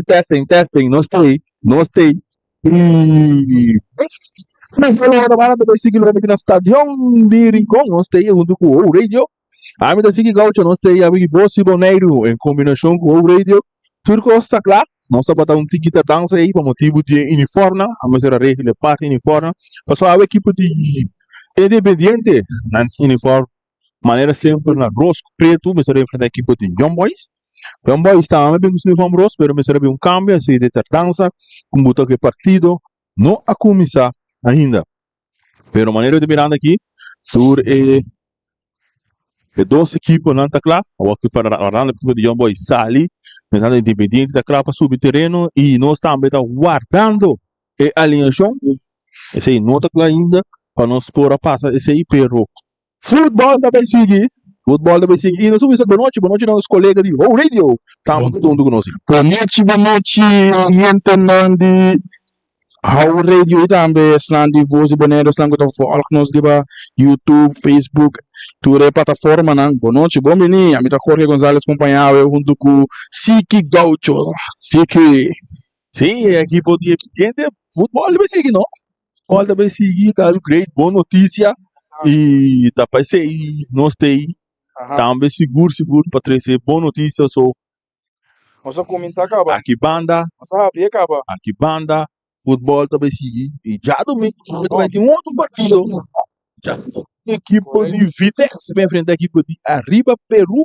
Testing, testing, nos ta ei, nos ta ei. I sigui loke na stadion di Rincon, nos ta ei huntu ku How Radio. Ami ta sigui gaucho, nos ta ei abi Bos i Boneiru en kombinashon ku How Radio. Tur kos ta kla, nos tabata un tiki tardansa ei pa motibu di e uniformnan, a mester a regla e parti uniformnan, pasobra awe ekipo di Independiente nan uniform Manera semper na ros ku pretu mester a enfrenta ekipo di Young Boys. Young Boys tambe bin ku su uniform ros pero mester a bin un kambio así de tardansa ku buta ku e partido no a kuminsá ainda. Pero manera di mirando aki tur e e dos ekiponan ta kla. Awor ku para wardando ekipo di Young Boys sali mientras Independiente ta kla pa subi tereno i nos tambe ta wardando e alineashon. Esei no ta kla ainda pa nos por a pasa esei, pero futbòl ta bai sigui, futbòl ta bai sigui. I nos a bisa bonochi, bonochi na nos kolega di Ho Radio, tambe ta huntu ku nos. Bonochi, bonochi hentenan di How Radio i tambe esnan di Voz di Boneiru, esnan ku ta vòlg nos riba YouTube, Facebook, tur e plataformanan. Bonochi, bon bini. Ami ta Jorge Gonzalez kompañá awe huntu ku Siki Gaucho. Siki. Sí, e ekipo di Independiente, futbòl ta bai sigui no. Futbòl ta bai sigui, ta algu great, bon notisia i ta pa esei nos ta ei tambe sigur sigur pa trese bon notisia so Nos a kuminsá kaba. aki banda, Nos a hapi'é kaba. aki banda futbòl ta bai sigui i djadumingu tambe ta bai tin otro partido. Ekipo di Vitesse ta bai enfrenta ekipo di Arriba Peru.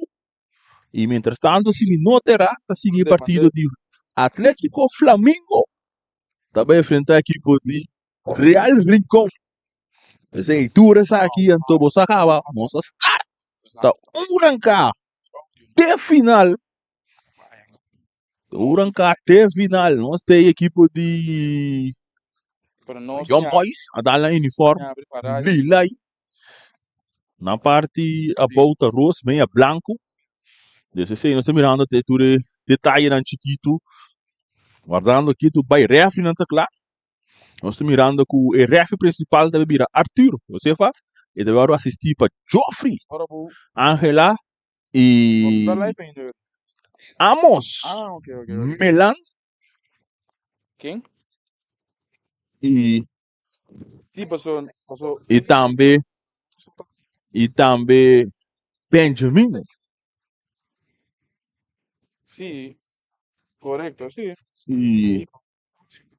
Y mientras tanto si mi no ta erá ta sigui e partido di Atletico Flamingo ta bai enfrenta ekipo di Real Rincon. Esei tur esaki anto bo sa kaba nos a start ta un ranka te final. Un ranka te final nos ta e ekipo di Young Boys a dal nan uniform lila. Na parti abou ta ros, meya blanco. Des esei nos ta mirando te tur e detayenan chikitu. Wardando aki tur bai refrinan ta kla. Nos ta mirando ku e refri principal ta bira Arthur Josefa. E ta wòrdu asisti pa Geoffrey, Angela i Amos Melan. Ken? I Sí, paso, paso. I tambe i tambe Benjamin. Sí, korekto, sí. Sí.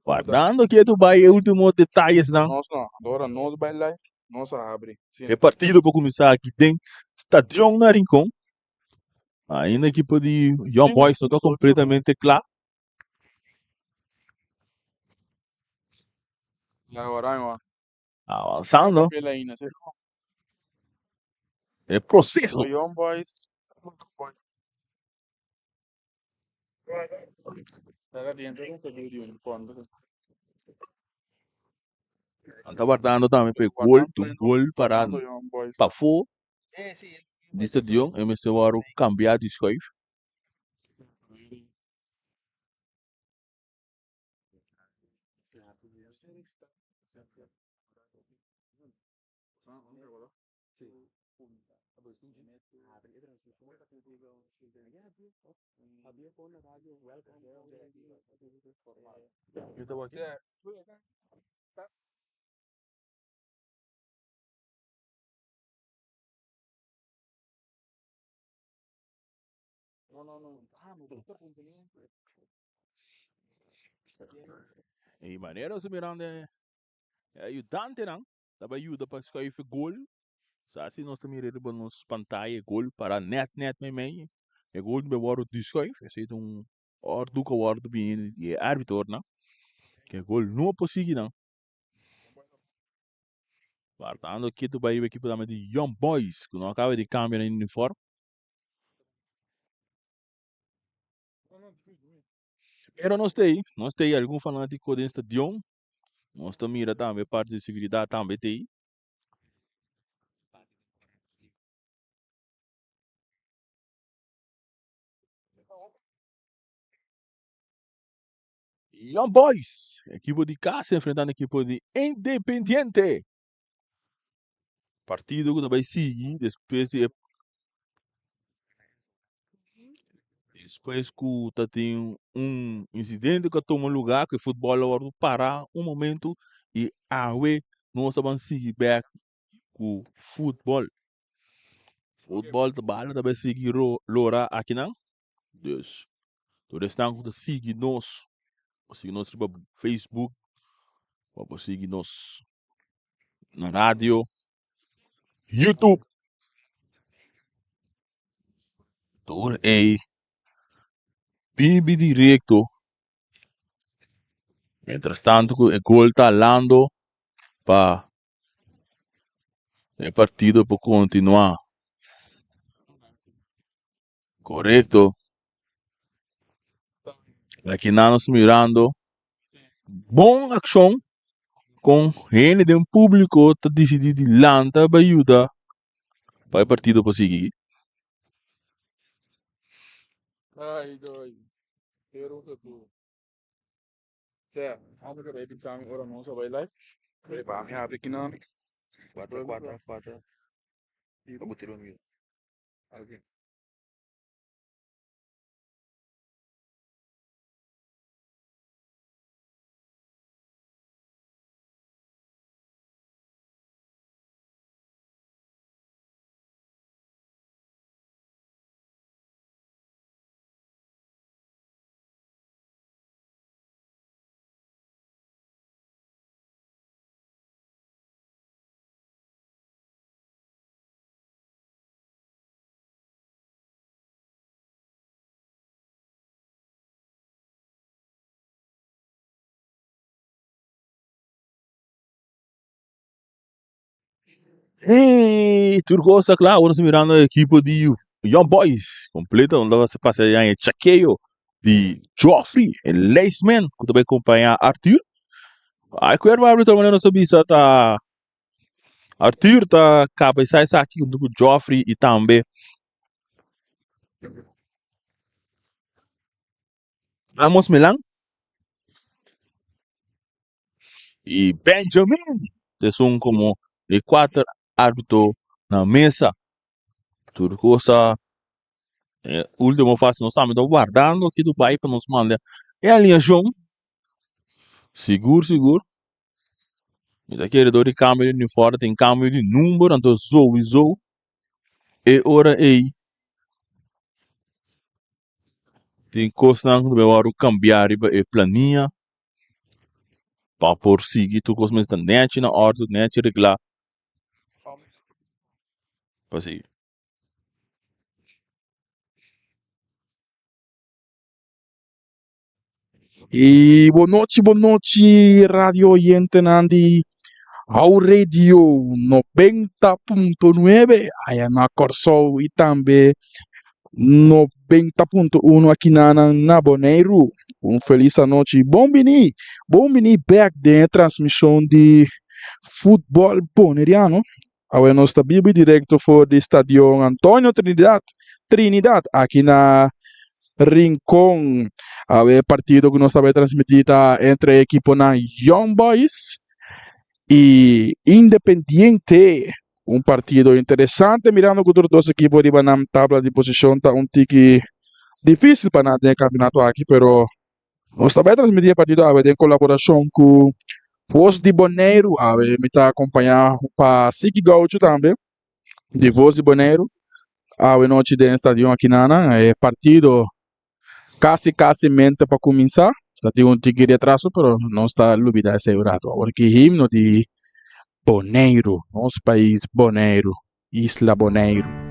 Guardando ketu bai e último detayesnan. Nos no, ora nos bai live, nos a habri. Sí. E partido por kuminsá aki den Stadion na Rincon. Ainda ekipo di Young Boys no ta completamente kla. Avanzando e proceso. Nan ta wardando tambe pa e gol, un gol para pafó di stadion e mester wòrdu kambiá di schuif. E manera nos ta mirando e ayudantenan ta bai yuda pa schuif e gol. Sa si nos ta mira riba nos pantaya e gol para net net meimei. E gol ta bai wòrdu dischuif. Esei ta un òrdu ku a wòrdu bini di e arbitornan. Ke e gol no por sigui nan. Wardando kitu bai ekipo tambe di Young Boys ku no a kaba di kambia nan uniform. Pero nos ta ei, nos ta ei algun fanátiko den stadion. Nos ta mira tambe parti di seguridat tambe ta ei. Young Boys, ekipo di casa enfrentando ekipo di Independiente. Partido ku ta bai sigui despues di e. Despues ku ta tin un insidente ku a tuma lugá ku e futbòl a wòrdu pará un momentu i awe nos ta ban sigui bèk ku futbòl. Futbòl ta bala ta bai sigui lora akinan. Dus tur esnan ku ta sigui nos, por sigui nos riba Facebook, bo por sigui nos na radio, YouTube. Tur ei bibi directo. Mientras tanto cu e gol ta lando pa e partido por continua. Corecto. Aki nan nos mirando bon accion con hende den publico ta dicidi di lanta pa yuda pa e partido por sigui. Hey, tur cos ta cla. Awor nos ta mirando e equipo di Young Boys completo. Nos ta pasa ya e chakeo di Geoffrey, e lijstman cu ta bay acompaña Arthur. Ay, cuerpo arbitro manera nos ta bisa ta Arthur ta cabeza esaki hunto cu Geoffrey y tambe Amos Milan y Benjamin esun como e cuater arbitro na mesa. Tur cosa e ultimo fase nos tambe ta wardando aki Dubai pa nos manda e alineacion. Sigur sigur mi ta kere dor di cambio di uniforme tin cambio di number anto souiso e ora ey tin kosnan ku ta bai wòrdu kambiá riba e plania pa por sigui tur kos mester ta nèchi na òrdu, nèchi reglá pa sigui. I bo nochi bo nochi radio oyentenan di How Radio 90.9 aya na Kòrsou i tambe 90.1 aki na na Boneiru. Un felis anochi. Bon bini, bon bini bèk den e transmishon di futbòl boneriano. Awe nos ta bibi directo for di Stadion Antonio Trinidad, Trinidad aki na Rincon. Awe e partido ku nos ta bai transmití ta entre e ekiponan Young Boys i Independiente. Un partido interesante mirando ku tur dos ekipo riba nan tabla di posishon ta un tiki difísil pa nan den e kampionato aki pero Nos ta bai transmití e partido awe den kolaborashon ku Voz di Boneiru. Awe mi ta akompañá pa Siki Gaucho tambe di Voz di Boneiru. Awe nochi den stadion Akinana e partido kasi kasi mente pa kuminsá. Ta tin un tiki retraso pero nos ta lubidá esei un ratu. Awor ki himno di Boneiru, nos pais Boneiru. Isla Boneiru.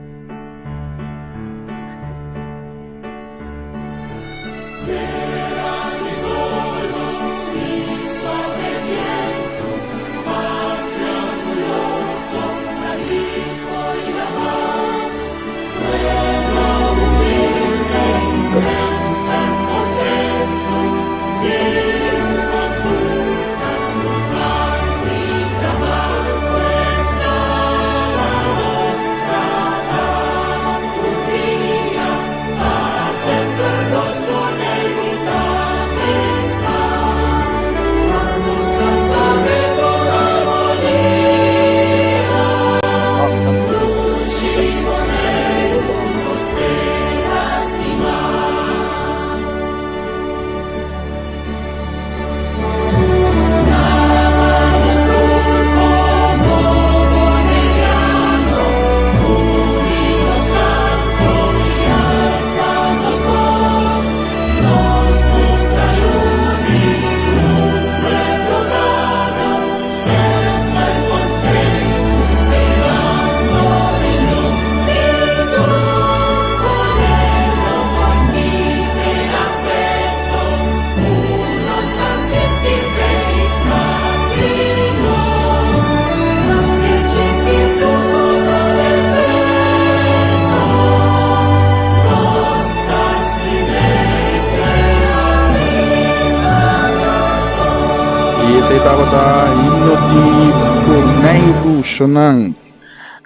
Esei tabata himno di Boneiru Shonan.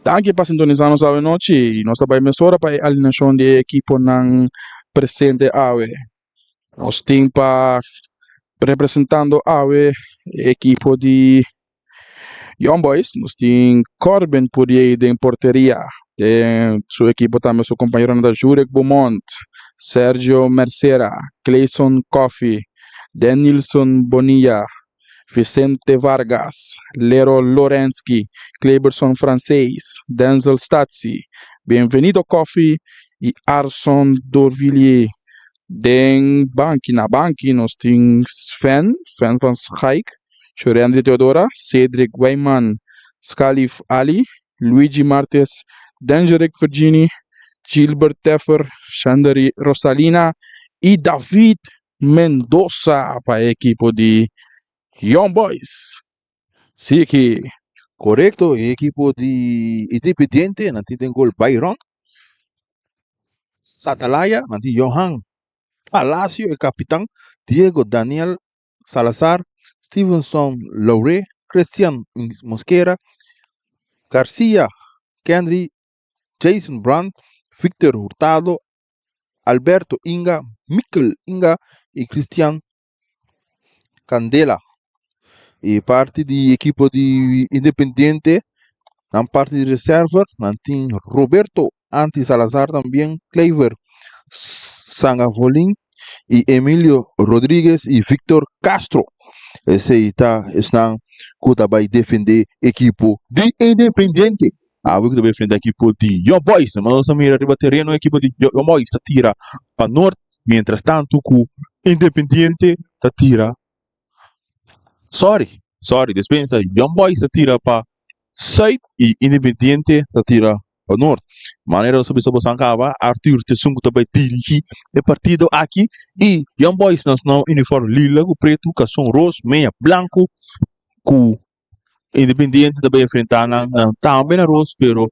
Danki pa sintonisa nos awe nochi. Nos ta bai mesora pa e alineashon di e ekiponan presente awe. Nos tin pa representando awe e ekipo di Young Boys. Nos tin Corbin Puriey den porteria. Den su ekipo tambe su kompañeronan ta Jurek Beaumont, Sergio Mercera, Clayson Coffey, Denilson Bonilla, Vicente Vargas, Lero Lorensky, Cleberson Francees, Denzel Statsi, Bienvenido Coffey i Arson Dorvillier. Den banki na banki nos tin Sven, Sven van Schaik, Shorendri Theodora, Cedric Wijman, Scalif Ali, Luigi Martes, Dangerick Virgini, Gilbert Teffer, Shandery Rosalina i David Mendoza pa e ekipo di Young Boys. Siki. Korekto, e ekipo di Independiente nan tin den gol Byron Satalaya, nan tin Johan Palacio e kapitan, Diego Daniel Salazar, Stevenson Lauré, Christian Mosquera, Garcia, Kendry, Jason Brand, Victor Hurtado, Alberto Inga, Mikel Inga y Christian Candela. E parti di equipo di Independiente, nan parti di reserva, nan tin Roberto Anti Salazar también, Clever Sangavolin y Emilio Rodriguez y Victor Castro. Esey ta esnan cu ta bay defende equipo di Independiente. Awe cu ta bay enfrenta equipo di Young Boys. Nos a mira riba tereno equipo di Young Boys ta tira pa nort, mientras tanto cu Independiente ta tira Sorry, sorry, despensa. Young Boys ta tira pa Zuid y Independiente ta tira pa Noord. Manera nos a bisa bosan caba, Arthur t'esun cu ta bay dirigi e partido aki y Young Boys na su uniform lila cu preto, cason ros, meya blanco cu Independiente ta bay enfrenta nan tambe na ros pero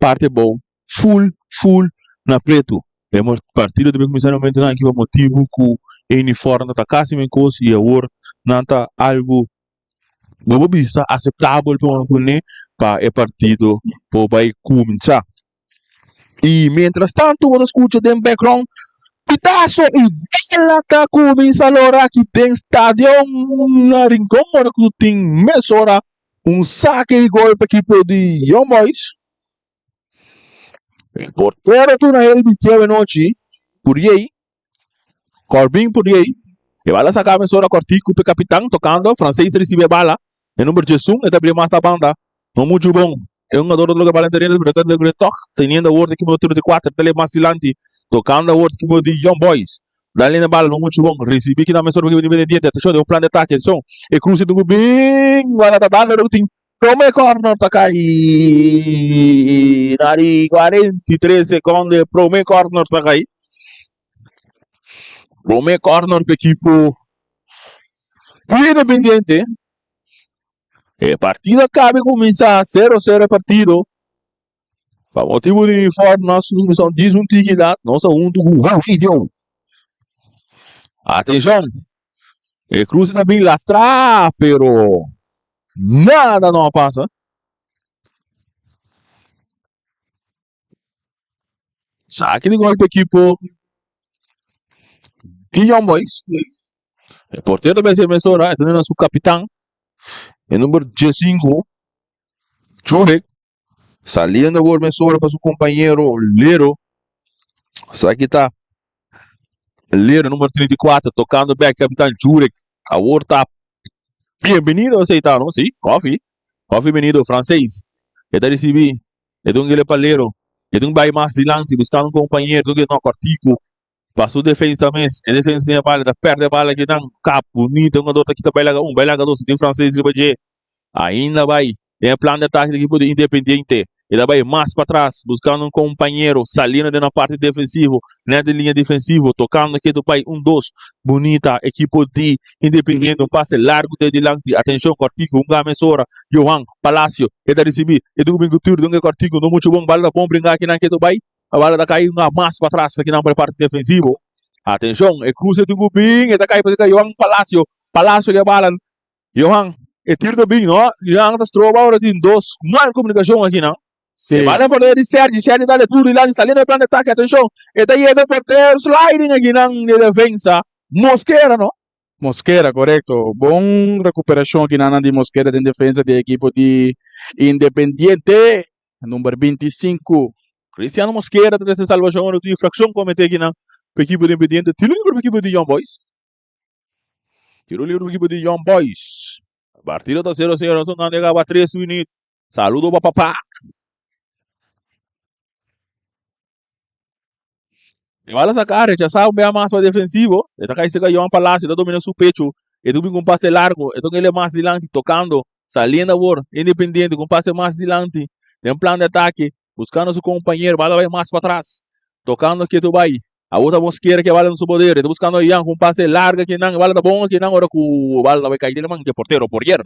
parte abou full full na preto. E partido ta bay cuminsa na momentonan aki pa motibo cu e uniform ta casi men cos y awor nan ta algo bo por bisa aceptabel pa ora cune pa e partido por bay cuminsa. Y mientras tanto bo ta scucha den background pitazo y bala ta cuminsa lora aki den stadion na Rincon ora cu tin mesora un sake di gol pa ekipo di Young Boys. E portero tuna hel bisti awenochi Puriey Corbin Puriey e bala saka mesora cortico pe capitan tocando Francés ta ricibi e bala e number 11 e ta bria mas na banda no mucho bon e hungador ta logra bala tereno pero ta logra tok teniendo awor ekipo di 34 ta leba mas dilanti tocando awor ekipo di Young Boys dale na bala no mucho bon ricibi kina mesora pa ekipo di Independiente atencion den un plan di atake atencion e cruce ta bin bala ta dal pero tin Prome corner ta kai na di 43 seconde prome corner ta kai. Prome corner pa equipo Independiente. E partido a cabe cuminsa 0-0 e partido. Pa motibu di uniform nos cuminsa un djis un tiki lat nos a huntu ku Video. Atencion! E cruce ta bin lastra pero nada no a pasa. Saki di gol pa ekipo di Young Boys. E portero ta besi mesora, e ta duna su kapitan, e number 15, Jurek. Saliendo awor mesora pa su compañero Lero. Esaki ta Lero number 34 tocando back Capitán Jurek. Awor ta bienvenido esey ta no? Si, Koffie. Koffie bienvenido, francés. E ta ricibi. E ta un gele pa Lero. E ta un bay mas dilanti buscando un compañero. E ta un gele no cortico. Pa su defensa mes. E defensa tin e bala, ta perde e bala kinan. Kap bunito, un ta kita bai laga un, bai laga dos. Tin franses riba dje. Ainda bai den e plan di atake di ekipo di Independiente. E ta bai mas patras, buskando un kompañero, saliendo den e parti defensivo, net den liña defensivo, tokando ketu bai un dos. Bunita ekipo di Independiente, un pase largu te dilanti. Atenshon, Kòrtiku hunga mesora. Johan Palacio, e ta risibí. E ta kuminsa ku tiro den e Kòrtiku, no muchu bon. Bala ta bon bringa kinan ketu bai. A bala ta kai un mas patras akinan pa e parti defensivo. Atenshon, e kruse tin ku bin, e ta kai pa Johan Palacio. Palacio ke bala. Johan, e tiro ta bin, no? Johan ta stroba ora tin dos mal komunikashon aki nan. Sí. E bala en portero di Sergi, Sergi ta duro dilanti, saliendo del plan de ataque, atenshon, e ta yega portero sliding aki nan di defensa. Mosquera, no? Mosquera, korekto. Bon rekuperashon aki nan di Mosquera den defensa di e ekipo di Independiente. Number 25. Cristiano Mosquera ta trese salvashon ora tin infrakshon komete aki nan pa ekipo di Independiente. Tiro libre pa ekipo di Young Boys. Tiro libre pa ekipo di Young Boys. Partido ta 0-0, nos a yega 3 minüt. Saludo pa papá. E bala saca, rechazado un bea mas pa defensivo. E ta cai cerca Johan Palacio, ta domina su pecho. E ta bin cu un pase largo. E toca ele mas dilanti, tocando, saliendo awor. Independiente cu un pase mas dilanti. Den plan de ataque, buscando su compañero. Bala bay mas patras. Tocando ketu bay. Awor ta Mosquera ke bala den su poder. E ta buscando Jan cu un pase largo akinan. E bala ta bon akinan ora cu bala ta bay cai den e man di e portero, Poirier.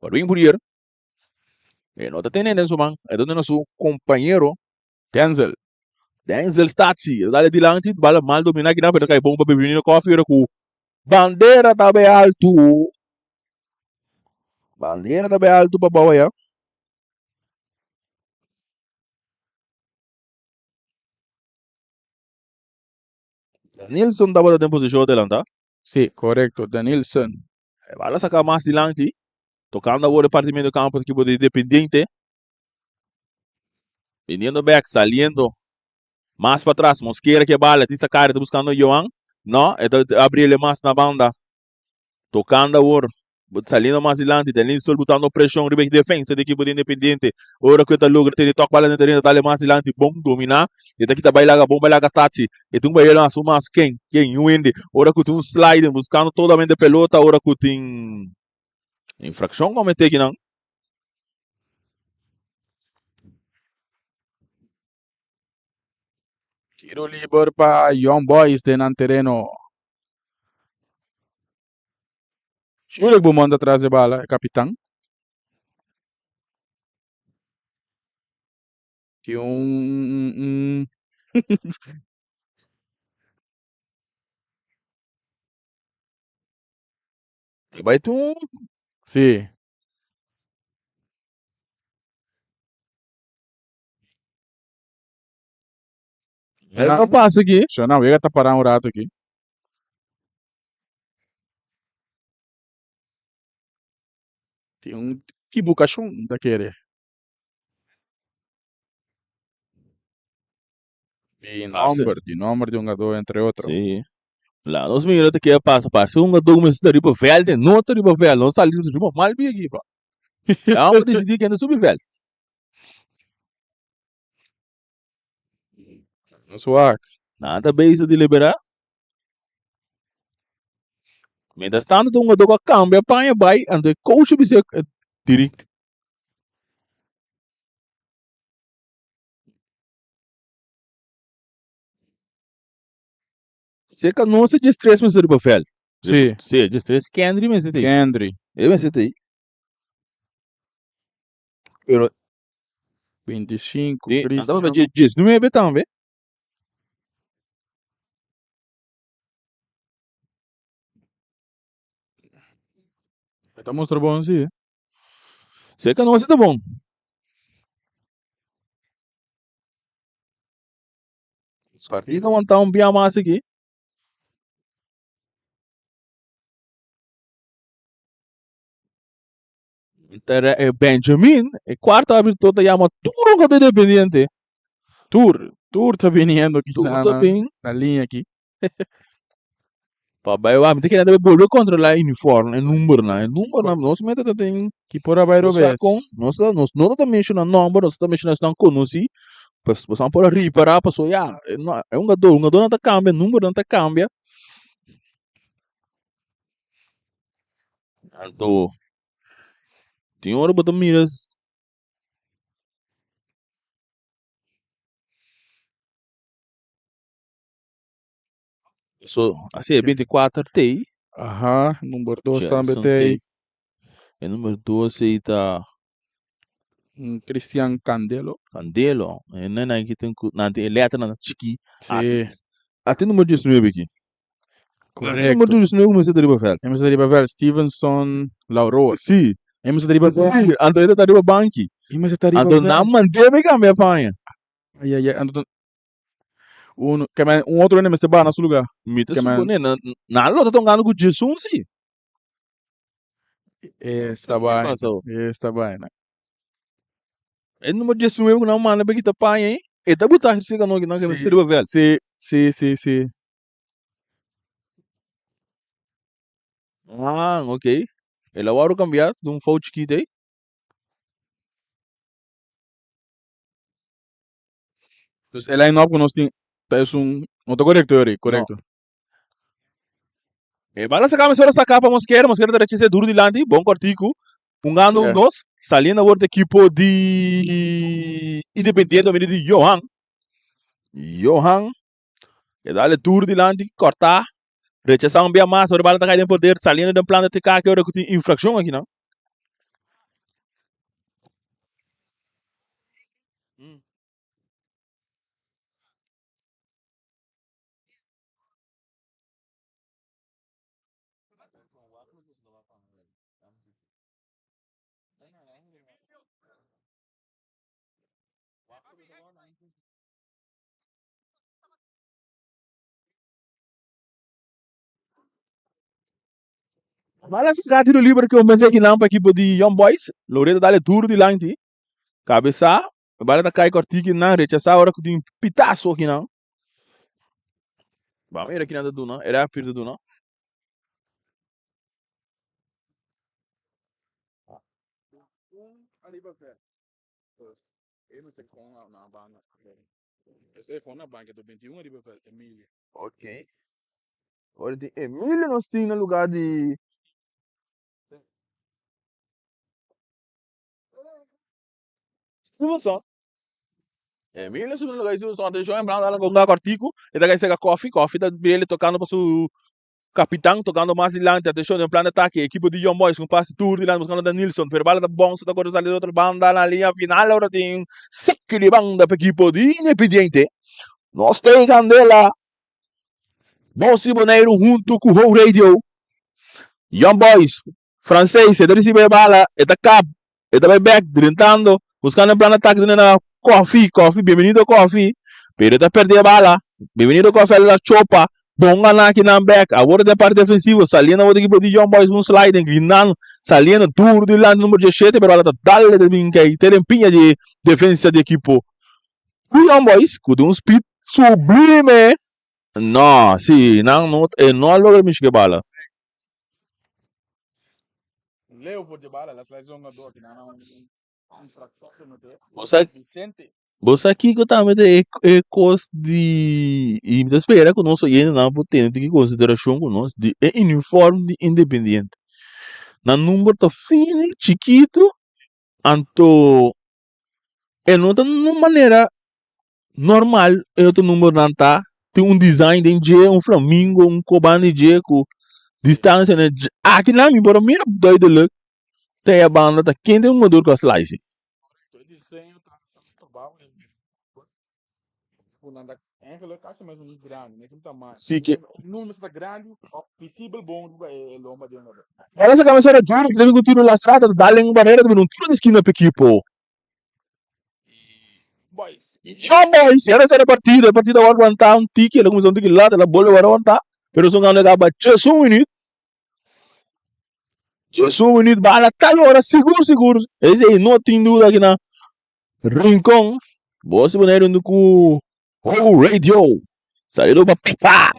Erwin Poirier. E no ta tene den su man, e ta duna su compañero. Denzel. Denzel Statsi. E ta dale dilanti, bala mal domina kinan, pero ta kai bon pa Bebinino Koffie ora ku bandera ta bay altu. Bandera ta bay altu pa bou aya. Danilson tabata den posishon adelanta. Si, korekto, Danilson. E bala saka mas dilanti, tocando awor e parti medio campo di equipo di Independiente. Viniendo back, saliendo mas patras, Mosquera ke bala, tin Sakari ta buscando Johan. No, e ta abriele mas na banda. Tocando awor, saliendo mas dilanti, Denilson botando presion riba e defensa di equipo di Independiente. Ora cu e ta logra tene tok bala den tereno, ta dale mas dilanti, bon domina. E ta kita bai laga bon bai laga Tachi. E tin un bai mas un mas ken ken yu hende. Ora ku tin un sliding buskando todamente pelota ora ku tin infrakshon komete kinan. Tiro liber pa Young Boys den nan tereno. Shulik Beaumont ta tras e bala, e kapitan. Tin un E bai tin un. Sí. El a pasa aki. Shona, wega ta para un rato aki. Tin un equivocashon ta kere. Di nomber, di nomber di un hungadó entre otro. Sí. La nos mira te ke pasa parse un hungadó mester ta riba veld e no ta riba veld no sali riba mal bia aki pa. Ya amo disidí ken ta subi veld. Nos wak. Nan ta bezig di liberá. Mientras tanto ta un hungadó ku a kambia paña bai anto e coach a bisa e dirigt. Cerca nos e 13 mester riba veld. Sí. Sí, 13 Kendry mester ta ei. Kendry. E mester ta ei. Pero 25, di, Christian. andaba pa 19 tambe. E ta mustra bon sí. Cerca nos ta bon. Partido wanta un bia mas aki. Inter eh, Benjamin, e cuarto arbitro ta llama tur jugador independiente. Tur, tur ta viniendo aki Tur na, ta na, bin. na liña aki. Pa bai wak, mi ta kere bolbe kontrolá e uniform, e numbernan. E numbernan nos mester ta tin. Ki por a bai Nos sa robes. kon, nos ta, nos no ta menshoná nòmber, nos ta menshoná esnan konosí. Pues boso por a ripará pasobra ya, e no, e hungadó, hungadónan ta kambia, numbernan ta kambia. Anto tin ora bo ta mira. So, así e 24 tei. Aha, number 2 tambe Jackson tei. tei. E number 2 ei ta Mm, Christian Candelo. Candelo. E nena aki tin ku nan tin e letra nan chiki. Sí. Ati number 19 aki. Correcto. Nummer 19 mester ta riba veld. E mester ta riba veld. Stevenson Lauroa. Si. E mester ta riba veld. Anto e ta riba banki. E mester ta riba Anto veld. nan mand'é bai cambia paña. Ay, ay, ay. Anto un, ke men, un otro hende mester baha na su lugar. Mi ta Ke men- supone nan, nan lo ta tongando ku Jason si. Esta Ki vaina. pasó? Esta vaina. E nummer 19 ku nan manda bai kita paña ei, e ta buta serka no ki nan ke Si. mester riba veld. Si, si, si, si. Ah, ok. El a wòrdu kambiá di un fout chikit ei. Dus e line-up ku nos tin ta esun no ta korekto yori, korekto. E bala saka mesora saka pa Mosquera, Mosquera ta rechas'é duru dilanti, bon kòrtiku, hungando un dos, saliendo awor ta ekipo di Independiente pa medio di Johan. Johan e dale duru dilanti, kòrtá, rechasá un bia mas, ora e bala ta kai den poder, saliendo den plan di TK ora ku tin infrakshon akinan. Bala saka tiro liber ke un pensé kinan pa ekipo di Young Boys. Loreto dale duro dilanti. Kabesa, bala ta kai kortiki nan, rechasá ora ku tin pitaso kinan. Bam mira kinan ta duna, e referee ta duna. Ok. Ora tin Emilio nos tin na lugar di Stevenson. Emilio subi na lugar di Stevenson. Atenshon, e branda con un kòrtiku. E ta kai seka Koffie. Koffie ta bele tokando pa su kapitan, tokando mas dilanti. Atenshon, den plan di atake, ekipo di Young Boys ku un pase tur dilanti buskando Danilson. Pero bala ta bounce, ta kore sali di otro banda na liña final. Ora tin saki di banda pa ekipo di Independiente. Nos ta e kandela. Nos di Boneiru huntu ku Ho Radio. Young Boys, Franseis, e ta risibi e bala, e ta kap, e ta bai bek, drentando, buskando e plan di atake duna na Koffie, Koffie, Bienvenido Koffie, pero e ta perde e bala, Bienvenido Koffie a la chopa, bon gana akinan bek, awor den parti defensivo, saliendo awor di ekipo di Young Boys, un sliding, grinando, saliendo duro dilanti numero diesshete, pero bala ta dal e ta bin kai te den piña di defensa di ekipo di Young Boys, ku den un speed sublime. No, si, nan no, e no a logra mishi ku e bala. Bo sa, bo sa kiko tambe ta e e kos di, i mi ta spera ku nos oyentenan por tene tin konsiderashon ku nos di e uniform di Independiente. Nan number ta fini, chikitu, anto E no ta un manera normal e otro numbernan ta. Tin un design den dje, un flamingo, un koban di dje ku distansia na dje. Akinan mi por a mira duidelijk ta e banda ta ken ta e hungador ku a slice. Si ke. Ora sa kabesa ora djuri ta bin ku tiro lastrá ta dal den un barera ta bira un tiro di skina pa ekipo. Young Boys ora sa partido e partido a wòrdu wantá un tiki el a kuminsá un tiki lat el a bolbe wòrdu wantá pero esun kando a kaba djesun minüt djesun minüt bala tal ora sigur sigur esei no tin duda kina Rincon, bo si Boneiru huntu ku Ho Radio. Saliendo pa pipa.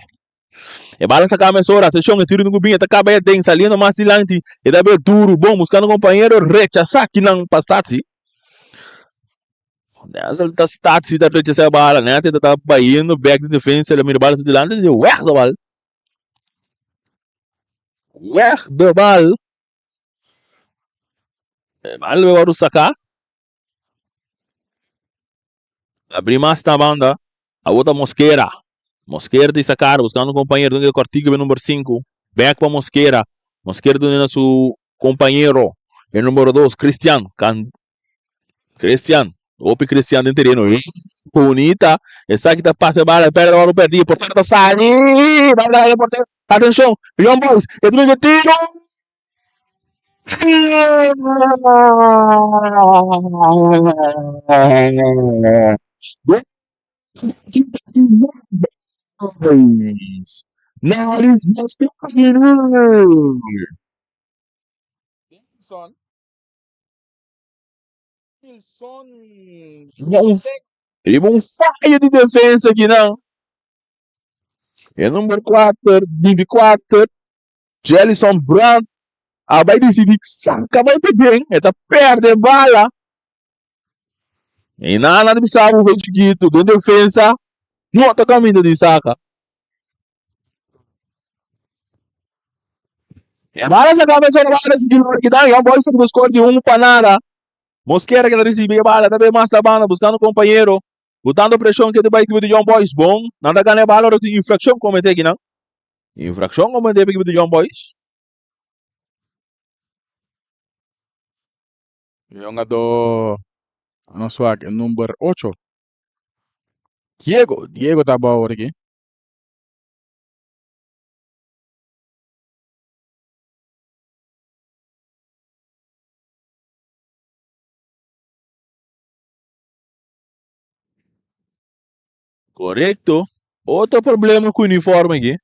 E bala saca mesora, atención, e tiro huntu ku bin, e ta caba aden, saliendo mas dilanti, e ta bira duro, bon, buscando compañero, rechasa kinan pa Statie. Denzel ta Statie ta rechasa e bala, net e ta ta bayendo back di defensa, el a mira bala su dilanti, e weg de bal. Weg de bal. E bala lo wòrdu saká. Abrí mas na banda. Awor ta Mosquera. Mosquera ta saká buskando un kompañero. Duna e kòrtiku pa e number sinku. Bèk pa Mosquera. Mosquera duna na su kompañero, e numero dos, Cristian. Kan Cristian. Hopi Cristian den tereno. Bunita. Esaki ta pasa e bala, perde bala perdi. E portero ta sali. Bala ta e portero. Atencion, Young Boys, e ta mete tiro. Boys. Na di 13 minuut. Wilson. Wilson. Riba un faya di defensa aki nan. E number 4, 24, Jellison Brandt a bai disidi saka bai pa den, e ta perde bala. E nan a bisa bo bai chikitu den defensa no ta kaminda di saka. E bala saka mesora bala sigui lora kidan Young Boys ta riba score di un pa nada. Mosquera ke ta risibi e bala ta bay mas ta banda buskando compañero. Botando preshon ke ta bai ekipo di Young Boys. Bon, nan ta gana e bala ora tin infrakshon komete akinan. Infrakshon komete pa ekipo di Young Boys. E hungadó nos wak e number ocho. Diego, Diego ta abou awor aki. Korekto. Otro problema ku uniform aki,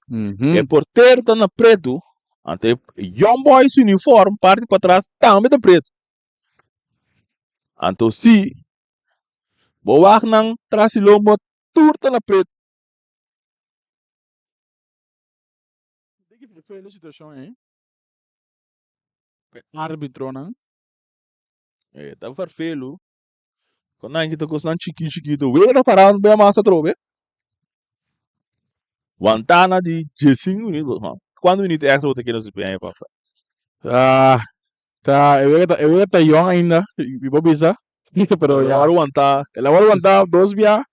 e portero ta na pretu, anto e young boy su uniform parti patras tambe ta pretu. Anto si bo wak nan tras di lombo tur ta na pretu. Diki vervelende situacion ei. Pe arbitronan. E ta vervelu. Kon nan kita kosnan chiki chikitu. Wega ta pará un bia mas atrobe. Wantana di diesinku minüt. Kuantu minüt extra bo ta kere nos aña pasa? Ah, ta e wega ta e wega ta yòn ainda, mi por bisa. Pero El a ya wòrdu wantá. El a wòrdu wantá dos bia,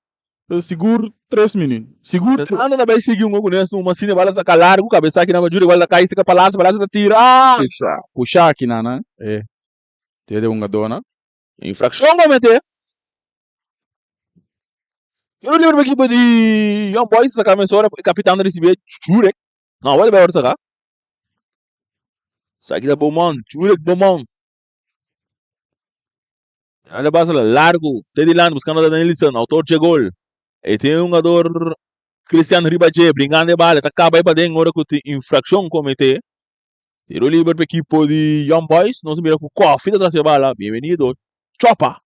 pero sigur tres minüt. Sigur tres. Tratando ta bai sigui un ku nes numa asina, bala saka largu, kabesa aki nan pa djuri, bala ta kai seka Palacio, Palacio ta tira. Pusha, pusha aki nan nan e dede hungadónan. Infrakshon kometé. Tiro libre pa ekipo di Young Boys saka mesora e kapitan ta risibí Jurek. No, awor ta bai ora saka. Esaki ta Beaumont, Jurek Beaumont. Nan ta pasa largu te dilanti buskando Danilson, autor dje gol. E tin un hungador Christian riba dje bringando e bala, e ta kaba e paden ora ku tin infrakshon kometé. Tiro liber pa ekipo di Young Boys. Nos a mira ku Kofi ta tras e bala. Bienvenido Chopa.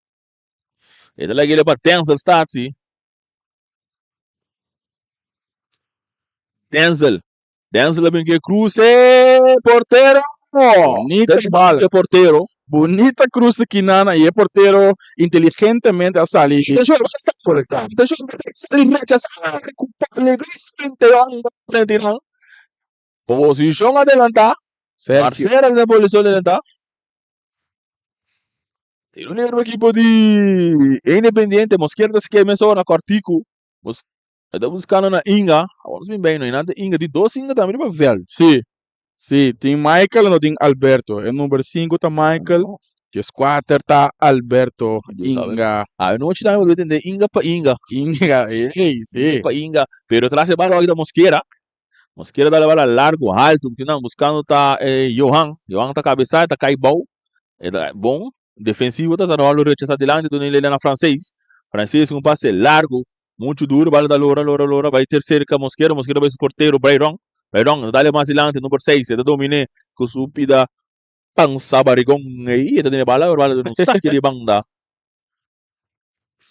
E ta lag'e pa Denzel Stati. Denzel. Denzel a bin ku e kruse. Portero! Bonita bala. E portero. Bonita kruse kinana y e portero inteligentemente a sali. Posishon adelantá. Sergio. Marcelo den posishon adelantá. Tin un otro ekipo di Independiente. Mosquera ta skeer mesora kòrtiku. Mos e ta buskando na Inga. Awor nos bin bei no. Nan ta Inga. Tin dos Inga tambe riba vèlt. Sí. Sí, tin Michael en tin Alberto. E number sinku ta Michael, dieskuater ta Alberto Inga. Anochi tambe bo tende Inga pa Inga. Inga, ey, sí. Inga pa Inga. Pero tras e bala ta Mosquera. Mosquera ta bala largo, alto, kinan buscando ta Johan. Johan ta cabeza, ta cai bou. E ta bon, defensivo ta Rolo rechaza adelante, duna el na Francés. Francés un pase largo, mucho duro, bala ta lora, lora, lora, bai ter cerca Mosquera, Mosquera bai su portero Brayron. Brayron dale mas adelante, number 6, e ta domine cu su pida panza barigon ey, e ta tene bala, pero bala ta un saque di banda.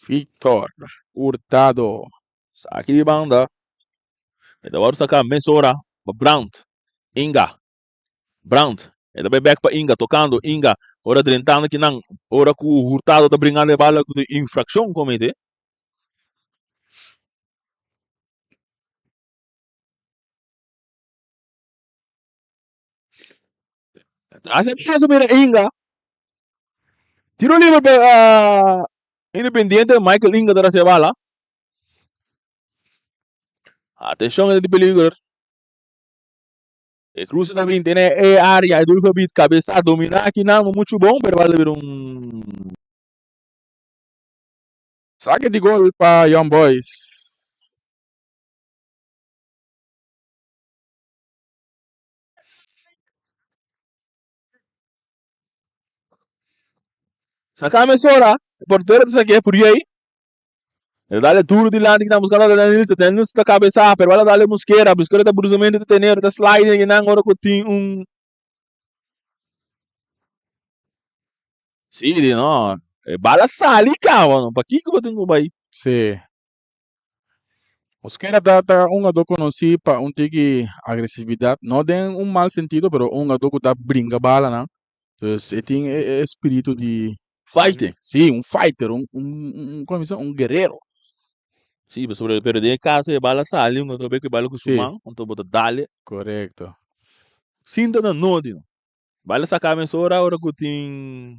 Victor Hurtado. Saki di banda. E ta wòrdu saká mesora pa Brandt. Inga. Brandt. E ta bai bèk pa Inga, tokando Inga. Ora drentando kinan, ora ku Hurtado ta bringando e bala ku tin infrakshon komete. Hace paso mira Inga. Tiro libre pa uh, Independiente. Michael Inga ta recibe bala. Atención, di peligro. E cruce ta bin tiene e área, e doelgebied, cabeza domina aquí nada mucho bom, pero bala bir un. Sake di gol pa Young Boys. Saka mesora, e portero ta sake por yei. El dale duro dilanti ki ta buscando a Danielson. Danielson ta cabeza, pero bala dale Mosquera. Mosquera ta brusamente ta tener, ta slide en nan ora ku tin un Sí, di no. E bala sali caba, no. Pakiko bo tin ku bai? Sí. Mosquera ta ta un hungadó konosí pa un tiki agresividat, no den un mal sentido, pero un hungadó ku ta bringa balanan. Dus e tin e e espíritu di Fighting. Sí, un fighter, un un un komo bisa un guerrero. Sí, pasobra pero den e kaso e bala sali, un hungadó bay ku e bala ku su Sí. man, anto bo ta dale. Korekto. Sinta na nodi, no. Bala saka mesora ora ku tin.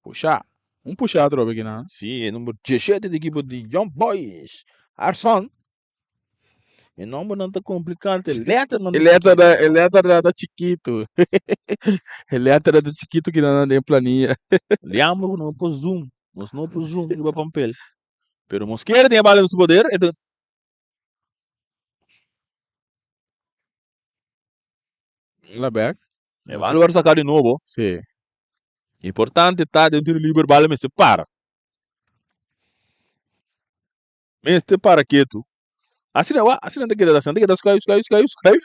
Pushá. Un pushá atrobe kinan. Sí, e number diesshete di ekipo di Young Boys, Arson. E nombernan ta komplikante, letternan E ta letter chikitu. e letter ta chikitu. E letter ta chikitu kinan den planilla. Liamber ku no por zoom. Nos no por zoom riba pampel. Pero Mosquera tin e bala den su poder. E ta La bek. E bala wòrdu saká di nobo. Sí. Importante ta den tiro liber bala mester para. Mester para ketu. Asina wa, asina ta keda, asina ta keda skuif, skuif, skuif, skuif.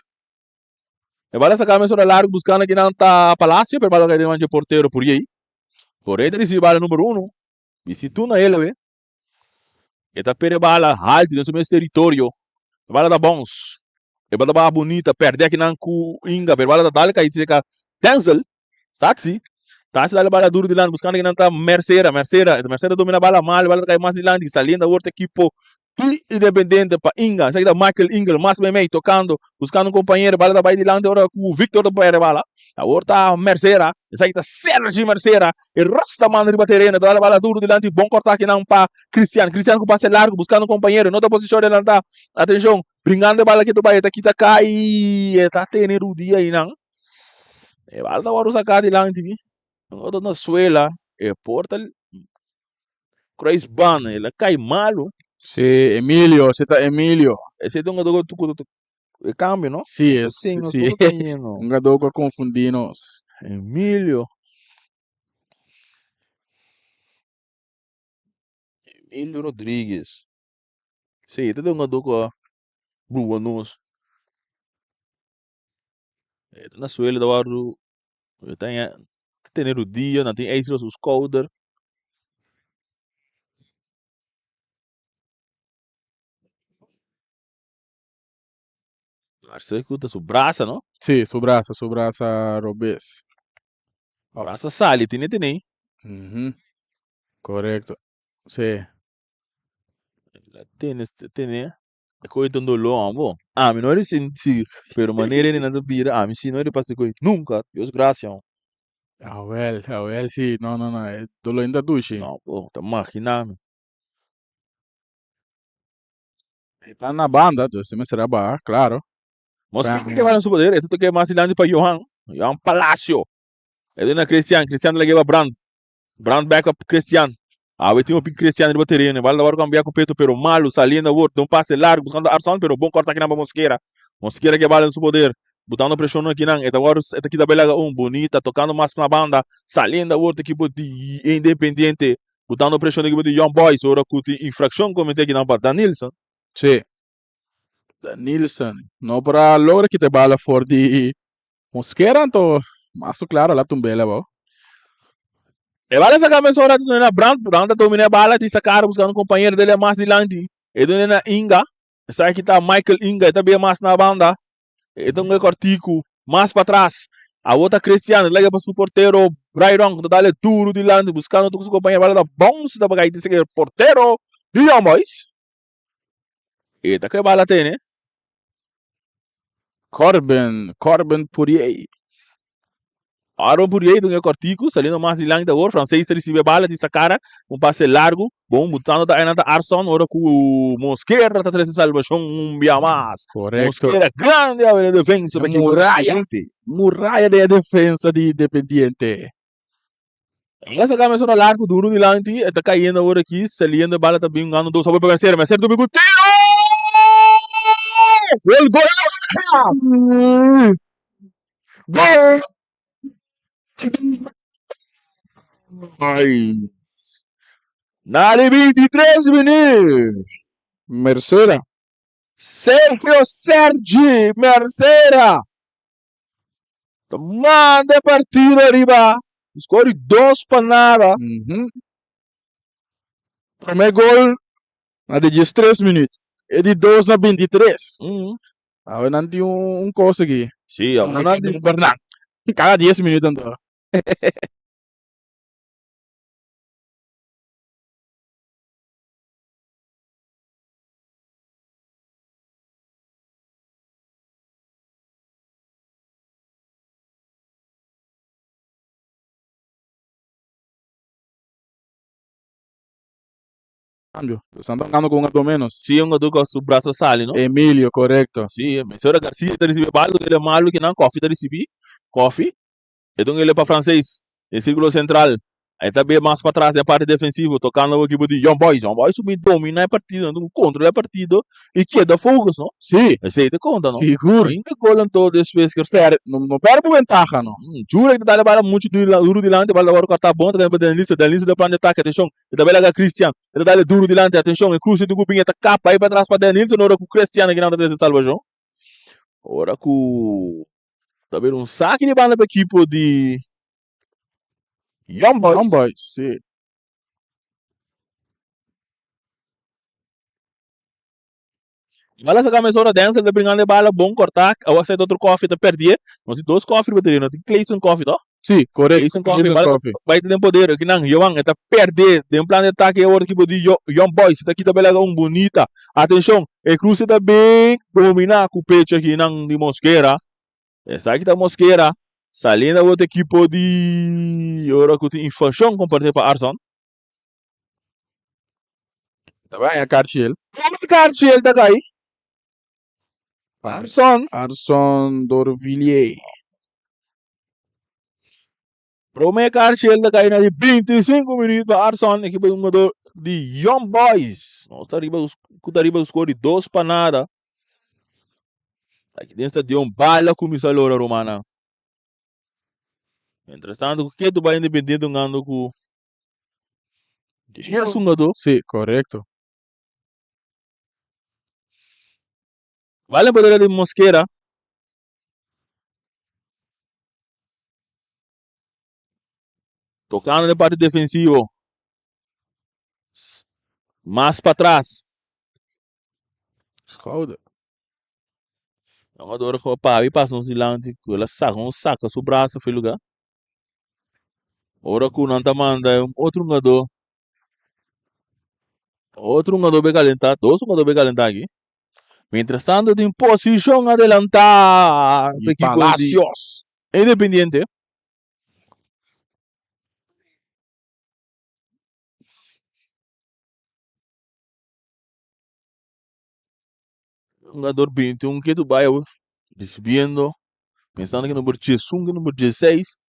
E bala saká mesora largu buskando kinan ta Palacio, pero bala kai den man dje portero Puriey. Puriey ta risibi bala numero uno. Bisi tur na el awe. E ta perde bala haltu den su mes teritorio. E bala ta bons. E bala ta baha bunita, perde akinan ku Inga, pero e bala ta dal kai cerca Denzel. Taxi. Taxi dal e bala duro dilanti, buscando kinan ta Mercera, Mercera. Mercera domina bala mal, e bala ta kai mas dilanti, saliendo awor ta ekipo di Independiente pa Inga. Esaki ta Michael Ingel, mas meimei, tocando, buscando un compañero, bala ta bai dilanti ora cu Victor ta perde bala. Awor ta Mercera, esaki ta Sergi Mercera, e rasta man riba tereno, ta dal bala duro dilanti, bon corta akinan pa Cristian, Cristian cu pase largo, buscando un compañero, no ta posicion adelanta, atencion, bringando e bala ketu bai, e ta kita cay, e ta tene rudia einan, e bala ta worde saca dilanti, no ta na suela, e por ta Kruisband, el a kai malu. Sí, Emilio, ese ta Emilio. Ese ta un jugador ku ku e cambio, no? Sí, es, Tin, sí. nos ta yendo. Un jugador ku a konfundí nos. Emilio. Emilio Rodriguez. Sí, ta un jugador ku a bruha nos. E ta na suelo ta wòrdu e ta ta tene rudia, nan tin ijs riba su skouder. Parse ku ta su brasa no? Sí, su brasa, su brasa robes. Brasa sali tene tene. Mhm. Korekto. Sí. La tene tene. E koe ta un doló ambo. Ami no a sinti, pero manera e nan ta bira, ami si no a pasa e koe nunka. Dios gracia. Awel, awel si. No, no, no. E doló ainda dushi. No, bo ta magina mi. E ta na banda, dus e mester a baha, klaro. Mos ke ke bala su poder, e ta toke mas dilanti pa Johan. Johan Palacio. E duna Christian, Christian ta lag'e pa Brand. Brand back pa Christian. Awe tin hopi Christian riba tereno. E bala ta wòrdu kambia ku peto pero malu saliendo awor. Den un pase largu buskando Arson pero bon kòrta kinan pa Mosquera. Mosquera ke bala den su poder. Butando preshon akinan. E ta wòrdu e ta kita belaga un. Bonita tokando mas na banda. Saliendo awor ta ekipo di Independiente. Butando preshon ta ekipo di Young Boys ora ku tin infrakshon kometí akinan pa Danilson. Sí. Danilson no por a logra kita e bala for di Mosquera anto mas ku klaro la tumb'el abou. E bala saka mesora ta duna na Brandt, Brandt ta domina e bala di sakar buskando un kompañero dele mas dilanti. E duna na Inga, esaki ta Michael Inga, e ta bia mas na banda. E ta un kòrtiku mas patras. Awor ta Cristian, e ta laga pa su portero Brayron ku ta dale duru dilanti buskando su kompañero. Bala ta bounce ta bai ta e portero di Young Boys. E ta ke bala tene. Corben, Corben Pourier. Aaron Pourier dun e kòrtiku, saliendo mas dilanti awor. Franseis ta risibi e bala di Sakara, un pase largu. Bon, butando ta einan ta Arson, ora ku Mosquera ta trese salbashon un bia mas. Korekto. Mosquera grandi awe den defensa pa ekipo Muraya, Independiente. muraya den e defensa di Independiente. El a saca mesora largo duro dilanti, e ta cayendo awor aki, saliendo e bala ta bin gando dos awor pa Mercera, Mercera ta bin cu tiro! Gol gol! Gol! Na di 23 minuut. Mercera. Sergio Sergi Mercera ta manda e partido ariba. Score di 2-0. Prome gol na di 13 minuut. E di dos na 23. Awe nan tin un kos aki. Sí, awe nan tin. Numbernan. Kada 10 minuut anto. Cambio. Están tocando con un gato menos. Sí, un gato con su brazo sali, no? Emilio, correcto. Sí, Mesora Garcia ta recibi bal, el malo que nan Koffie ta recibi. Koffie. E don ele pa Francés. Den círculo central. Ahí ta be mas pa atrás den parte defensivo, tocando o equipo di Young Boys. Young Boys subi domina e partido, nan controla e partido y keda focus, no? Sí. Esey ta conta, no? Sigur. Ainda gol anto despues ke Perde, no, no perde por ventaha, no? Jurek ta dale bala mucho duro dilanti, bala ta wòrdu kòrtá bon, ta keda pa Denilson, Denilson ta plan di atake, atenshon, e ta bai laga Christian, e ta dale duro dilanti, atenshon, e kruse di ku bin e ta kap bai pa tras pa Denilson ora ku Christian aki nan ta trese salbashon. Ora ku ta bira un saki di banda pa ekipo di Young Boys. Young Boys, si. Bala saka mesora Denzel ta bringando e bala bon kortá awor sa otro koffie ta perdié nos tin dos koffie riba tereno tin Clayson koffie toh? Sí, korekto Clayson koffie bala bai ta den poder aki nan Johan e ta perdé den plan di atake awor ekipo di Young Boys ta kita bala un bunita atenshon e kruse ta bin dominá ku pecho aki nan di Mosquera esaki ta Mosquera saliendo awor ta ekipo di ora ku tin infraccion kompartí pa Arson. Ta bai haña karchi el. Prome karchi el ta kai. Arson. Arson Dorvillier. Prome karchi el ta kai na di 25 minuut pa Arson, ekipo di hungador di Young Boys. Nos ta riba ku ta riba score di 2-0. Aki den stadion bala kuminsá lora rumannan. Mientras tanto ku ketu bai Independiente hungando ku 10 hungadó. Sí, korekto. Bala en poder di Mosquera. Tocando den parte defensivo. Mas pa tras. Schouder. Jugador ku pabi pasa nos dilanti ku el a saka un saka su brasa for e lugar. Ora ku nan ta manda un otro hungadó. Otro hungadó be kalentá, dos hungadó be kalentá aki. Mientras tanto tin posishon adelantá pa ekipo di Palacios. Independiente. Hungador 21 ke tu bai awor recibiendo pensando ke number 11 ke number 16.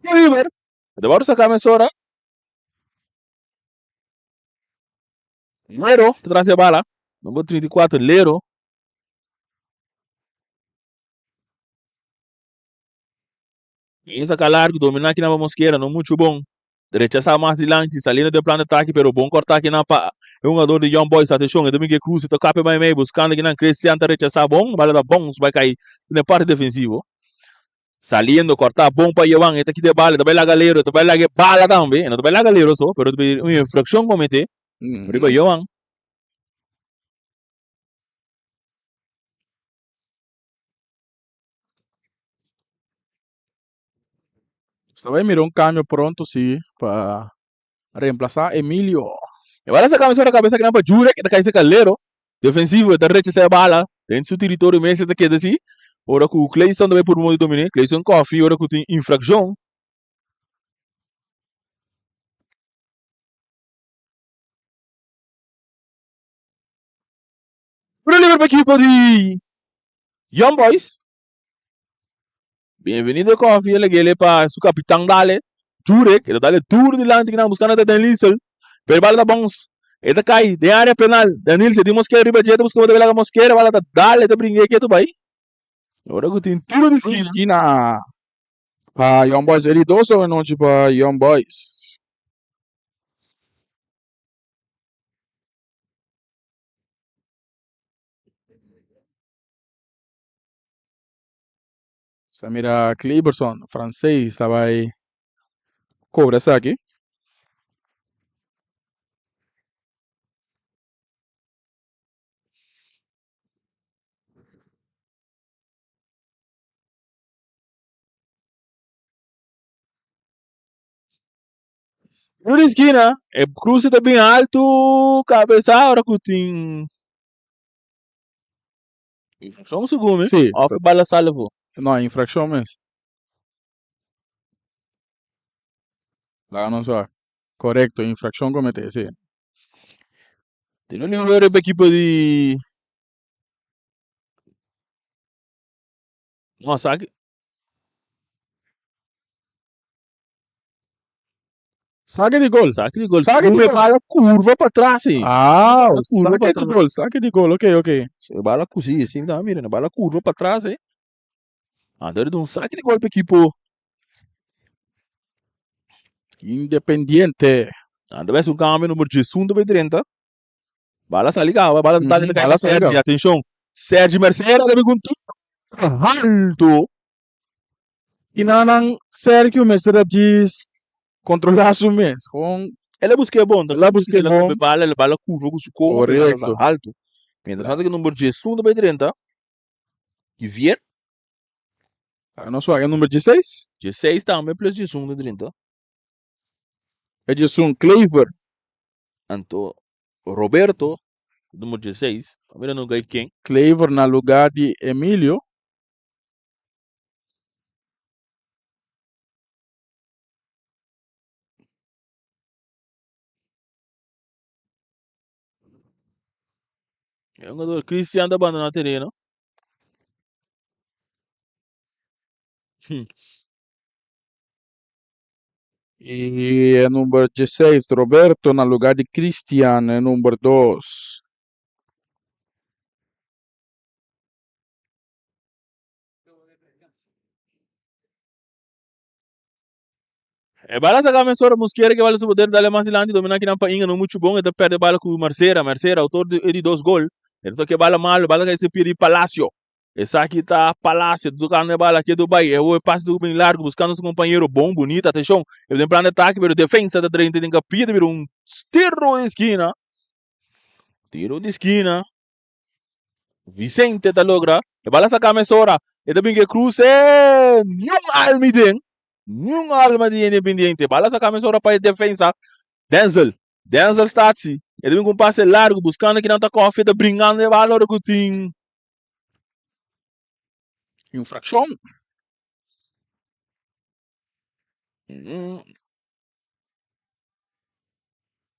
River. De wòrdu saká mesora. Lero ta tras e bala. Number 34 Lero. Yin saca largo, domina aki na pa Mosquera, no mucho bon. Rechasa mas dilanti, saliendo den plan de atake, pero bon corta aki na pa e hungador di Young Boys. Atencion, e Domingue Cruz ta cape bay mey, buscando aki nan Christian ta rechasa bon, bala ta bon, bay cay den parte defensivo. Saliendo, corta bon pa Johan, e ta kita e bala, e ta bay laga Lero, e ta bay laga e bala tambe, e no ta bay laga Lero so, pero ta bay un infraccion comete riba Johan. Nos ta bai mira un cambio pronto si pa reemplaza Emilio. E bala sa cambia sobre cabeza kinan pa Jurek, e ta cay cerca Lero. Defensivo, e ta rechaza e bala den su territorio mes e ta keda si. Ora cu Clayson ta bay purba modo di domine, Clayson Coffee ora cu tin infraccion. Tiro liber pa ekipo di Young Boys. Bienvenido Koffie, el a gele pa su kapitan dale. Jurek, e ta dale duro dilanti kinan buskando ta Danilson. Pero e bala ta bons. E ta kai den area penal. Danilson tin Mosquera riba dje, ta buska bota bela Mosquera, bala ta dale, ta bringa e ketu bai. Ora ku tin tiro di skina. Skina pa Young Boys. E di dos anochi pa Young Boys. Sa mira Kleberson, franses, ta bai cobra esaki. Tiro di skina, e cruce ta bin alto, cabeza ora cu tin infraccion segun mi. Sí. Of e bala sali afo. No, infraccion mes. Laga nos wak. Correcto, infraccion comete, sí. Tiro libre riba ekipo di No, saki. Sake di gol. Sake di gol. Sake di Prome gol. bala curva pa tras eh. Ah, Bala curva sake pa di tras. gol, sake di gol. Ok, ok. Se bala kusi, si mi mira, bala curva pa tras eh. Anto di un sake di gol pa ekipo. Independiente. Anto bai un cambio numero 11 ta bai drenta. Bala sali caba, bala total ta kai Bala pa sali Sergi. caba. Atencion. Sergi Mercera ta bai ku un tiro alto. Kinanan Sergio mester a djis kontrolá su mes. Kon El a busk'é bon, El a busk'é bon. Bala, el bala kurva ku su koma, pero el Korekto. ta alto. Mientras tanto ke number 11 ta bai drenta, Givier. Nos wak e number 16? 16 tambe plus 11 ta drenta. E 11 Klever. Anto Roberto, number 16, pa mira no gai ken. Klever na lugá di Emilio. E hungador Christian ta bandona tereno. Y e number 16, Roberto, na lugar di Christian, e number 2. E bala saca mesora Mosquera ke bala su poder dale mas dilanti domina kinan pa Inga no mucho bon e ta perde bala ku Marcera Marcera autor di e di dos gol e ta toke bala malo bala kai se pia di Palacio esaki ta Palacio tocando e bala kedo bai e hoy pase ta bin largo buscando su compañero bon bunita atencion e den plan de atake pero defensa ta drenta den kapia ta bira un tiro di esquina tiro di esquina. Vicente ta logra. E bala saca mesora. E ta bin ke cruce. Niun alma den. Niun alma di Independiente. Bala saca mesora pa e defensa. Denzel. Denzel Stasi. E ta bin ku un pase largo buscando kinan ta koffie. Ta bringando e bala ora ku tin. Infraccion.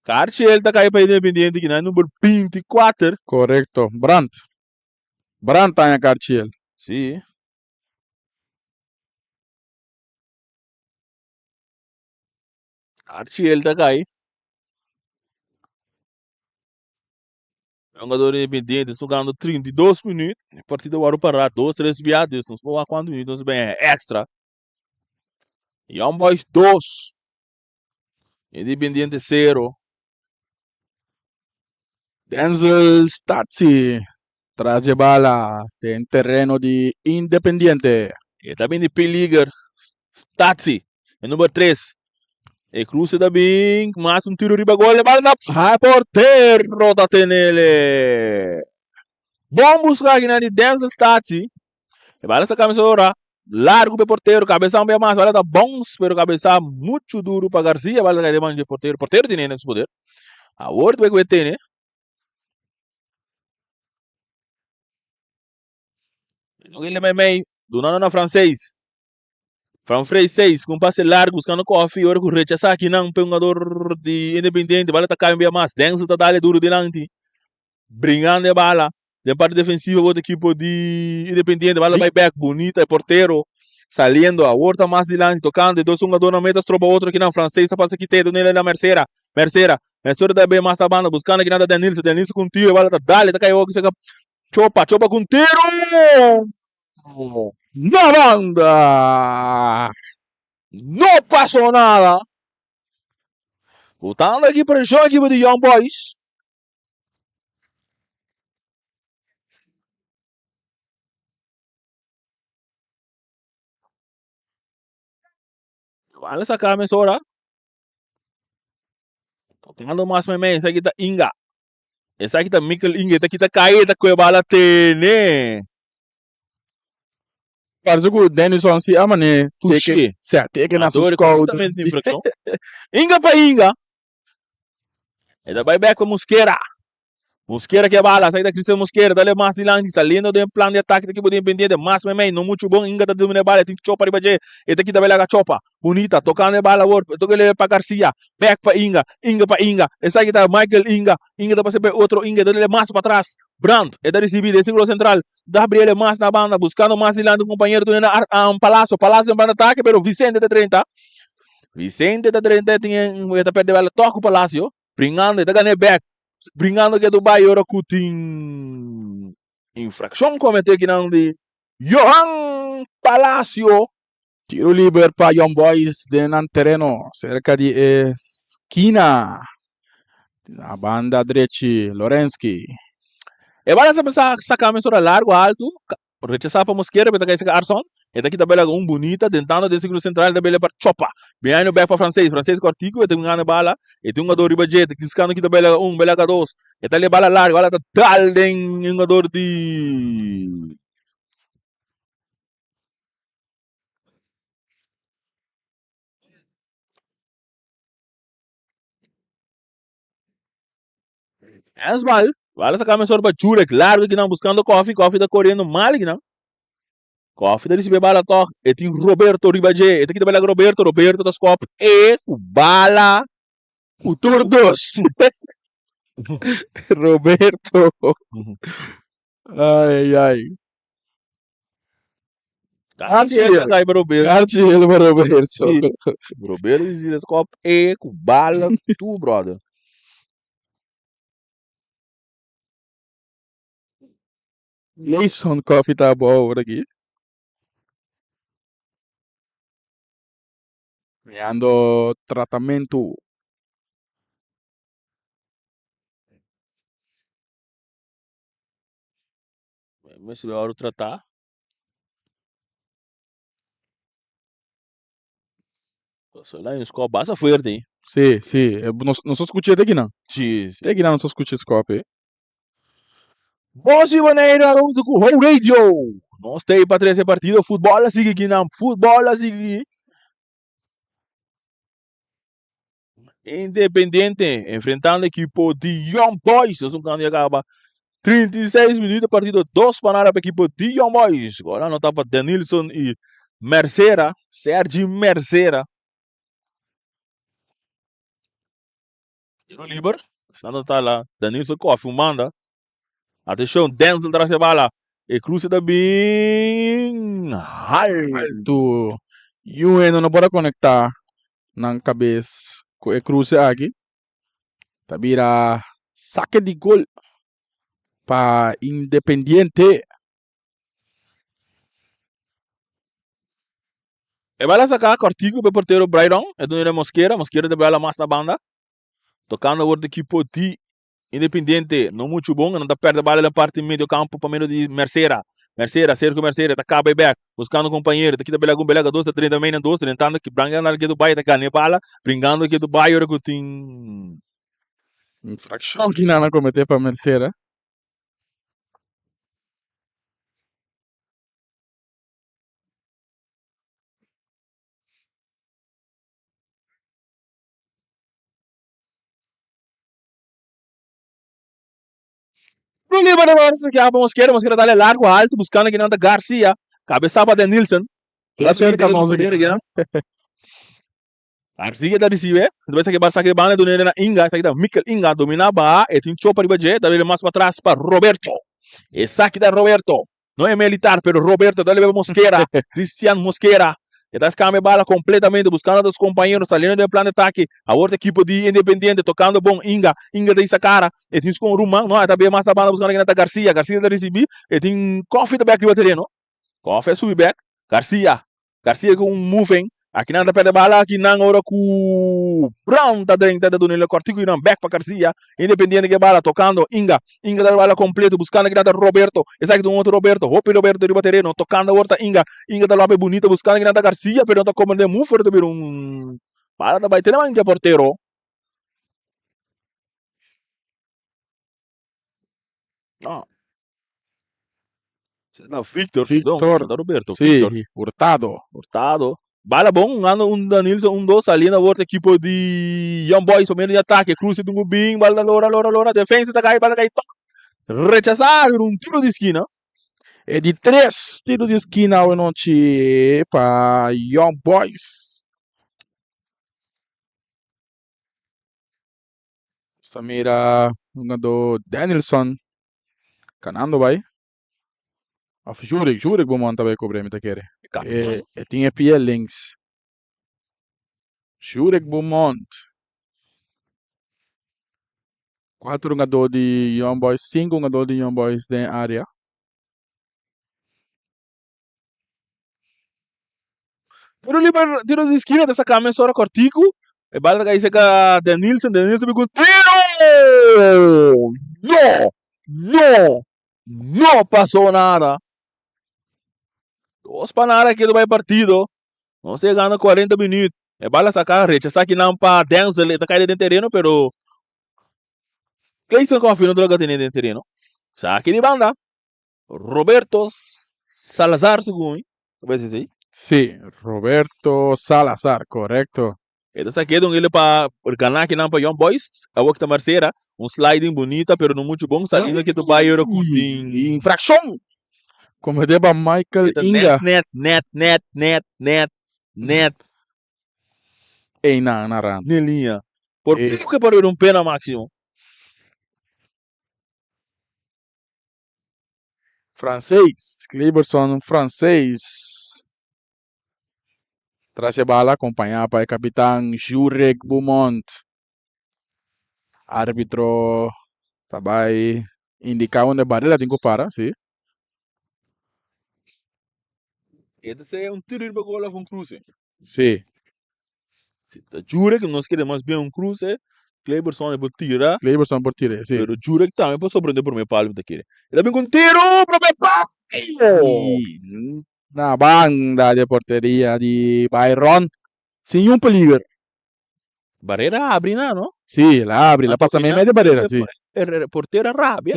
Karchel ta kai pa Independiente ki na number 24. Korekto. Brandt. Brandt ta haña karchel. Sí. Karchel ta kai. Hungador Independiente jugando 32 minuut. E partido wòrdu pará dos, tres bia. Dus nos por wak kuantu minuut nos ben extra. Young Boys 2. Independiente 0. Denzel Stadzi tras dje bala den tereno di Independiente. E ta bin di peliger. Stadzi, e number 3. E cruce ta bin, mas un tiro riba gol. E bala ta ha portero ta tenele. Bon busca aki na di Denzel Stadzi. E bala sa camisa ora. Largo pe portero, cabeza un mas, bala ta bons, pero cabeza mucho duro pa Garcia, bala ta cae den man di portero. Portero tiene en su poder. Awor tu e tene. No kile mei mei, dunando na francês. Franfrey 6, com passe largo, buscando Kofi, ora ku rechaza aqui não, pe jogador de Independiente, bala ta cai um bia mas, Denzel ta dale duro dilanti, bringando e bala. Den parti defensivo bo ekipo di Independiente. Bala bai bek bunita e portero saliendo. Awor ta mas dilanti tocando e dos hungadornan meta stroba otro kinan. Francés ta pasa kite dunele na Mercera. Mercera. Mercera ta bay mas ta banda buscando kinan ta Denilson. Denilson cu un tiro e bala ta dale ta cay hoki seka Chopa. Chopa cu un tiro! Na banda! No pasó nada. Botando aki presión ekipo di Young Boys. Bala saca mesora. Tocando mas meme, esaki ta Inga. Esaki ta Mikkel Inga, ta kita cae, ta coe bala tene. Parece ku Denison si a mane Touché. teke, sea, teke na su Adore schouder. completamente infraccion. Inga pa Inga. E ta bai bek pa Mosquera. Mosquera ke bala, esaki ta Cristian Mosquera, dale mas dilanti, saliendo den plan di atake ta ekipo di Independiente, mas meimei, no muchu bon, Inga ta domina e bala, e tin Chopa riba dje, e ta kita bai laga Chopa, bunita, tocando e bala awor, e toca pa Garcia, bek pa Inga, Inga pa Inga, esaki ta Michael Inga, Inga ta pasa pa e otro Inga, e ta dale mas patras, Brandt, e ta ricibi den circulo central, ta habri ele mas na banda, buscando mas dilanti un compañero, duna na Palacio, Palacio den plan di atake, pero Vicente ta drenta, Vicente ta drenta, e tin e ta perde bala tok cu Palacio. Bringando, e ta gana e bek. Bringando ke Dubai ora ku tin infrakshon komete kinan di Johan Palacio. Tiro liber pa Young Boys den nan tereno serka di e skina. Na banda drechi Lorenski. E bala sa pensa saka mesora largo alto. Rechasá pa Mosquera, pero ta kai saka Arson. E ta kita bela un bunita, tentando den círculo central, e ta bela pa Chopa. Biaino bek pa Francés, Francés cortico, e ta gana bala, e tin un jugador riba dje, ta buscando kita bela un, bela ka dos. E ta le bala largo, bala ta dal den un jugador di Hensbal, bala saka mesor pa Jurek, largo kinan buscando Koffie, Koffie ta corriendo mal kinan. Koffie ta recibe bala toch, e tin Roberto riba dje, e ta kita bala Roberto, Roberto ta skop e ku bala ku tur dos. Roberto. Ai, ai. Archie pa Roberto. Archie pa Roberto. Sí. Roberto dice ta skop e ku bala tu brother. Mason Coffee ta abou awor aki. Mirando tratamentu. Mester be wòrdu tratá. Pasobra nan un skòp basta fuerte ei. Sí, sí. Nos nos a skuch'é te kinan. Sí, sí. Te kinan nos a skucha e skòp ei. Bos di Boneiru a huntu ku Ho Radio. Nos ta ei pa trese partido. Futbòl a sigui kinan. Futbòl a sigui. Independiente enfrentando equipo di Young Boys. Nos un cambio acaba 36 minutos partido 2 pa nada pa equipo di Young Boys. Gol anota pa Denilson y Mercera, Sergi Mercera. Tiro liber. Esnan ta la Denilson Kofi un banda. Atención, Denzel tras e bala. E cruce ta bin halto. Alto. Yueno no por a conecta nan cabes cu e cruce aki. Ta bira saque di gol pa Independiente. E bala saca cortico pe portero Braidon. E duna Mosquera. Mosquera ta bala mas na banda. Tocando awor di equipo di Independiente. No mucho bon. Nan ta perde bala den parti medio campo pa medio di Mercera. Mercera, Sergio Mercera ta caba e bek. Buscando compañero. Ta kita bela algun bela dos ta drenta medio dos. Drentando ki Branga na ke Dubai ta gana e bala. Bringando ke Dubai ora cu tin. Infraccion ki nan a comete pa Mercera. Problema na Barça que apa Mosquera, Mosquera dale largo alto buscando que nanta Garcia, cabeça pa Denilson. La cerca nos aqui. Garcia ta recibe, después que Barça que banda do na Inga, essa aqui tá Mikel Inga domina ba, e tem chopa riba je, dá ele mais para trás para Roberto. Esaki ta Roberto. No e militar, pero Roberto ta leba Mosquera, Cristian Mosquera. E ta scambia bala completamente, buscando su compañero, saliendo den plan de ataque. Awor ta equipo di Independiente tocando bon. Inga, Inga ta isa cara. E tin su con ruman, no, e ta bia mas na banda buscando kende ta Garcia. Garcia ta ricibi, e tin Koffie ta bek riba tereno. Koffie a subi bek. Garcia, Garcia ku un moving. Akinan ta perde bala akinan ora ku Brown ta drenta ta duna el kòrtiku i nan bèk pa Garcia. Independiente ke bala tokando Inga. Inga ta bala kompleto buskando kinan ta Roberto. Esaki ta un otro Roberto. Hopi Roberto riba tereno tokando awor ta Inga. Inga ta lope bunita buskando kinan ta Garcia pero no ta komprende mufer ta bira un bala ta bai te na man dje portero. No. No, Victor, perdón. Victor. No Roberto, Sí, Victor. Hurtado. Hurtado. Bala bon, ando un Danilson, un dos, saliendo awor ta equipo di Young Boys, por medio di ataque, cruce dungu bin, bala lora, lora, lora, defensa ta cai, bala cai, top. Rechazá, un tiro di esquina. E di tres tiro di esquina awe nochi pa Young Boys. Nos ta mira hungadó Danielson kanando bai. Of Jurek, Jurek Beaumont ta bai kobr'é mi ta kere. Kapitan. E, e tin e pia links. Jurek Beaumont. Kuater hungadó di Young Boys, sinku hungadó di Young Boys den área. Tiro liber, tiro di esquina ta saca mesora cortico. E bala ta cai cerca Denilson, Denilson bin cu tiro! No! No! No pasó nada. Dos pa nada kedo bai partido. Nos ta yegando 40 minuut. E bala saca, rechaza kinan pa Denzel, e ta cai den tereno pero Clayson Coffee no ta logra tene den tereno. Saki di banda. Roberto Salazar segun mi, ta parece esey? Sí, Roberto Salazar, correcto. E ta saké don ele pa gana kinan pa Young Boys, awor ki ta Marcera, un sliding bunita pero no mucho bon, saliendo ke ta bai ora ku tin. Infraccion comete pa Michael E ta Inga. net net net net net net net Eynan na rand. ne liña. Por E. poco e por bira un pena maximo. Franseis, Kleberson Franseis tras e bala acompañá pa e kapitan Jurek Beaumont. Arbitro ta bai indiká unda e barela tin ku para, si. E ta ser un tiro riba gol of un cruce. Si. Si ta Jurek nos kere mas bien un cruce, Kleberson e por tira. Kleberson por tira, si. Pero Jurek tambe por sorprende prome palo mi ta kere. E ta bin cu un tiro prome palo! Y na banda di porteria di Byron sin un peliger. Barrera a abri na, no? Si, el a abri, el a pasa meimei di barrera, si. E portero a rabia.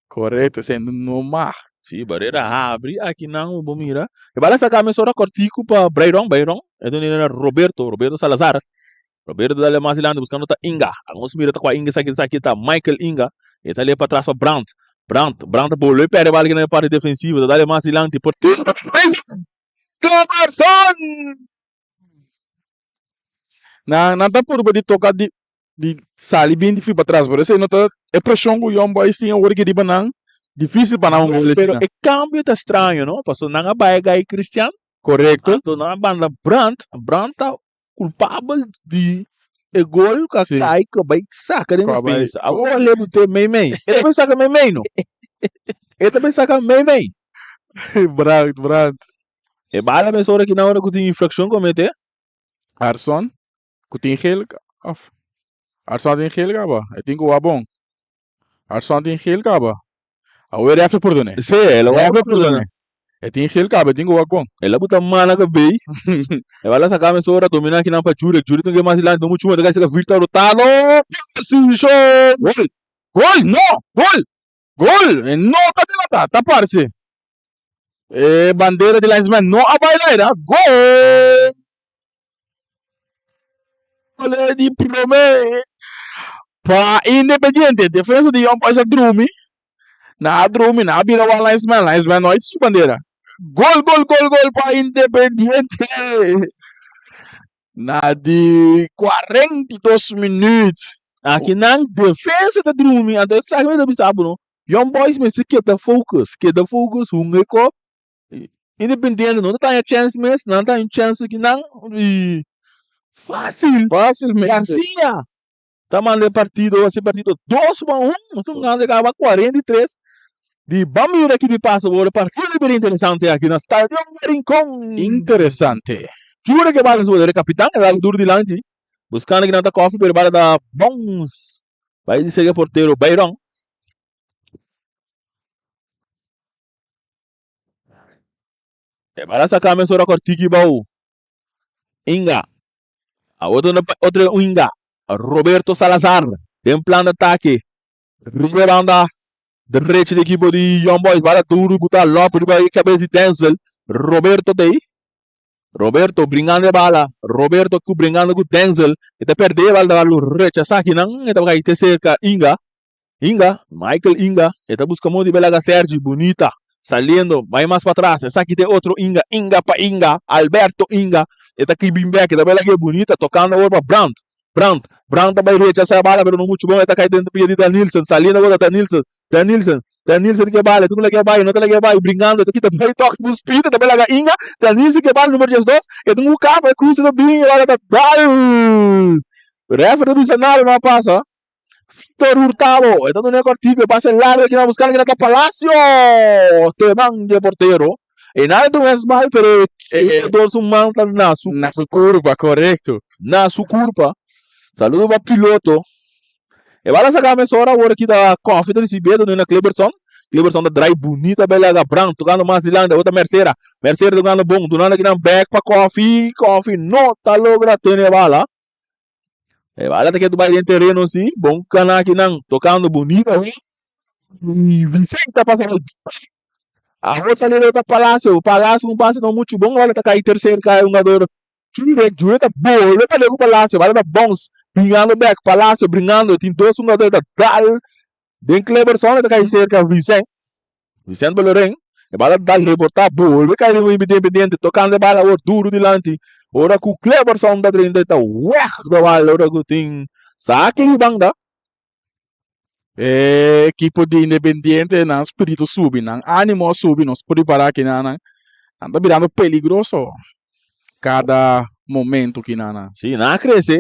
Correcto, esei no mag. Si, Barrera a abri aki nan, bo mira. E bala saca mesora cortico pa Brayron, Brayron. E duni na Roberto, Roberto Salazar. Roberto dale mas dilanti buscando ta Inga. Nos mira ta cua Inga esaki, esaki ta Michael Inga. E ta le pa atras pa Brandt. Brandt, Brandt ta bolbe perde bala aki na e parti defensivo. Ta dale mas dilanti. Portero. Cleberson! Nan nan ta purba di toka di di sali bin di fi patras pero esei no ta e preshon ku Young Boys tin awor aki riba nan dificil pa nan hunga goles Pero asina. e cambio ta straño no, pasobra nan a bai Guy Christian, Korekto. anto nan a banda Brandt, Brandt ta culpabel di e gol ku a Sí. kai ku a bai saka den Ku a bai defensa. Awor a lebe te mei mei. E ta bai saka mei mei no. E ta bai saka mei mei. Brandt, Brandt. E bala mesora ki na ora ku tin infrakshon komete. Arson ku tin gel of Arson tin gel kaba e tin ku wak bon Arson tin gel kaba awe ref a pordone Sí, el a ref a wak pordone e tin gel kaba e tin ku wak bon. El a buta man na kabei. E bala saka mesora domina kinan pa Jurek. Jurek tin ke mas dilanti no muchu mas ta kai saka Victor Hurtado. Position! Gol! Gol! No! Gol! Gol! E no ta delata, ta parse. E bandera di linesman no a bai laira. Gol! Di prome pa Independiente. Defensa di Young Boys a drumi. Nan a drumi, nan a bira wak linesman. Linesman no a hit su bandera. Gol, gol, gol, gol pa Independiente. Na di 42 minuut. Aki nan defensa ta drumi. Anto esaki mi ta bisa bo no. Young Boys mester keda focus, keda focus hunga e kop. Independiente no ta haña chèns mes, nan ta haña un chèns aki nan i fásil. Fásilmente. Garcia ta manda e partido, hasi e partido 2-1, nos ta gana kaba 43 di ban mira ki di pasa awor, e partido ta bira interesante aki na Stadion Rincon. Interesante. Jure ke bala su e kapitan, e dal duru dilanti, buskando ki nan ta kòfi pero e bala ta bounce bai di serka e portero Bayron. E bala saka mesora kòrtiki bou Inga. Awor ta pa otro Inga. Roberto Salazar den plan di atake. Riba e banda derecho di ekipo di Young Boys. Bala duru buta lòp riba e kabes di Denzel. Roberto ta ei. Roberto bringando e bala. Roberto ku bringando ku Denzel. E ta pèrdè e bala ta wòrdu rechasá akinan. E ta kai te serka Inga. Inga, Michael Inga, e ta buska modo di belaga Sergi, bunita, saliendo, bai mas patras, esaki ta e otro Inga, Inga pa Inga, Alberto Inga, e ta ki bin bek, e ta belaga e bunita, tokando awor pa Brandt, Brandt, Brandt ta bai rechasa e bala pero no muchu bon, e ta kai den pia di Danilson, saliendo awor ta Danilson, Danilson, Danilson ke bala, e ta laga e bai, no ta laga e bai, bringando, e ta kita bai tok bu spita, e ta belaga Inga, Danilson ke bala numero 12, e ta un kapa, e krusa ta bin, e bala ta dal, refer ta bisa nada no a pasa. Victor Hurtado, e ta duna e kòrtiku, e pase largu aki nan buskando kina ta Palacio, te man di e portero. E nan ta un esbal, pero e dor su man ta na su Na su kurpa, korekto. na su kurpa. Saludo pa piloto. E bala saka mesora awor aki ta Koffie ta risibié, ta duna na Cleberson. Cleberson ta drai bunita bai laga Brandt tokando mas dilanti, awor ta Mercera. Mercera tokando bon, dunando akinan bèk pa Koffie, Koffie no ta logra tene e bala. E bala ta ketu bai den tereno si, bon kanakinan tokando bunito awe. I Vicente ta pasa bai. Awor sali ta Palacio, Palacio un pase no muchu bon, bala ta kai tercer kai hungador Jurek, Jurek ta bolbe pelea ku Palacio, bala ta bounce bringando bek, Palacio bringando, tin dos hungador ta dal den Cleberson ta kai serka Vicente. Vicente Boloren, e bala dal reportá, bolbe kai riba Independiente, tokando e bala awor duru dilanti, ora ku Cleberson ta drenta e ta wèg de bala ora ku tin saki di banda. E ekipo di Independiente nan spiritu subi, nan animo a subi, nos por ripará kinan nan ta birando peligroso kada momento kinan nan. Sí, nan a krese,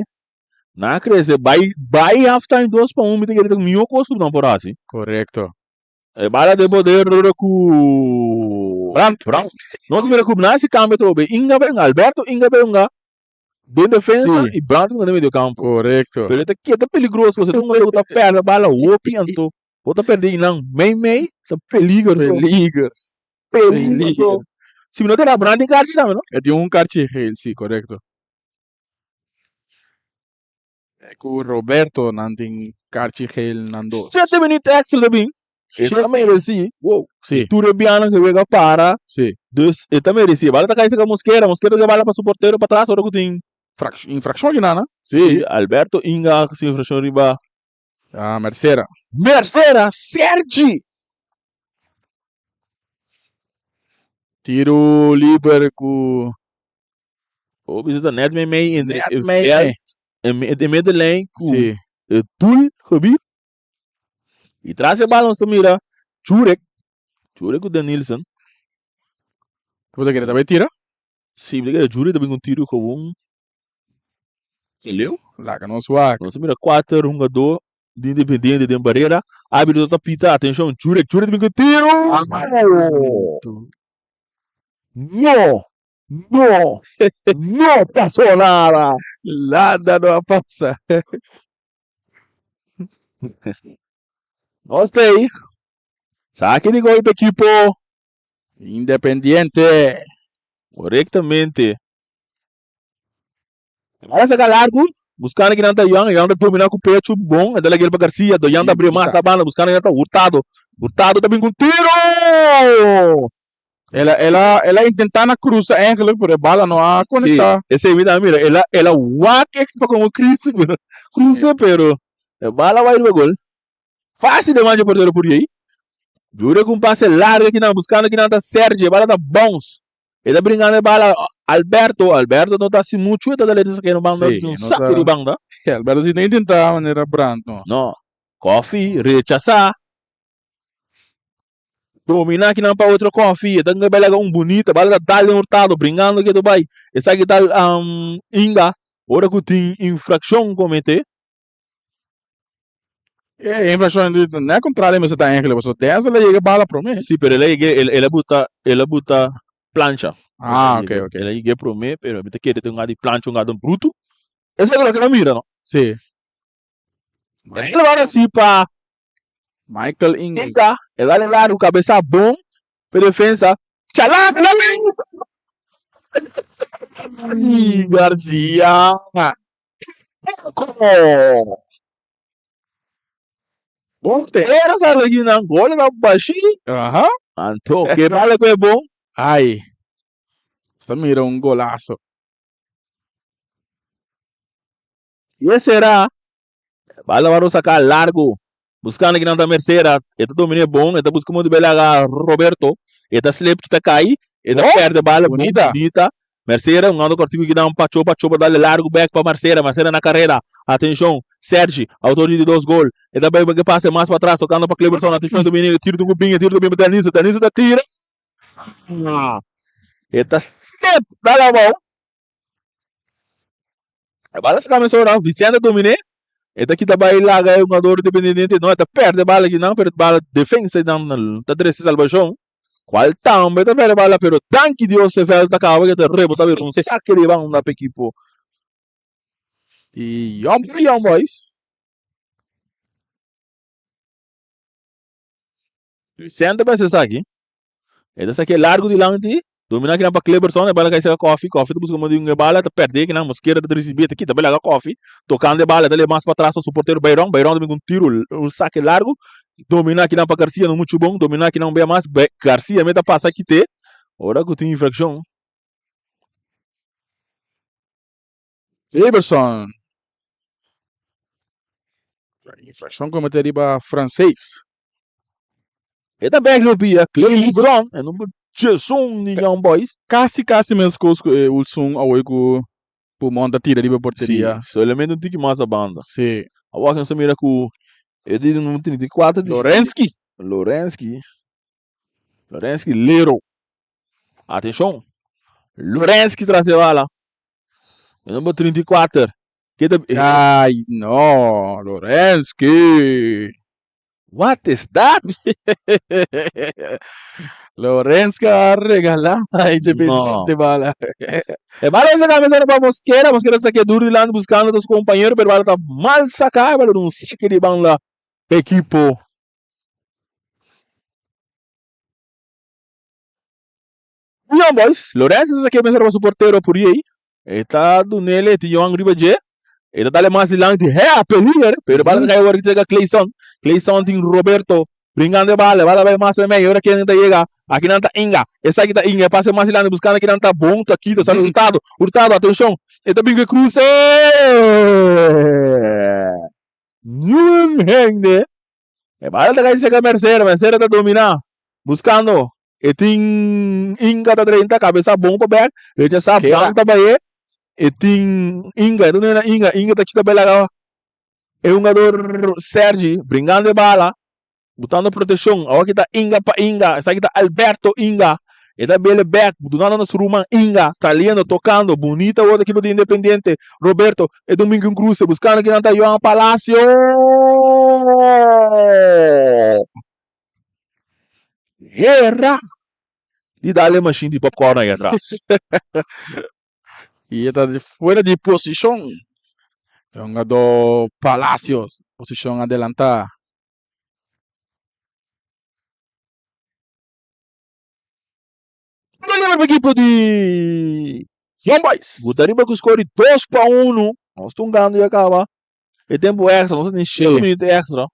nan a krese, bai bai halftime 2-1 mi ta kere ta mihó kos ku nan por hasi. Korekto. E bala den poder ora ku Brandt. Brandt. Nos mira ku Nancy cambia trobe. Inga benga, Alberto Inga benga den defensa Sí. y Brandt benga den medio campo. Correcto. Pero ta keda peligroso pasobra un ku ta perde bala hopi anto bo ta perde nan mei mei ta peligro. Peligro. Peligro. Peligro. Si mi no ta Brandt tin karchi tambe no? E tin un karchi geel, sí, correcto. Ku Roberto nan tin karchi geel nan dos. Shete minüt extra ta bin. E ta meresí. Wow. Sí. Tur e bianan ku e wega para. Sí. Dus e ta meresí. E bala ta kai serka Mosquera. Mosquera ta bala pa su portero patras ora ku tin. Infrakshon ki nan. Sí. Alberto Inga hasi infrakshon riba. Ah, Mercera. Mercera, Sergi. Tiro liber ku. O bisa ta net mei mei entre Net e mei mei. veld e middenlijn ku Sí. e doelgebied. I tras e bal nos ta mira Jurek, Jurek ku Denilson. Bo ta kere ta bai tira? Sí, mi ta kere Jurek ta bin ku un tiro gewoon leu. Laga nos wak. Nos ta mira kuater hungadó di Independiente den barera. Árbitro ta pita, atenshon, Jurek, Jurek ta bin ku e tiro! No! No! No pasó nada! Nada no a pasa. Nos ta ei. Saki di gol pa ekipo. Independiente. Korektamente. Bala saka largu. Buskando kinan ta Young. Young ta domina ku pechu bon. E ta lag'el pa Garcia. Do Young ta abri mas na banda. Buskando kinan ta Hurtado. Hurtado ta bin ku un tiro! El a, el a, el a intentá na cruza eigenlijk, pero e bala no a Sí, conectá. esei mi ta mira. El a, el a wak e pa como cruza, pero, cruza, pero e bala bai riba gol. Fácil de manja portero por ei. Jure ku un pase largo kinan, buscando kinan ta Sergio, e bala ta bounce. E ta bringando e bala Alberto, Alberto no ta hasi muchu, e ta dale esaki na banda, Sí, un e no saque ta- di banda. Alberto si no intentá manera Brandt, no. No, Koffie rechasá. Domina kinan pa otro kofi, e ta bai laga un bunita, bala ta dal den Hurtado, bringando ke ta bai. Esaki ta Inga, ora ku tin infrakshon komete. E infrakshon di no e kontrario mester ta eigenlijk, pasobra Denzel a yega bala prome. Si, pero el a yega, el a buta, el a buta plancha. Ah, ok, ok. El a yega prome, pero mi ta kere ta un di plancha, un gado brutu. Esaki ta loke el a mira, no? Si. El a wak si pa Michael Inga. Inga, el a largo cabeza bon pe defensa. Chalak la Ay, Garcia. Bon te. Era sa reginan gol na bashi. Aha. Anto, ke bala ku e bon. Ay. Sta mira un golazo. Ye será Bala wòrdu saká largu. Buskando kinan ta Mercera. E ta dominé bon. E ta buska modo di belaga Roberto. E ta slip kita kai. E ta pèrdè bala. Bunita. Bunita. Mercera un ando kòrtiku kinan pa Chopa. Chopa dale largu bèk pa Mercera. Mercera na karera. Atenshon. Sergi, autor di dos gol. E ta bai ke pase mas patras tokando pa Cleberson. Atenshon e ta bini. E tiro ta ku bin. E tiro ta bin pa Denilson. Denilson ta tira. E ta slip dal abou. E bala sa kame sora, Vicente dominé. E ta kita bai laga e hungador Independiente. No, e ta perde bala kinan, pero bala defensa nan ta trese salbashon. Cual tambe ta perde bala, pero danki Dios e veld ta kaba ke ta rebota bira un sake di banda pa ekipo Di Young di Young Boys. Vicente pa esaki. E ta saki largu dilanti. Domina kinan pa Cleberson. E bala kai seka Kofi. Kofi ta buska modo di un e bala. Ta perde kinan. Mosquera ta risibi. Ta kita belaga Kofi. Tokando e bala. Ta leba mas pa tras pa su portero Bayron. Bayron ta bin ku un tiro. Un sake largu. Domina kinan pa Garcia. No muchu bon. Domina kinan un bia mas. Garcia me ta pasa kite. Ora ku tin infrakshon. Cleberson. Infrakshon komete riba Franseis. E ta bek lo pia Clebron e number 11 di Young Boys. Kasi kasi meskos ku e Ulsun awor ku Pulmon ta tira riba porteria. Si, solamente un tiki mas a banda. Si. Awor nos ta mira ku e di number 34 di Lorenski. Lorenski. Lorenski Lero. Atenshon. Lorenski tras e bala. E number 34. Ke ta Ay, no, Lorenski. What is that? Lorenski a regalá a Independiente No. bala. E bala a saca mesa pa Mosquera. Mosquera saca duro dilanti buscando su compañero, pero bala ta mal saca. E bala un saque di banda pa equipo. Young Boys, Lorenzo sa saque mesa pa su portero Puriey. E ta dunele e tin Johan riba dje. E ta dale mas dilanti. Hea, peliger. Pero bala ta kai ora ki chega Clayson. Clayson tin Roberto. Bringando e bala. Bala bai mas mei. Ora ken ta yega. Aki nan ta Inga. Esaki ta Inga. E pase mas dilanti buscando aki nan ta bon. Ta kita. Sali Hurtado. Hurtado, atencion. E ta bin ku e cruce. Niun hende. E bala ta kai seka Mercera. Mercera ta domina. Buscando. E tin Inga ta drenta kabesa bon pa bek. Rechasá Kera. Bran ta baye. E tin Inga, e ta duna Inga. Inga ta kita bela e hungador Sergi bringando e bala, butando proteccion. Awor kita Inga pa Inga. Esaki ta Alberto Inga. E ta bele bek, dunando na su ruman Inga. Saliendo, tocando. Bunita awor ekipo di Independiente. Roberto, e domingo un cruce, buscando kinan ta Johan Palacio. Hera di dal e machine di popcorn ahí atras. Y e ta fuera di posicion. E hungador Palacios, posicion adelanta. Tiro libre pa equipo di Young Boys. Buta riba cu score di 2-1. Nos ta hungando ya caba. E tempo extra, nos tin 5 minuto extra.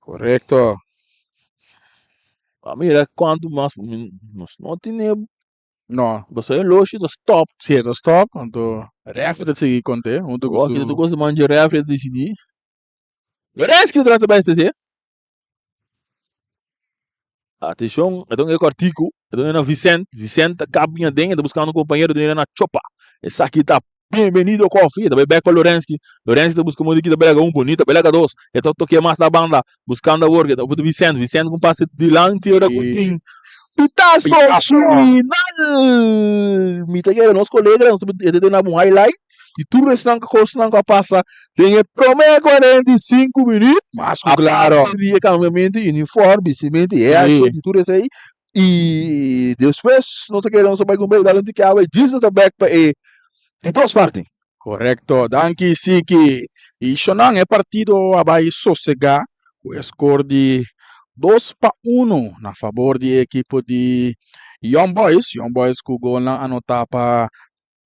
Correcto. A mira cuanto mas nos no tene. No. Pasobra e loshi ta stop. Si, e ta stop, anto refri ta sigui conte hunto cu su. su. Tur cos man dje refri ta dicidi. Lorenski ta trata bai STC. Atencion, e ta un e cortico, e ta un na Vicent, Vicent ta kap bin aden, e ta buscando un compañero, e ta na Chopa. Esaki ta. Bienvenido Koffie, ta bai bek pa Lorenski. Lorenski ta buska modo di kita belaga un bonita, belaga dos. E ta tokia mas na banda, buskando awor ke ta oputa Vicente. Vicente ku pase dilanti ora ku tin pitazo final. Mi ta kere nos kolega nos ta e ta duna un highlight di tur esnan kosnan ku a pasa den e prome 45 minuut. Mas ku klaro. Aparte di e kambiamento di uniform, bistimento, e action di tur esei. I despues nos a kere nos a bai ku un bebe dal un tiki awa i djis nos a bek pa e di dos parti. Korekto, danki Siki. I shonan e partido a bai sosegá ku e skor di 2-1 na fabor di e ekipo di Young Boys. Young Boys ku golnan anotá pa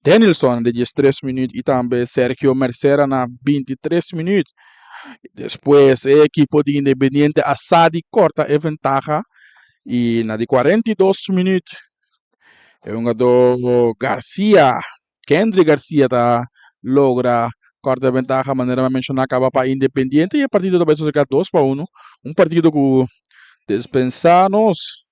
Denilson di 13 minuut i tambe Sergio Mercera na 23 minuut. Despues e ekipo di Independiente a sa di korta e ventaha i na di 42 minuut e hungadó Garcia, Kendry Garcia ta logra korta e ventaha manera mi a menshoná kaba pa Independiente i e partido ta bai sosegá 2-1. Un partido ku despensá nos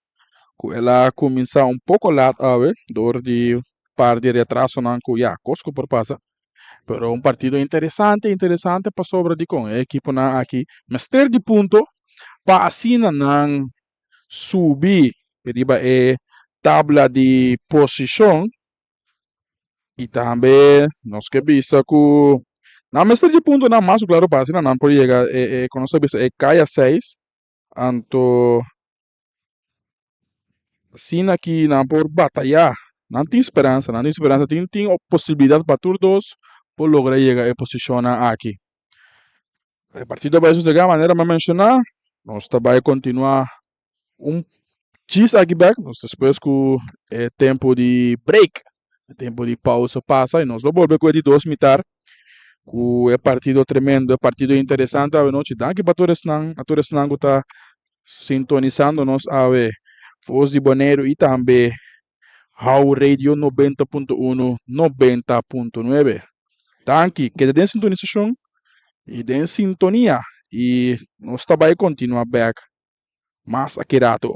ku el a kuminsá un poko lat awe dor di par di retrasonan ku ya kos ku por pasa. Pero un partido interesante, interesante pasobra dikon e ekiponan aki mester di punto pa asina nan subi riba e tabla di posishon i tambe nos ke bisa ku nan mester di puntonan mas ku klaro pa asina nan por yega e e ku nos ta bisa e kaya seis. Anto asina ki nan por batayá, nan tin speransa, nan tin speransa, tin tin posibilidat pa tur dos por logra yega e posishonnan aki. E partido bai sosegá manera mi a menshoná, nos ta bai kontinuá un chis aki bèk, nos despues ku e tempu di break, e tempu di pausa pasa i nos lo bolbe ku e di dos mitar. Ku e partido tremendo, e partido interesante awe nochi. Danki pa tur esnan, a tur esnan ku ta sintonisando nos awe. Voz di Boneiru i tambe How Radio 90.1, 90.9. Danki, keda den sintonisashon i den sintonia i nos ta bai kontinuá bèk mas aki rato.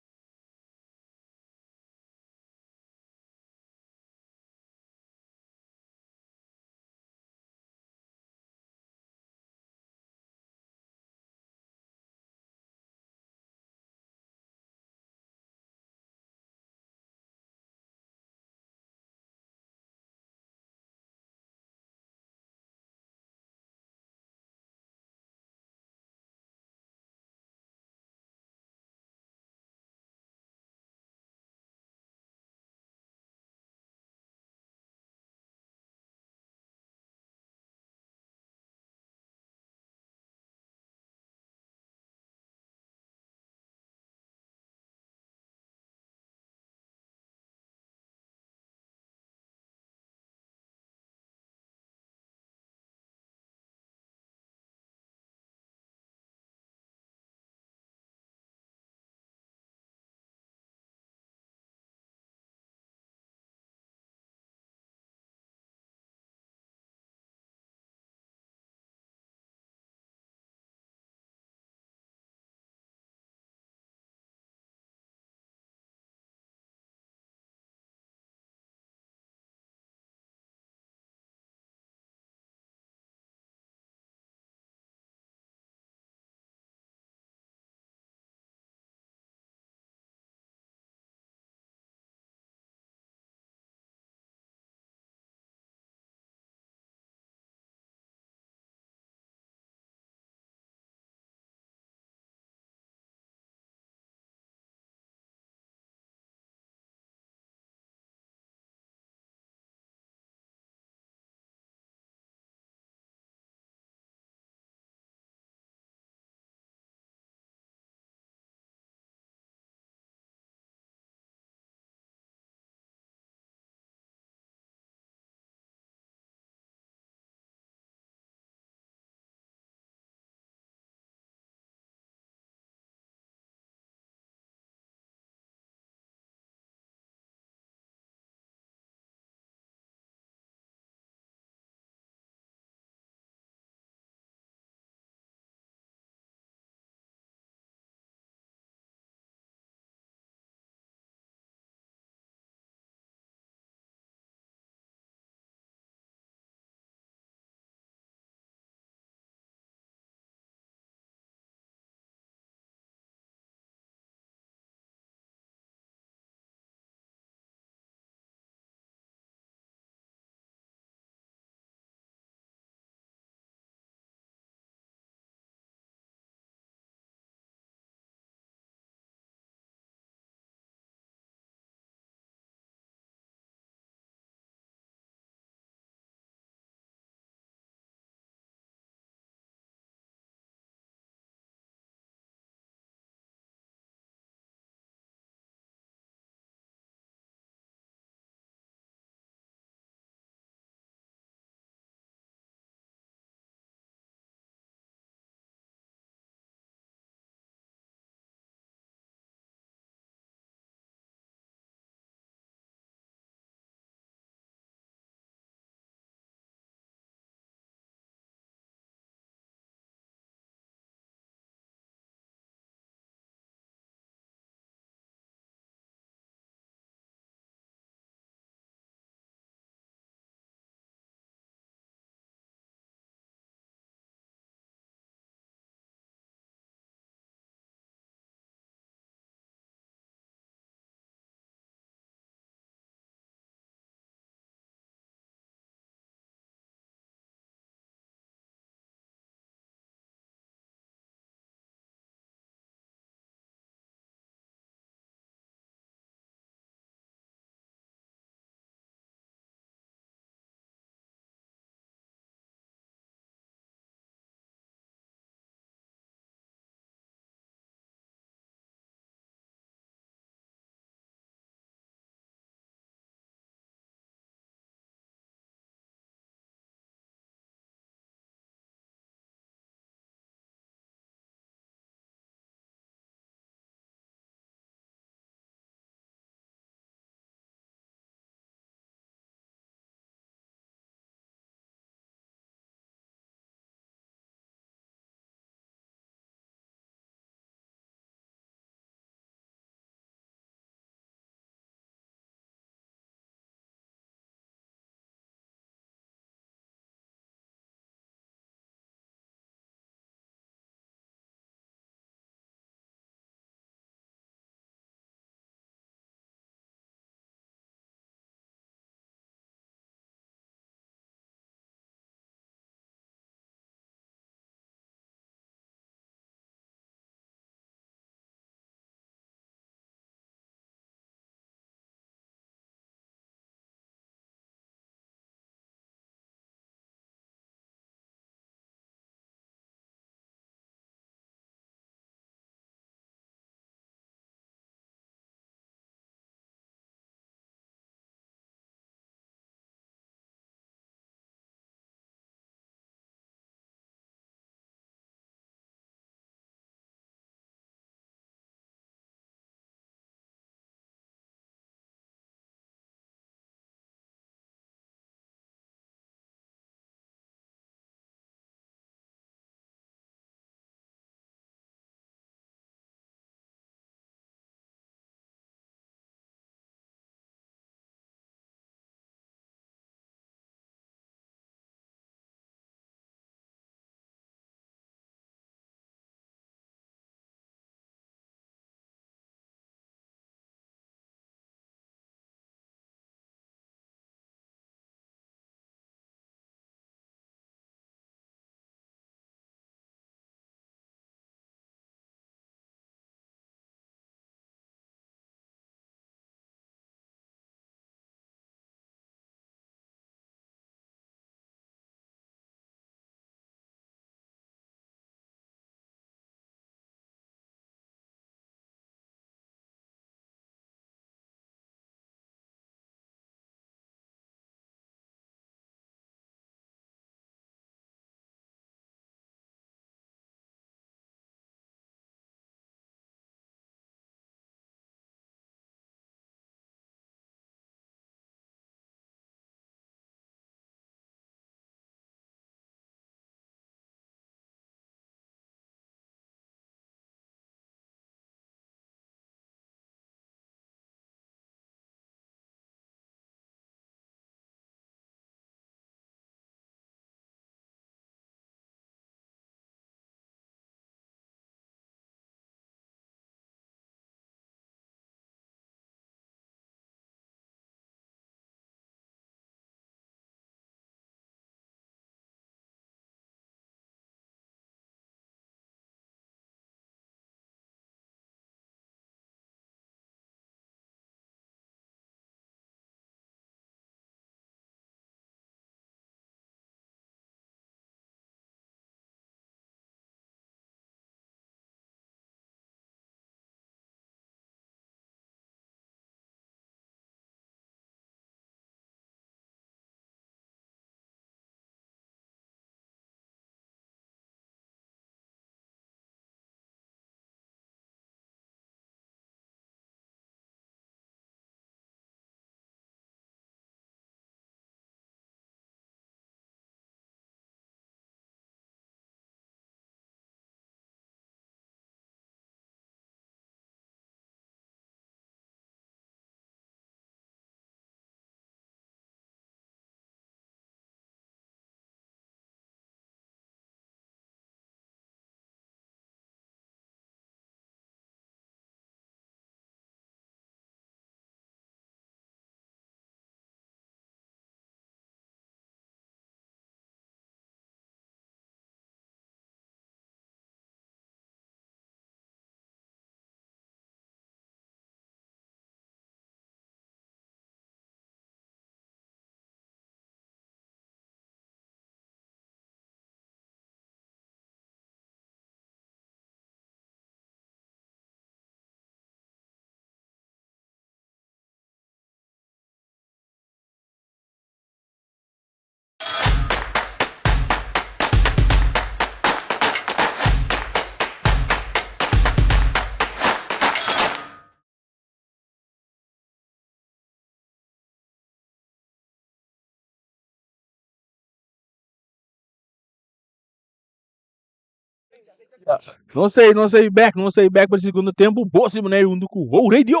Nos ei, nos ei bek, nos ei bek pa segundo tempo. Bos di Boneiru huntu ku Ho Radio.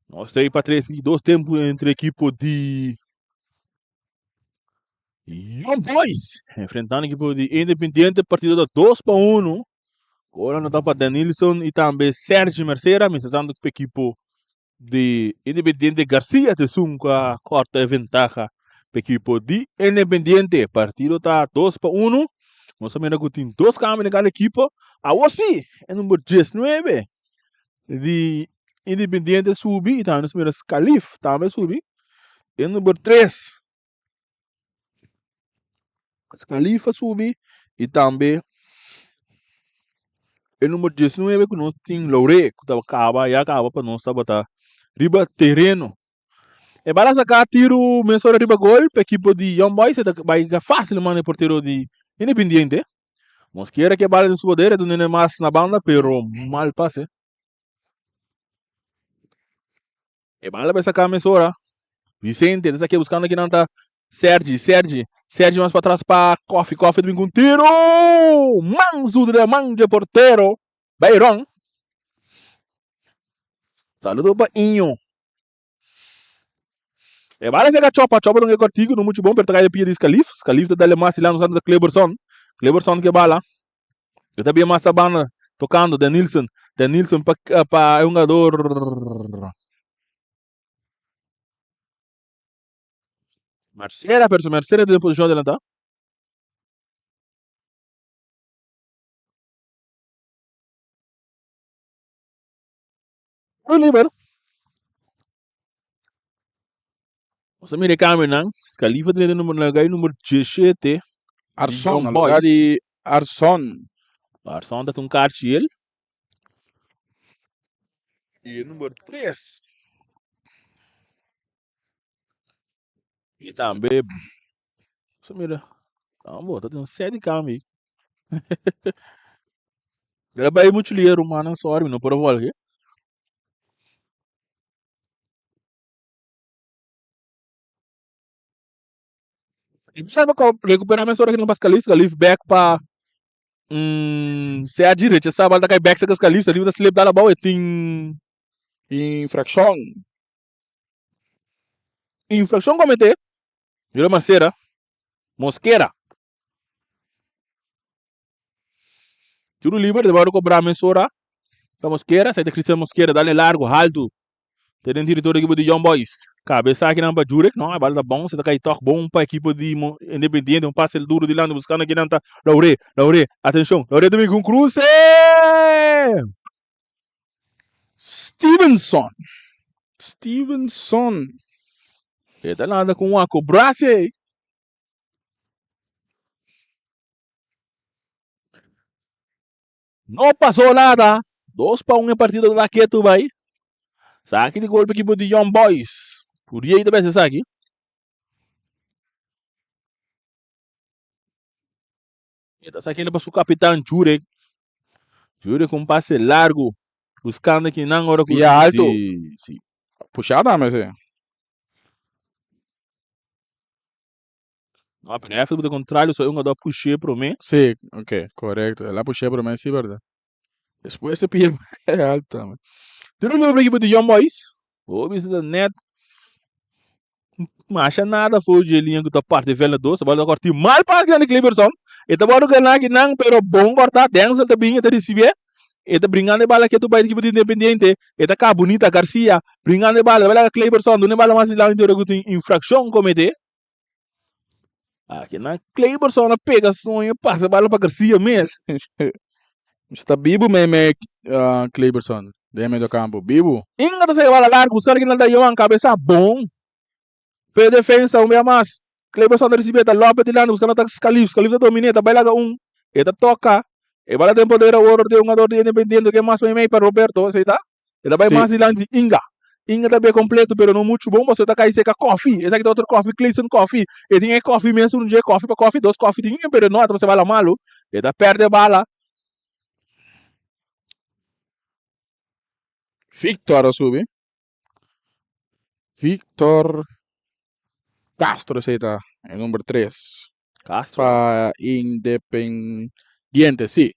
Nos ei pa tres i dos tempo entre ekipo di Young Boys enfrentando ekipo di Independiente. Partido ta 2-1. Gol anotá pa Danilson i tambe Sergi Mercera. Mientras tanto ekipo di Independiente Garcia ta esun ku a kòrta e ventaha pa ekipo di Independiente. Partido ta 2-1. Nos a mira ku tin dos kambio den kada ekipo. Awor si e number 19 di Independiente subi i tambe nos mira Scalif tambe subi. E number 3 Scalif a subi i tambe e number 19 ku nos tin Lauré ku tabata kaba ya kaba pa nos tabata riba tereno. E bala saka tiru mesora riba gol pa ekipo di Young Boys e ta bai fácil man e portero di Independiente. Mosquera ke bala den su poder e dun'e mas na banda pero mal pase. E bala bai saka mesora. Vicente ta sake buscando kinan ta Sergi, Sergi, Sergi mas patras pa Koffie, Koffie ta bin ku un tiro! Mansu de la man dje portero Bayron. Saludo pa Inho. E bala saka Chopa, Chopa dunga e kortiku, no muchu bon, pero ta kai den pia di Scalif. Scalif ta dale mas dilanti usando ta Kleberson. Kleberson ke bala. E ta bia mas ta banda tocando Denilson. Denilson pa pa e hungador Mercera, pero su Mercera den posicion adelantá. Muy liber. Nos a mira e cambionan. Scalifa ta den number na lugar di number 17. Arson, Young na lugar Boys. di Arson. Arson ta un karchi el. I e number 3. I tambe, nos a mira, tambo ta tin un set di cambio. El a bai muchu lier rumannan, sorry, mi no por a volge. Recupera mesora ki nan pa Scalif, Scalif back pa Sergi, rechasa bal ta kai back seka Scalif, Scalif ta slip dal abou e tin Infraccion. Infraccion comete, Yolo Mancera, Mosquera. Tiro liber ta wòrdu kobrá mesora pa Mosquera. Esei ta Cristian Mosquera dale largu haltu te den teritorio ekipo di Young Boys. Kabesa akinan pa Jurek. No, e bala ta bon. Se ta kai tòg bon pa ekipo di Independiente. Un pase duru dilanti buskando akinan ta Lauré. Lauré, atenshon. Lauré ta bin ku un kruse! Stevenson. Stevenson. E ta lanta ku un akobrasia ei. No pasó nada. 2-1 e partido ta ketu bai. Saki di golpe ekipo di Young Boys. Puriey ta bes esaki. E ta saki pa su kapitan Jurek. Jurek un pase largo. Buscando kinan ora ku Pia alto. Si, si. Pushá tambe si. No, pero even de contrario, so un a pushé promé. Sí, ok, correcto. El a pushé promé, sí, verdad. Después se pie alto tambe. Tiro libre equipo de Young Boys. Bo bisa ta net. Masha nada for de linha que ta parte vela dos. Bola corti mal pas grande Cleberson. E ta bola ganar que nan, pero bom cortar. Denzel ta binha ta recibe. E ta bringando e bala ketu bai equipo de Independiente. E ta cá bonita Garcia. Bringando e bala. Bala Cleberson. Dune bala mas dilanti ora ku tin infraccion comete. Aki na Cleberson a pega soño pasa bala pa Garcia mes. Está bibu mei mei uh, Cleberson den medio campo. Bibu. Inga ta saca bala largo, buscando kinan ta Johan, cabeza bon. Pe defensa un bia mas. Cleberson ta recibe, ta lope dilanti, buscando ta Scalif. Scalif ta domine, ta bai laga un. E ta toca. E bala den poder awor di hungador di Independiente, ke mas mei mei pa Roberto, esei ta. E ta bai mas dilanti Inga. Inga ta be completo pero no muchu bon pasobra e ta kai seca koffie. Esaki ta otro koffie, Clayson koffie. E tin e koffie mes un dje koffie pa koffie, dos koffie tin pero no e ta pasa bala malu. E ta perde bala. Victor a subi. Victor Castro esei ta e number 3. Castro. Pa Independiente, si.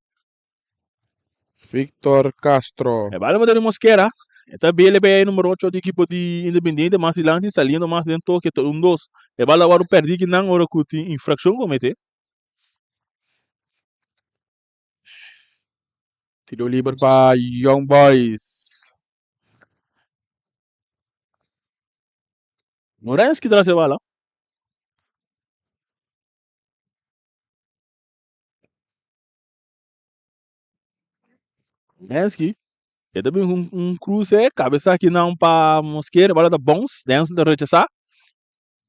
Victor Castro. E bala pa Mosquera. E ta bele pa e numero 8 di ekipo di Independiente mas dilanti saliendo mas den toke ta un dos. E bala wòrdu pèrdí kinan ora ku tin infrakshon komete. Tiro liber pa Young Boys. Morenski tras e bala. Morenski e ta bin un, un cruce, cabeza aki nan pa Mosquera, bala ta bounce, Denzel ta rechasa.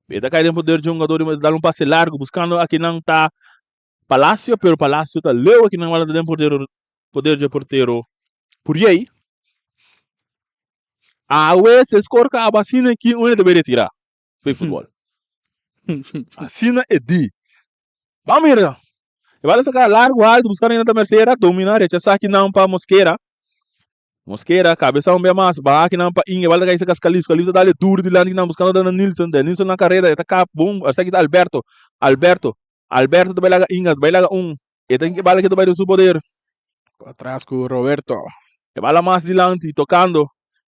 E ta kai den poder di hungador di dal un pase largo buscando aki nan ta Palacio, pero Palacio ta leu aki nan bala ta den poder poder di portero Puriey. Awe se score caba asina aki un ta bay retira fey futbol. Asina e di. Ban mira. E bala saca largo alto buscando ainda ta Mercera domina rechasa aki nan pa Mosquera. Mosquera cabeza un bia mas baha aki nan pa Inge bala ta cay saca Scalise. Scalise ta dale duro dilanti nan buscando ta Nilsson. Nilsson na carrera e ta kap bon esaki ta Alberto. Alberto. Alberto ta bay laga Inga ta bay laga un. E ta bala ke ta bai den su poder. Patras ku Roberto. E bala mas dilanti, tokando.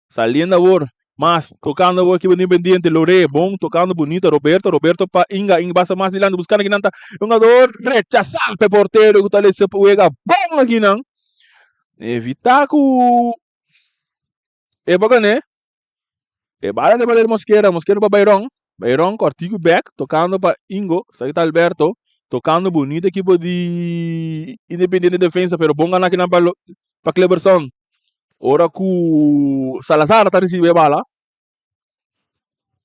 Saliendo awor. Mas, tokando awor kiba Independiente. Lore, bon, tokando bunita. Roberto, Roberto pa Inga. Inga pasa mas dilanti, buskando kinan ta hungador. Rechasá pa e portero ku ta lesa wega bon akinan. Evitá ku e por gané. E bala ta pader Mosquera, Mosquera pa Bayron, Bayron kòrtiku bèk tokando pa Ingo, esaki ta Alberto, tokando bunito ekipo di Independiente defensa pero bon gana kinan pa pa Cleberson. Ora ku Salazar ta risibi e bala,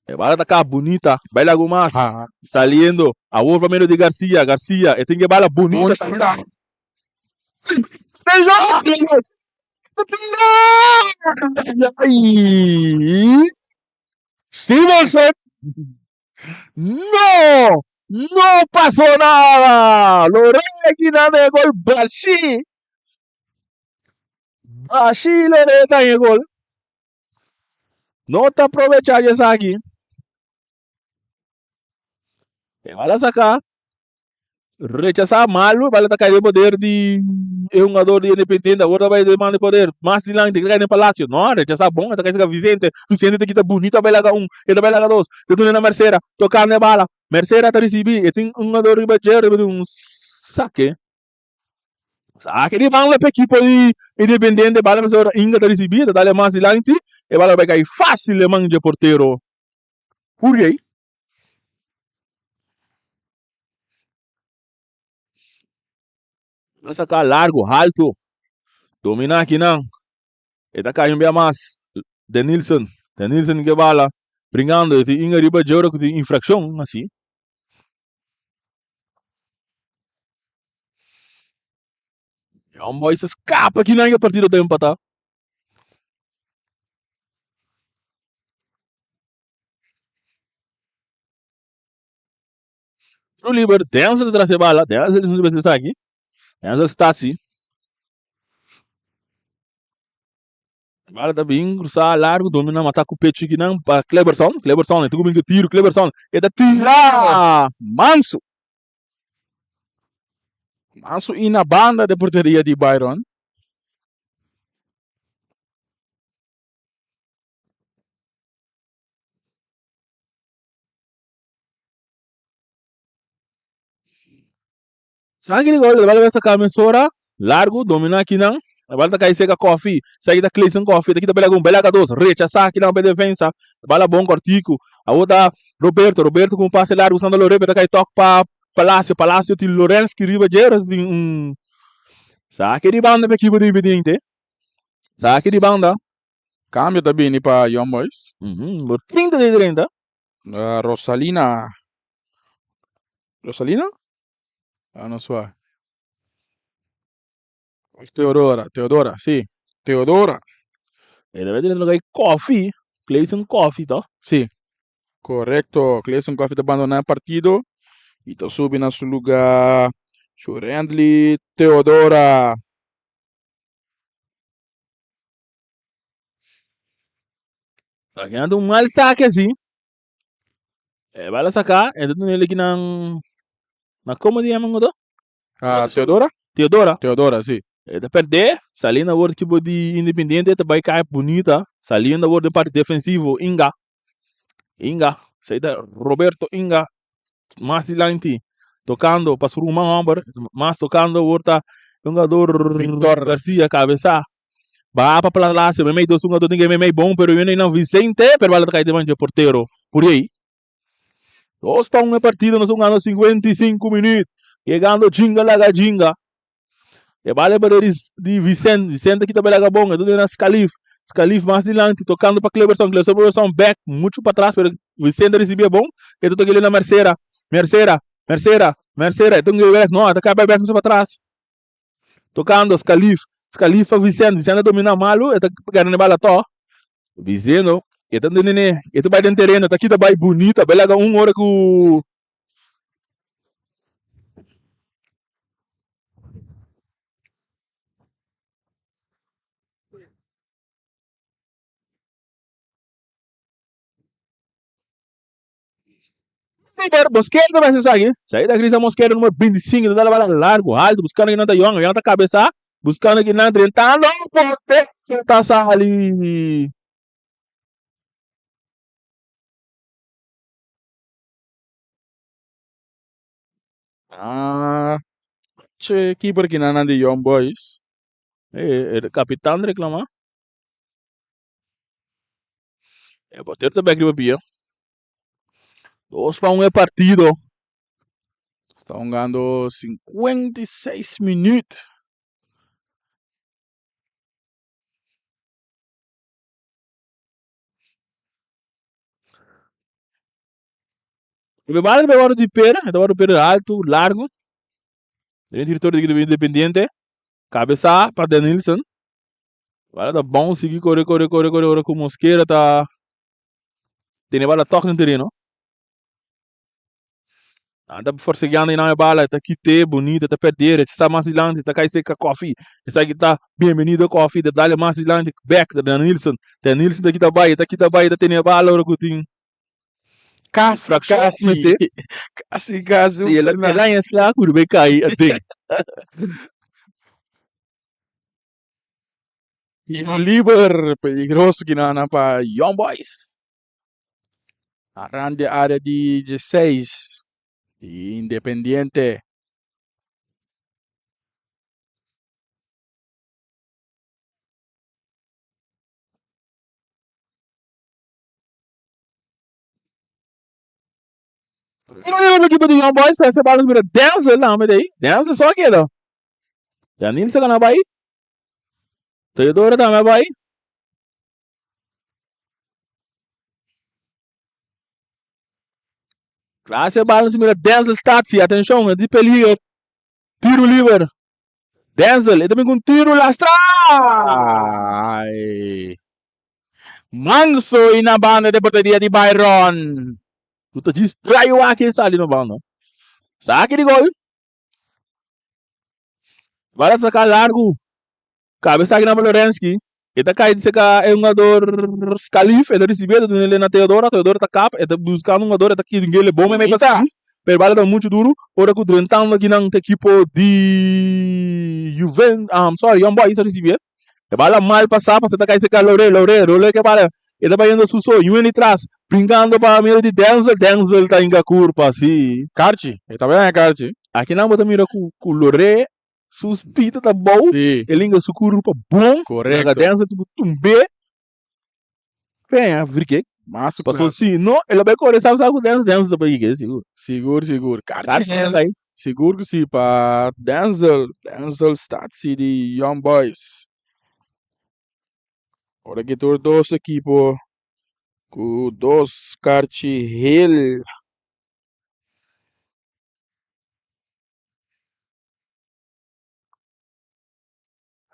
e bala ta kap bunita, bai lagu mas, saliendo awor pa medio di Garcia, Garcia e tin ke bala bunita. Stevenson! No! No pasó nada! Loregui nan e gol bashi! Bashi Loregui ta e gol. No ta aprovecha di esaki. E bala saca. Rechasa malu, bala ta cai den poder di e hungador di Independiente. Awor ta bai den man di poder. Mas dilanti, ta cai den Palacio. No, rechasa bon, ta cai saca Vicente. Vicente ta kita bunito, bai laga un, e ta bai laga dos. Ta duna na Mercera, tocando e bala. Mercera ta ricibi, e tin un hungador riba dje, riba di un saque. Saque di banda pa ekipo di Independiente. Bala mester ora Inga ta ricibi, ta dale mas dilanti. E bala bai cai facil den man dje portero Huriey. Lo saca largo, alto. Domina aki nan. E ta cay un bia mas. Denilson. Denilson ke bala. Bringando. E tin inga riba dje ora cu tin infraccion asi. Young Boys a scapa aki nan e partido ta empata. Tiro liber, Denzel ta tras e bala, Denzel ta mester esaki, Denzel Stasi. E bala ta bin cruza largo, domina mata cu pecho kinan pa Cleberson, Cleberson e ta bin cu tiro, Cleberson e ta tira! Manso! Manso y na banda de porteria di Byron. Saki di gol, e bala bai saka mesora, largu, domina akinan, e bala ta kai seka Kofi, esaki ta Clayson Kofi, ta kita bela gun, bela ka dos, rechasa akinan pa e defensa, e bala bon kortiku, awor ta Roberto, Roberto ku un pase largu buscando Lorepe, ta kai tok pa Palacio, Palacio tin Lorenski riba dje, ora tin un saki di banda pa ekipo di Independiente, saki di banda. Cambio ta bini pa Young Boys. Number 30 de 30. Rosalina. Rosalina? Ah, no sua. Of Teodora, Teodora, sí. Teodora. E debe tener lo Coffee, Clayson Coffee, toch? Sí. Correcto. Clayson Coffee ta abandoná e partido y ta subi na su lugar Shurendly Teodora. Aki nan ta un mal sake asi. E bala saka, e ta dun'el aki nan, na como di yaman otro? Ah, Teodora? Teodora. Teodora, sí. E ta perdé, saliendo awor ekipo di Independiente ta bai kai bunita, saliendo awor den parti defensivo Inga, Inga, esei ta Roberto Inga mas dilanti tocando pa su ruman homber, mas tocando awor ta e hungador Victor. Garcia cabeza baha pa Palacio, meimei dos hungador tin ke meimei bon pero yuna einan Vicente pero bala ta kai den man dje portero Puriey. 2-1 e partido, nos hungando 55 minuut. Llegando Jinga laga Jinga. E bala e di, di Vicente. Vicente kita bela bon. E na Scalif. Scalif mas dilanti, tocando pa Cleberson. Cleberson, Cleberson back, mucho pa atrás, pero Vicente recibe bon. E toca na Mercera. Mercera, Mercera, Mercera. E toca back, no, ataca back, back pa atrás. Tocando Scalif. Scalif pa Vicente. Vicente domina malo, e ta gana bala to. Vicente, e ta nene, e ta bai den tereno, ta kita bai bonita, bela ga un ora ku Liber, Mosquera ta basa esaki. Saida Grisa Mosquera numero 25 ta dal bala largo, alto, buscando kinan ta Young, Young ta cabeza, buscando kinan drentando, portero ta sali. Ah, che keeper kinan di Young Boys. Eh, e capitan reclama. E portero ta bek riba pia. 2-1 e partido. Sta hungando 56 minuut. E bala ta wòrdu di pera, e ta wòrdu pera altu, largu. Den territorio di Independiente. Kabesá pa Denilson. Bala ta bon sigui kore kore kore kore ora ku Mosquera ta tene bala tòg den tereno. Nan ta forsegueando einan e bala, ta kite bunita, ta perdé, rechasá mas dilanti, ta kai serka Koffie. Esaki ta bienvenido Koffie, ta dale mas dilanti, bek ta Denilson. Denilson ta kita bai, ta kita bai, ta tene e bala ora ku tin Kasi, fraccion kasi, mete. kasi, kasi. Si, el a el a haña ku riba e kai aden. Tiro liber peligroso kinana pa Young Boys. Arran de área di 16 di Independiente. Tiro liber pa ekipo di Young Boys, ese bala mira Denzel tambe ta ei. Denzel so a keda. Danilson a bai. Teodoro tambe a bai. Clase bal mira Denzel Statsi, atenshon, e di peligro. Tiro liber. Denzel, e ta bin ku un tiro lastra. Ai. Manso i na banda de porteria di Byron. Ku ta djis trai wak e sali na banda. Saki di gol. Bala saca largo. Cabe saki na Lorensky. E ta cai seca e hungador Scalif. E ta ricibi, e ta duna na Teodora. Teodora ta cap. E ta buscando un hungador. E ta kiri bom e mei pasa. Pero bala ta mucho duro. Ora cu drentando akinan ta equipo di Juven, um, sorry, Young Boys ta ricibi. E bala mal pasa, pasa ta cai seca Lore, Lore, Lore ke bala. E ta bayendo su so, Yuen tras, brincando pa medio di Denzel, Denzel ta hinca curpa, si. Karchi, e ta bay karchi. Akinan bo ta mira cu cu Lore su spita ta bou, Si. e linga su curpa bon, Correcto. laga Denzel tubu tumbe. Peña frike. Mas Paso si no, e lo bay core sabe sabe cu Denzel, Denzel ta bay sigur. Sigur, sigur. Karchi Karchi hel. bay. Sigur cu si pa Denzel, Denzel Statsi di Young Boys. Ora ki tur dos ekipo ku dos karchi hel.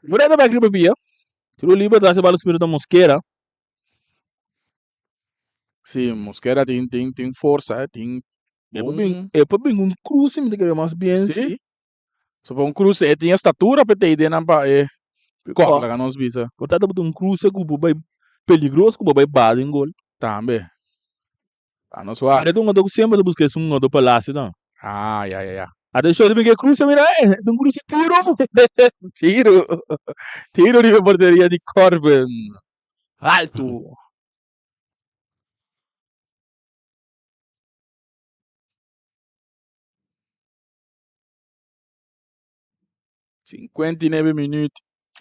Mureta bek riba pia. Tiro liber tras e bala spiritu ta Mosquera. Sí, Mosquera tin tin tin forsa, eh, tin E por bin e por bin un cruce mi ta kere mas bien Sí. sí. So pa un cruce e tin e statura pa e tei den nan pa e kòp laga nos bisa. Por ta tabata un cruce ku por bai peligroso ku por bai ba den gol. Tambe. A nos wak. Pero e ta un hungador ku semper ta buska esun hungador Palacio tambe. Ah, ya ya ya. Atenshon di Miguel Cruz mira e un cruz tiro. Tiro. Tiro riba porteria di Corbin. Alto. 59 minuut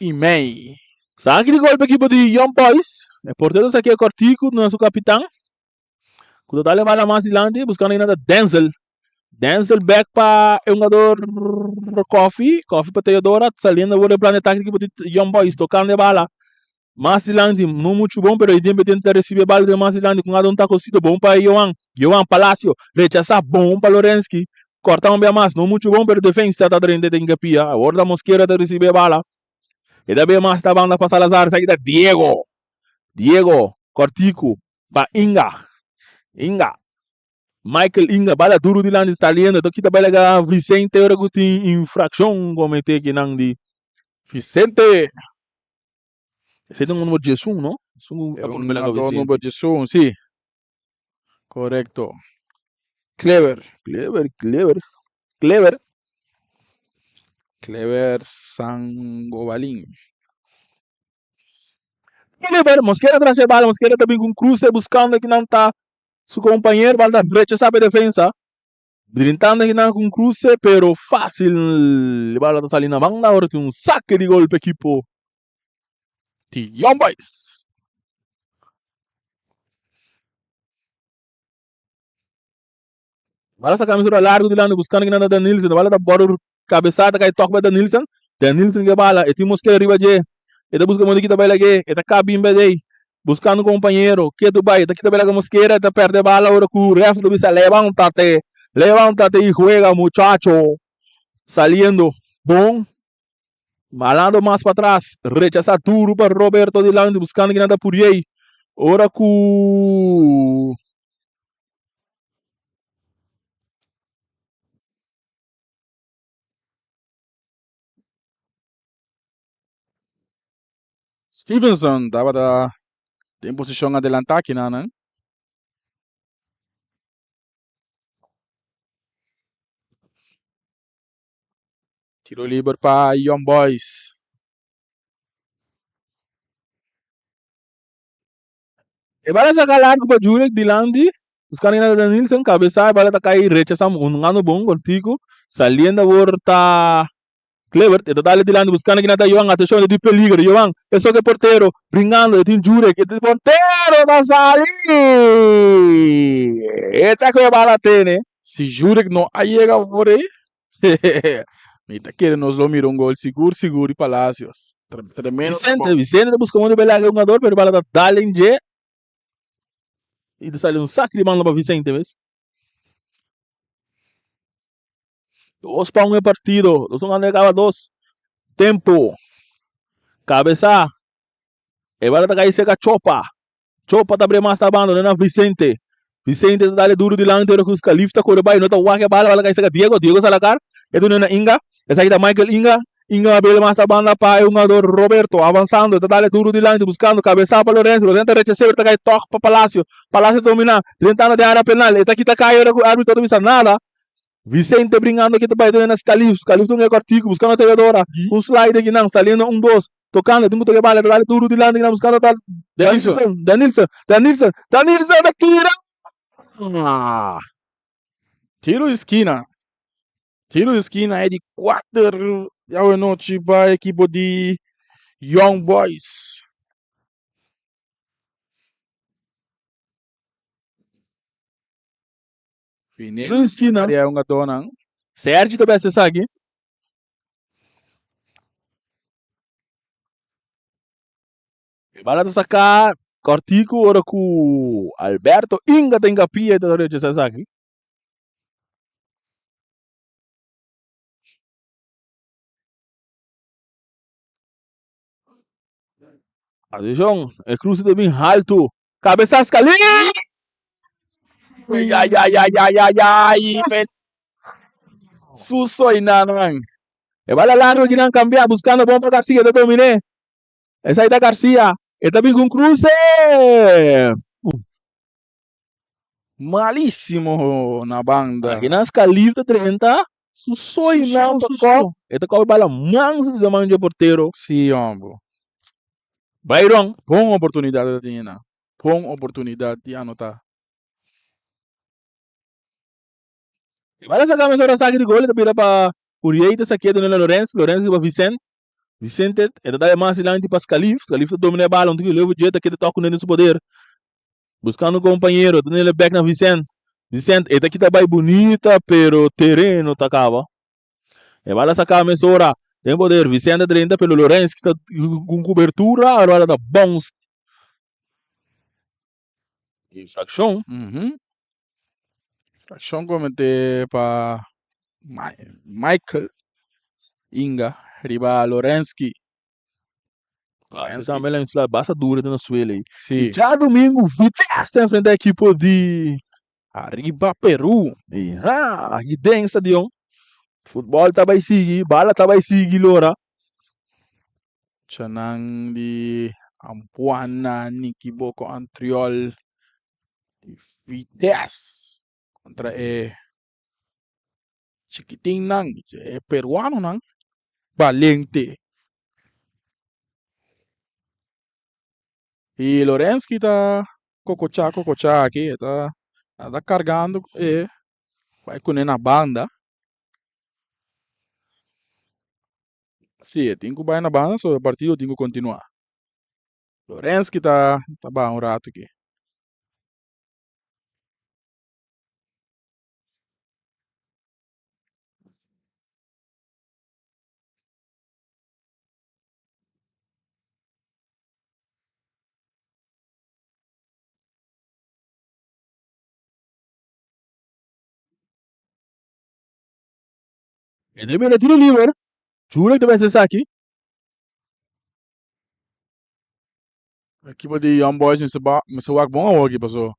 y mei. Saque di golpe equipo di Young Boys. E portero saque cortico na su capitán. Ku ta dale bala mas dilanti buscando ainda Denzel. Denzel back pa e hungador Koffie. Koffie pa Teodora saliendo awor e plan de ataque equipo di Young Boys tocando e bala mas dilanti no mucho bon pero Idembe tenta recibe e bala de mas dilanti con un tacocito bon pa Johan. Johan Palacio rechasa bon pa Lorenski. Corta un bia mas no mucho bon pero defensa ta drenta den pia. Awor ta Mosquera ta recibe e bala. E ta bia mas ta banda pa Salazar esaki ta Diego. Diego Cortico pa Inga. Inga. Michael Inga bala duro dilanti saliendo ta kita bala ga Vicente ora ku tin infraccion comete kinan di Vicente. Ese ta un number 11 no? Esun a pone bala ga Vicente. Number 11 si. Correcto. Clever. Clever, Clever. Clever. Clever Sangobalin. Clever, Mosquera tras e bala, Mosquera ta bin ku un cruce buscando kinan ta su compañero, bala ta rechasa pa e defensa. Drentando kinan ku un cruce, pero fácil e bala ta sali na banda, ora tin un saque di gol pa equipo di Young Boys. Bala sa camisura largo dilanti buscando kinan ta Danilson. Bala ta borde cabeza ta cay tok pa Danilson. Danilson ke bala e tin Mosquera riba dje. E ta busca modo kita bay lage. E ta cabin bay dey. Buscando compañero. Ketu bay. E ta kita bay laga Mosquera. E ta perde bala ora cu ref ta bisa levántate. Levántate y juega muchacho. Saliendo bon. Malando mas patras. Rechasa duro pa Roberto dilanti buscando kinan ta Puriey. Ora cu. Stevenson tabata den posishon adelantá kinanan. Tiro liber pa Young Boys. E bala saca largo pa Jurek dilanti. Buscando na Danilson, cabeza e bala ta cay rechaza un gano bon contigo. Saliendo awor ta Clevert, e ta dale dilanti buscando kina ta Johan, atencion e di peligro, Johan, e soke portero, bringando, e tin Jurek, e tin portero ta sali! E ta cu e bala tene. Si Jurek no a yega for ei, mi ta kere nos lo mira un gol sigur sigur di Palacios. Tremendo Vicente, trabou. Vicente ta busca modo belaga e hungador, pero e bala ta dal den dje. Y ta sali un sak di manda pa Vicente mes. 2 pa 1 e partido. Dos un anda caba dos. Tempo. Cabeza. E bala ta cai cerca Chopa. Chopa ta bre mas ta banda na Vicente. Vicente ta dale duro dilanti ora ku Scalif ta kore bai no ta wak e bala, bala kai saka Diego, Diego Salakar e duna na Inga, esaki ta Michael Inga, Inga a bele mas ta banda pa e hungador Roberto avansando ta dale duro dilanti buskando kabesa pa Lorenzo, Lorenzo ta rechas'é pero ta kai tòg pa Palacio, Palacio ta dominá drentando den area penal e ta kita kai ora ku arbitro ta bisa nada, Vicente bringando aki ta bai duna na Scalif, Scalif ta hunga e kòrtiku buskando Teodora, un slide akinan saliendo un dos. Tocando, tin cu toca e bala, ta dale duro dilanti kinan buscando ta Danilson, Danilson, Danilson, Danilson ta tira! Tiro di skina. Tiro di skina e di kuater di awe nochi pa ekipo di Young Boys. Tiro di skina. Área hungadónan. Sergi ta best esaki. E bala ta saca cortico ora cu Alberto Inga ta ingapia y ta rechasa esaki. Atencion, e cruce ta bin halto. Cabeza Scalí! Ay, ay, ay, ay, ay, ay, ay. Suso y nanan. E bala largo kinan cambia, buscando bon pa Garcia, ta domine. Esaki ta Garcia, e ta bin cu un cruce. Malísimo na banda. Akinan Scalí ta drenta. Su so Su y nan so, pa su kop. so. E ta kop e bala mansa di man dje portero. Sí, hombo. Byron. Bon oportunidad e ta tin einan. Bon oportunidad di anota. E bala saka mesora saki di gol e ta bira pa Uriey ta sakia duna na Lorenz. Lorenz riba Vicent. Vicente e ta dal e mas dilanti pa Scalif. Scalif ta domina e bala un tiki leu dje ta keda tok kuné den su poder. Buscando un compañero ta duna bek na Vicent. Vicent e ta kita bai bunita pero tereno ta caba. E bala saka mesora den poder. Vicent ta drenta pero Lorenz ta ku kubertura e bala ta bounce. Infraccion. Infraccion comete pa Michael Inga riba Lorensky. Pasa tambe la insular basta duro den suelo ahí. Sí. Y djadomingo Vitesse ta enfrenta equipo di Arriba Peru. Ja, aki den stadion. Futbol ta bay sigui, bala ta bay sigui lora. Muchanan di Ampuana, Nikiboko, Antriol, di Vitesse kontra e chikitinnan, e peruanonan balente. I Lorenski ta kokochá kokochá aki, e ta ta kargando e bai kuné na banda. Sí, e tin ku bai na banda, so e partido tin ku kontinuá. Lorenski ta ta baha un ratu aki. E ta bira tiro liber. Jurek ta pensa esaki. Ekipo di Young Boys mester ba mester wak bon awor aki paso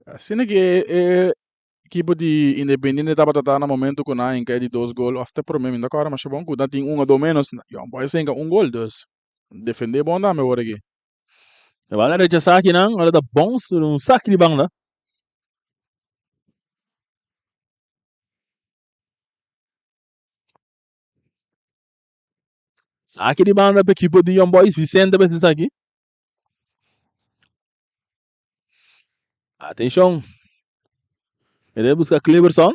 asina ke e ekipo di Independiente tabata ta na momento ku nan a hinka e di dos gol òf te promé mi no ta kòrda masha bon ku nan tin un a dos ménos Young Boys a hinka un gol dus defendé bon tambe awor aki. E bala rechasá akinan ora ta bounce un saki di banda. Saki di banda pa ekipo di Young Boys. Vicente pa ese saki. Atenshon. E debe buska Cleberson.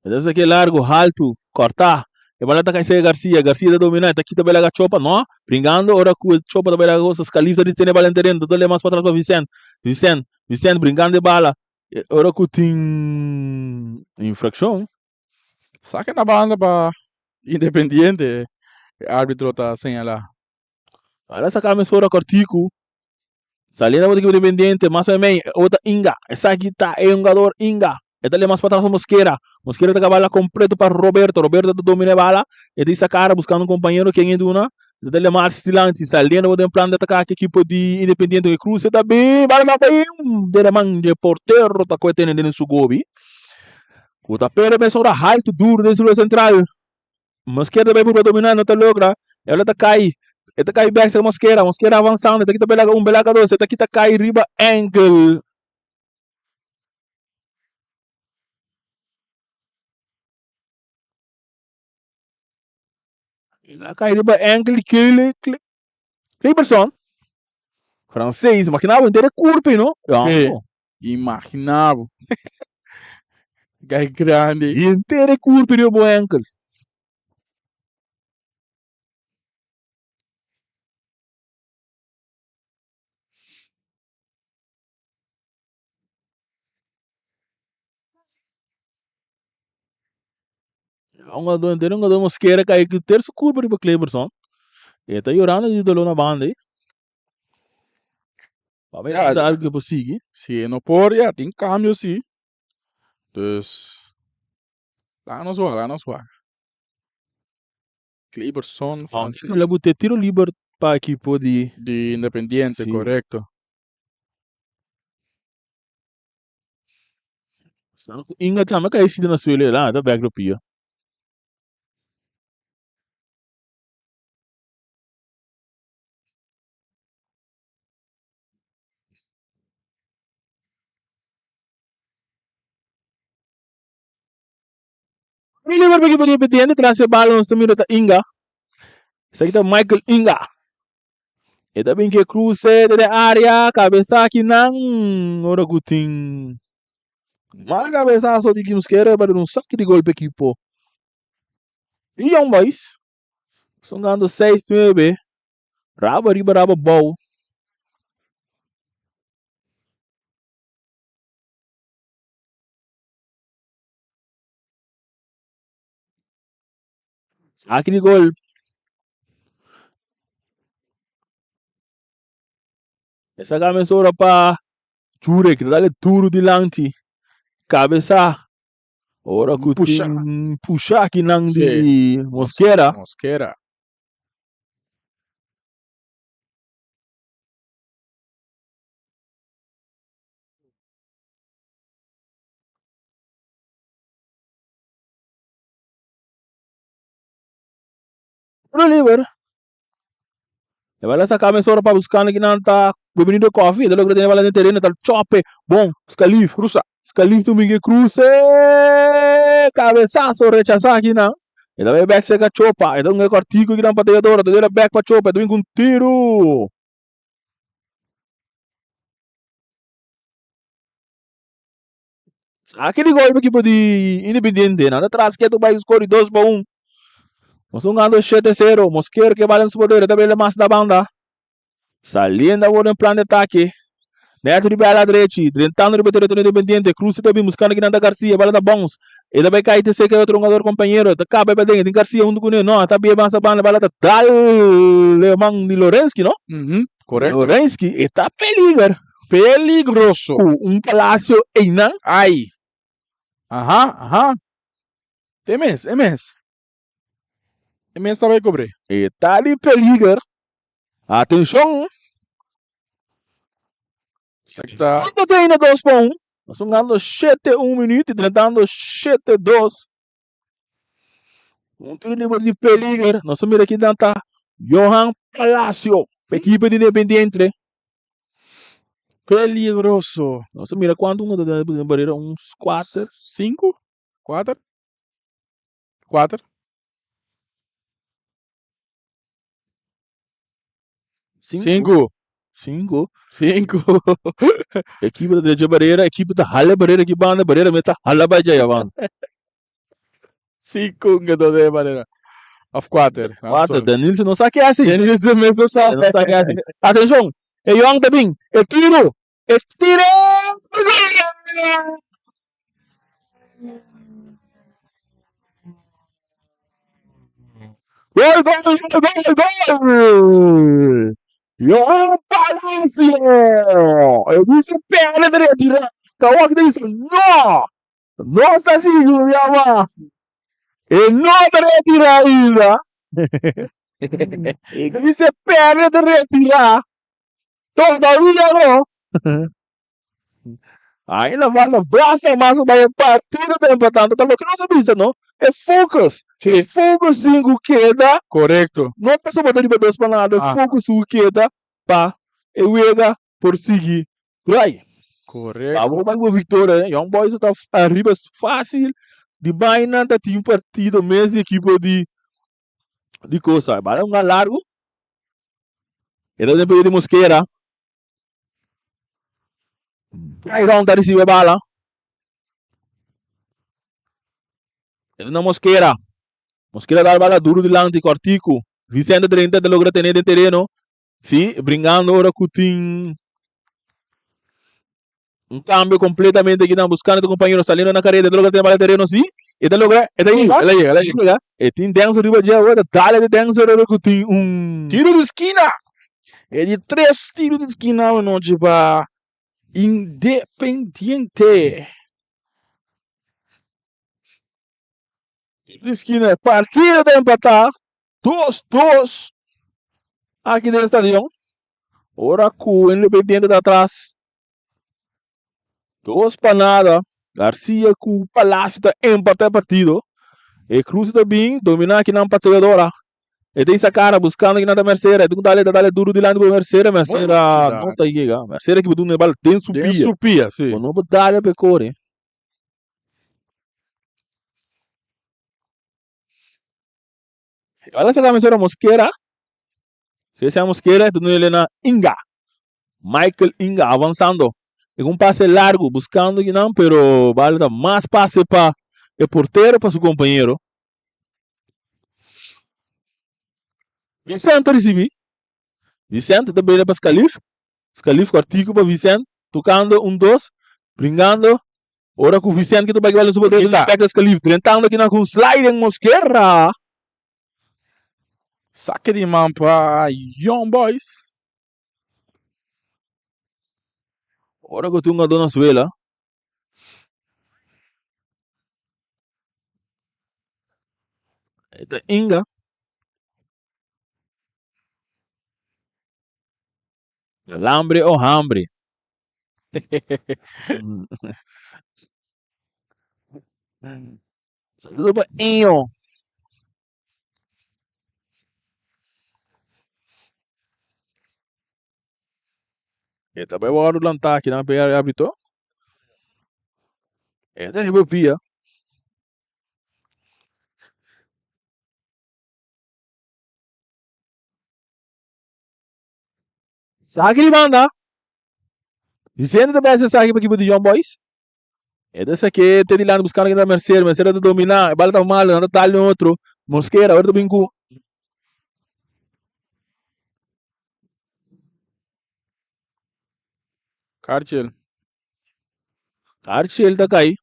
E ta saki largo, haltu, kortá. E bala ta kai serka Garcia. Garcia ta dominá, e ta kita bela ka Chopa. No, bringando ora ku e Chopa ta bela ka Scalif ta tene bala den tereno. Ta dole mas patras pa Vicente. Vicente, Vicente brinkando e bala. Ora ku tin infrakshon. Saka na banda pa Independiente, e arbitro ta señalá. Ala saka mesora kòrtiku. Saliendo pa ekipo Independiente, mas meimei, ota Inga. Esaki ta e hungador Inga. E ta lema mas patras pa Mosquera. Mosquera ta kaba bala kompleto pa Roberto. Roberto ta domina e bala. E ta hisa kara buskando un kompañero ken e duna. E ta lema mas dilanti. Saliendo pa den plan di ataka ki ekipo di Independiente. E kruse ta bin. Bala ta bin. Den e man di e portero ta koe tene den su gobi. Ku ta perde mesora haltu duru den su sentral. Mosquera ta bai purba dominá, no ta logra. E ora ta kai, e ta kai bèk serka Mosquera. Mosquera avansando, e ta kita belaga un, belaga dos, e ta kita kai riba enkel. El a kai riba enkel di Kele, Kleberson. Franses, imaginá bo henter e kurpa ei, no? Sí, imaginá bo. Gai grandi. Henter e kurpa riba bo enkel. Un jugador, entero un jugador Mosquera cai cu terzo curva riba Cleberson. E ta yorando di dolor na banda ahí. Pa mí Ja. ta algo que por sigui. Si e no por, ya, tin cambio si. Dus, laga nos wak, laga nos wak. Cleberson, Aunque Francis. la bute tiro liber pa equipo di Di Independiente, Sí. correcto. Staan ku Inga tambe ka e sita na suelo la ta bek lo pia. Liber pa ekipo di Independiente tras e bala nos ta mira ta Inga. Esaki ta Michael Inga. E ta bin ke kruse den e area kabesa akinan ora ku tin mal kabesaso di Kimskere pa duna un saki di gol pa ekipo di Young Boys. Son gando 6-9. Rabo ariba rabo abou. Saki di gol. E saka mesora pa Jurek, ta dale duro dilanti. Kabesa. Ora ku Pusha. tin pusha kinan Sí. di Mosquera. Mosquera. Tiro liber. E bala saca mesora pa buscando ki nan ta Bienvenido Coffee. E ta logra tene bala den tereno, ta chope. Bon, Scalif. Cruza. Scalif ta un cruce. Cabezazo rechasa aki nan. E ta bay back cerca Chopa. E ta un cortico ki nan pateador. Ta dera back pa Chopa. E ta bin cu un tiro. Aki di gol pa ekipo di Independiente. Nan ta tras ketu bai skor di 2-1. Nos ta hungando 7-0. Mosquero ke bala den su poder. E ta bele mas na banda. Saliendo awor den plan di atake. Neto riba ala drechi. Drentando riba teritorio Independiente. Cruz ta bin buscando kinan ta Garcia. Bala ta bounce. E ta bai kai te cerca di otro hungador compañero. Ta caba e paden. E tin Garcia hunto cune. No, ta bie mas na banda. Bala ta dal e man di Lorenski, no? Correcto. Lorenski e ta peliger. Peligroso. Ku un palacio einan. Ai. Aha, aha. E mes, e mes. E mes ta bai kobr'é. E ta di peliger. Atenshon. Esaki ta. Kuantu ta ainda 2-1? Nos ta hungando 7-1 minuut i drentando 7-2. Un tiro liber di peliger. Nos ta mira kinan ta Johan Palacio pa ekipo di Independiente. Peligroso. Nos ta mira cuanto un ta den barrera, un cuater. Cinco? Cuater? Cuater? Cinco. Cinco. Cinco. Cinco. Ekipo ta drecha barrera, ekipo ta hala barrera ki banda, barrera mes ta hala bai djaya banda. Cinco un gedo de barrera. Of cuater. Cuater, Danilson no sa ke hasi. Danilson mes no sa. No sa ke hasi. Atenshon, e yong ta bin, e tiro, e tiro! Gol, gol, gol, gol, gol! Johan Palacio! E dice perde de retira. Kawak dice no! No está sigur ya mas. E no ta retira ainda. E dice perde de retira. Todavia no. Ainda falta basta mas pa e partido ta empatando. Ta loke nos a bisa no. E focus. Sí. E focus sin ku keda. Korekto. No pasobra ta riba dos pa nada. E Ah. focus ku keda pa e wega por sigui rai. Korekto. Abo bai bo victoria. Young Boys ta ariba fácil. Di bainan ta tin partido mes di ekipo di di cosa. Bala un largo. E ta den di Mosquera. Byron ta recibe bala. E na Mosquera. Mosquera dal bala duro dilanti cortico. Vicente drenta ta logra tene den tereno. Si, bringando ora cu tin un cambio completamente aquí buscando tu compañero saliendo na carrera, logra tener bala terreno, sí, e ta logra, e ta llega, Ela llega, ela llega. E tin Denzel riba dje awor, dale de Denzel ora cu tin un Tiro di skina. E di tres tiro di skina anochi pa Independiente. Tiro di skina, partido ta empatá, 2-2 aki den stadion. Ora cu Independiente ta atras 2 pa nada. Garcia cu Palacio ta empata e partido. E Cruz ta bin domina aki nan pa Teodora. E ta isa cara buscando aki nan ta Mercera. E ta dale, ta dale duro dilanti pa Mercera. Mercera no ta yega. Mercera ki bo duna e bal den su Den pia. su pia, si. Bo no por dale pa e core. Ora sa kami sora Mosquera. Christian Mosquera ta duna na Inga. Michael Inga avanzando. E un pase largo buscando kinan pero bala ta mas pase pa e portero pa su compañero. Vicente recibi. Vicente ta bela pa Scalif. Scalif kortiku pa Vicente. Tocando un dos. Bringando. Ora ku Vicente ki ta bai bala su poder. Bonita. Pek Scalif. Drentando kinan ku un sliding Mosquera. Sake di man pa Young Boys. Ora ku tin un gadó na suela. E ta Inga. Lambre o hambre. Saludo pa Inho. E ta bai wòrdu lantá aki nan pa e árbitro. E ta riba pia. Saki di banda. Vicente ta bai hasi esaki pa ekipo di Young Boys. E ta sake te dilanti buskando ken ta Mercedes. Mercedes ta dominá. E bala ta malo. Nan ta dal den otro. Mosquera awor ta bin ku. Karchel. Karchel ta kai.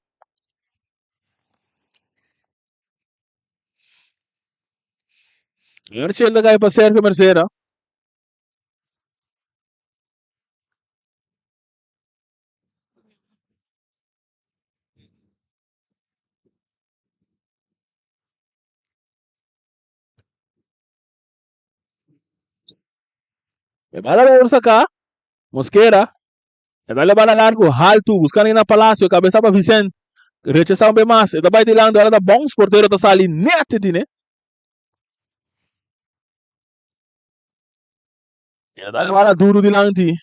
Karchel ta kai pa Sergio Mercera. E bala por saca. Mosquera. E ta bala largo, halto, buscando na Palacio, cabeza pa Vicente. Rechazado un be mas. E ta bay dilanti, ahora ta bounce, portero ta sali net tine. E ta bala duro dilanti.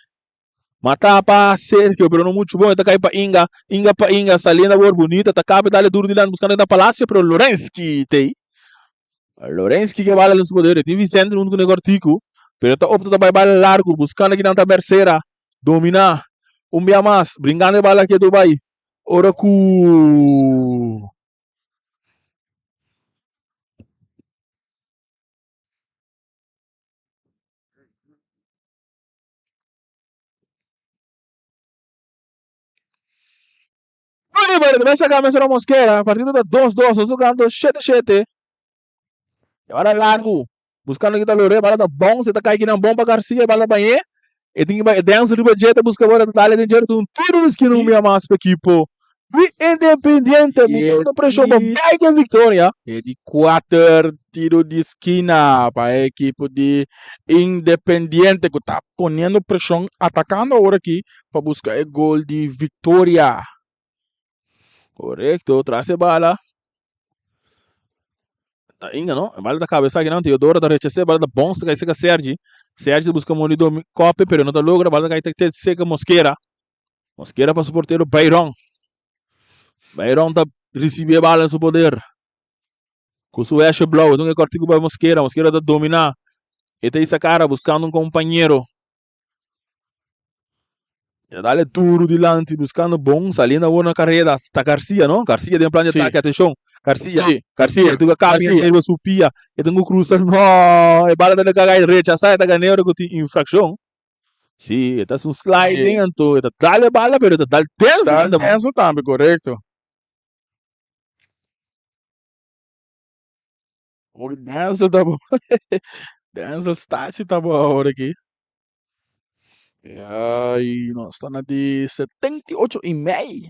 Mata pa Sergio, pero no mucho bon. E ta kai pa Inga. Inga pa Inga. Saliendo awor bonita. Ta kape dale duro dilanti buscando na Palacio, pero Lorenski tei. Lorenski ke bala den su poder. Tin Vicente hunto ku Necortico. Pero ta opta ta bai bala largo. Buscando kinan ta Bercera. Domina. Un bia mas. Brincando e bala ketu bai. Ora ku. Bolívar ta bai saka mesora Mosquera. Partido ta 2-2. Nos jugando 7-7. E bala largo. Buscando kita Lore. Bala ta bon. Se ta kai kinan bon pa Garcia. E bala bañé. E tin ki bai Denzel riba dje ta busca bola. Ta dale den dje. Un tiro di esquina un bia mas pa equipo di Independiente. Botando preshon pa bai ku e victoria. E di kuater tiro di skina pa e ekipo di Independiente ku ta poniendo preshon atakando awor aki pa buska e gol di viktoria. Korekto, tras e bala. Ta inga no, e bala ta kabesa akinan, Teodoro ta rechas'é, e bala ta bons ta kai seka Sergi. Sergi ta buska moni domi kope pero no ta logra, bala ta kai te seka Mosquera. Mosquera pa su portero Byron. Byron ta risibi e bala den su poder. Ku su heshe blou, e dun e kòrtiku pa Mosquera, Mosquera ta dominá. E ta hisa kara buskando un kompañero. E ta dale duru dilanti buscando bon saliendo awor na carrera ta Garcia no Garcia den plan di Sí. ataque atención Garcia Sí. Garcia e tuga cambia Garcia. riba su pia e tengo cruza no e bala ta caga e rechaza e ta ganero cu tin infraccion sí e ta haci un sliding Sí. anto e ta dale bala pero e ta dal tenso Dal ainda man. tenso tambe, correcto. Como que Denzel ta bo Denzel Stachi ta bo awor aki. Ay, nos ta na di 78 y mei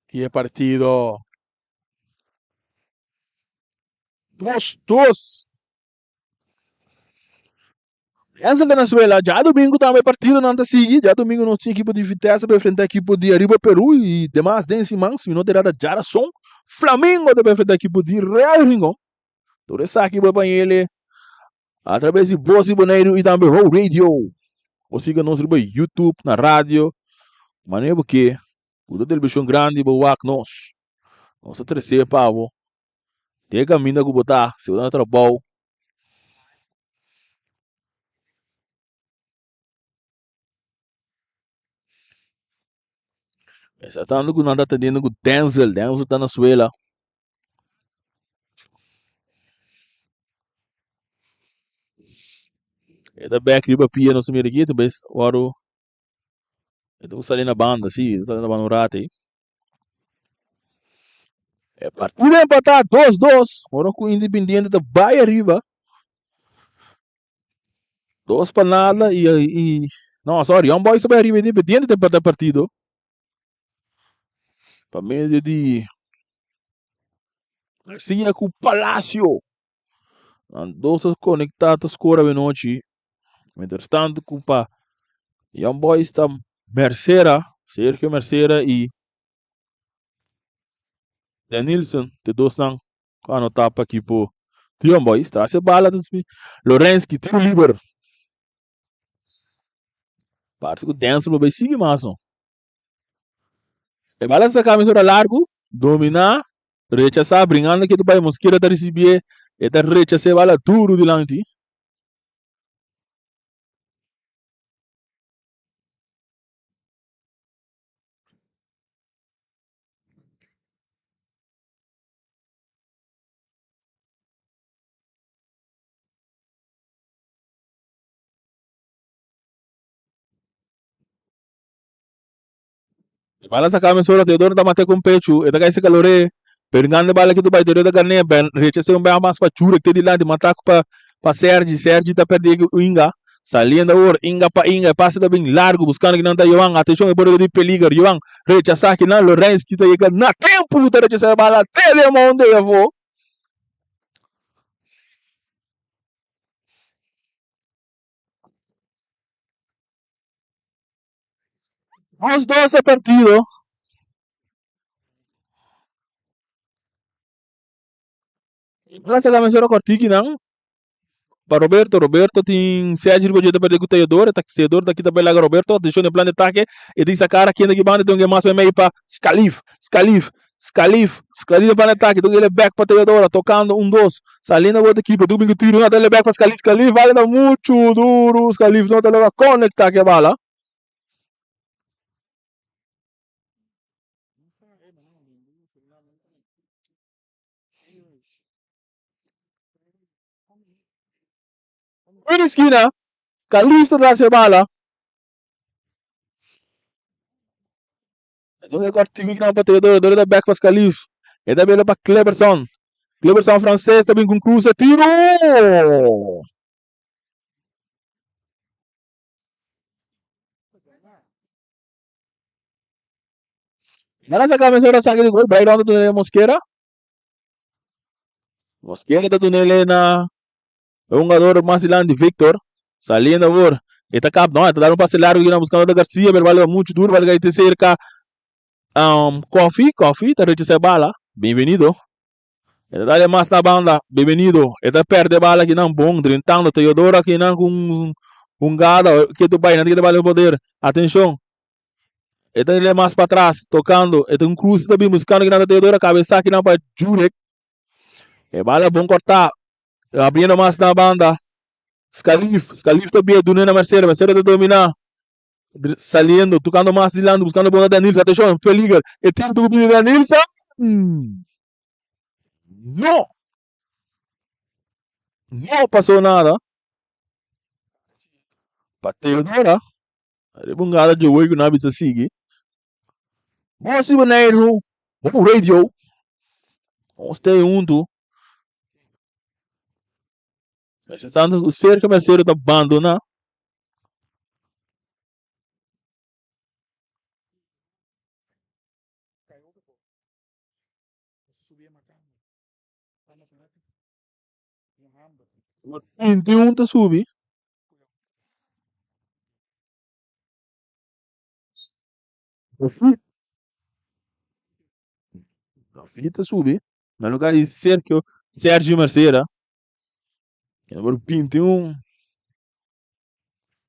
di e partido. 2-2. Denzel Venezuela, djadumingu tambe partidonan ta sigui. Djadumingu nos tin ekipo di Vitesse pa enfrenta ekipo di Arriba Peru y demas den siman, si mi no ta errada, djarason Flamingo ta pa enfrenta ekipo di Real Rincon. Tur esaki bo pa yele a traves di Voz di Boneiru y tambe Ho Radio. Bo siga nos riba YouTube, na radio, manera bo ke. Ku ta televishon grandi bo wak nos. Nos ta trese pa bo. Den e kaminda ku bo ta, si bo ta na trabou. Mester tantu ku nan ta atendiendo ku Denzel, Denzel ta na suela. E ta bek riba pia nos ta mira aki, ta bes wòrdu e ta sali na banda, si, e ta sali na banda un rato ei. E partido empatá dos dos, ora ku Independiente ta bai ariba. Dos pa nada y y no sorry Young Boys ta bai ariba Independiente ta empatá e partido. Pa medio di Garcia ku Palacio. Nan dos ta konektá ta skor awenochi. Mientras tanto ku pa Young Boys ta Mercera, Sergio Mercera y Denilson, te dosnan ku anotá pa ekipo di Young Boys. Tras e bala ta Lorenski, tiro liber. Parse ku Denzel lo bai sigui mas no. E bala saka mesora largu, dominá, rechasá, bringando ke ta bai Mosquera ta risibié, e ta rechasá e bala duru dilanti. E bala saca mesora, Teodoro ta mate con pechu, e ta cay seca Lore, pero ngande bala ki bai Teodoro ta gane, Ben rechase un bel mas pa Jurek te dilanti, mata pa pa Sergi, Sergi ta perde ku Inga, saliendo awor, Inga pa Inga, e pase ta bin largo, buscando kinan ta Johan, atencion e por di peliger, Johan rechasa kinan, Lorenski ta yega na tempo ta rechasa e bala te den moun de afo. Nos dos e partido. Plaza la mesora kortiki nan pa Roberto. Roberto tin Sergio riba dje ta perde ku Teodoro. Ta Teodoro ta kita belaga Roberto. Atenshon den plan di atake. E tin sa kara kende ki banda. Tin un mas mei pa Scalif. Scalif. Scalif. Scalif den plan di atake. Tin un bek pa Teodoro. Tokando un dos. Saliendo bo ta keeper. Tin un tiro. Na dale bek pa Scalif. Scalif bala ta muchu duru. Scalif no ta logra konekta ke bala. Wini skina, Scalif ta tras e bala. E kòrtiku ki nan pa Teodoro, Teodoro ta bèk pa Scalif. E ta bira pa Cleberson. Cleberson Frances ta bin ku un kruse tiro! Nan a saka mesora saki di gol, Brairon ta dun'e Mosquera. Mosquera ta dun'e na e hungador mas dilanti, Victor. Saliendo awor, e ta kap, no, e ta dar un pase largo kinan buscando ta Garcia, pero bala mucho duro, bala kai te cerca Kofi, Kofi ta rechasa e bala, bienvenido. E ta dale mas na banda, bienvenido. E ta perde bala kinan bon, drentando Teodoro akinan ku un hungada ketu bai, nan ta kita bala den poder. Atencion. E ta dale mas patras, tocando. E ta un cruce ta bin buscando kinan ta Teodoro, cabeza kinan pa Jurek. E bala bon corta, abriendo mas na banda. Scalif, Scalif ta bia dune na Mercedes, Mercedes ta domina. Saliendo, tocando mas dilanti, buscando bon na Danilson. Atencion, peliger. E tiro ta ku bini Danilson. No! No pasó nada. Pa Teodora, riba un gala djoe ku nan a bisa sigui. Nos di Boneiru, Home Radio, nos ta huntu. Mientras tanto, Sergio Mercero ta bandoná. 21 ta subi. David ta subi na lugar di Sergio Sergio Mercera. Numero 21.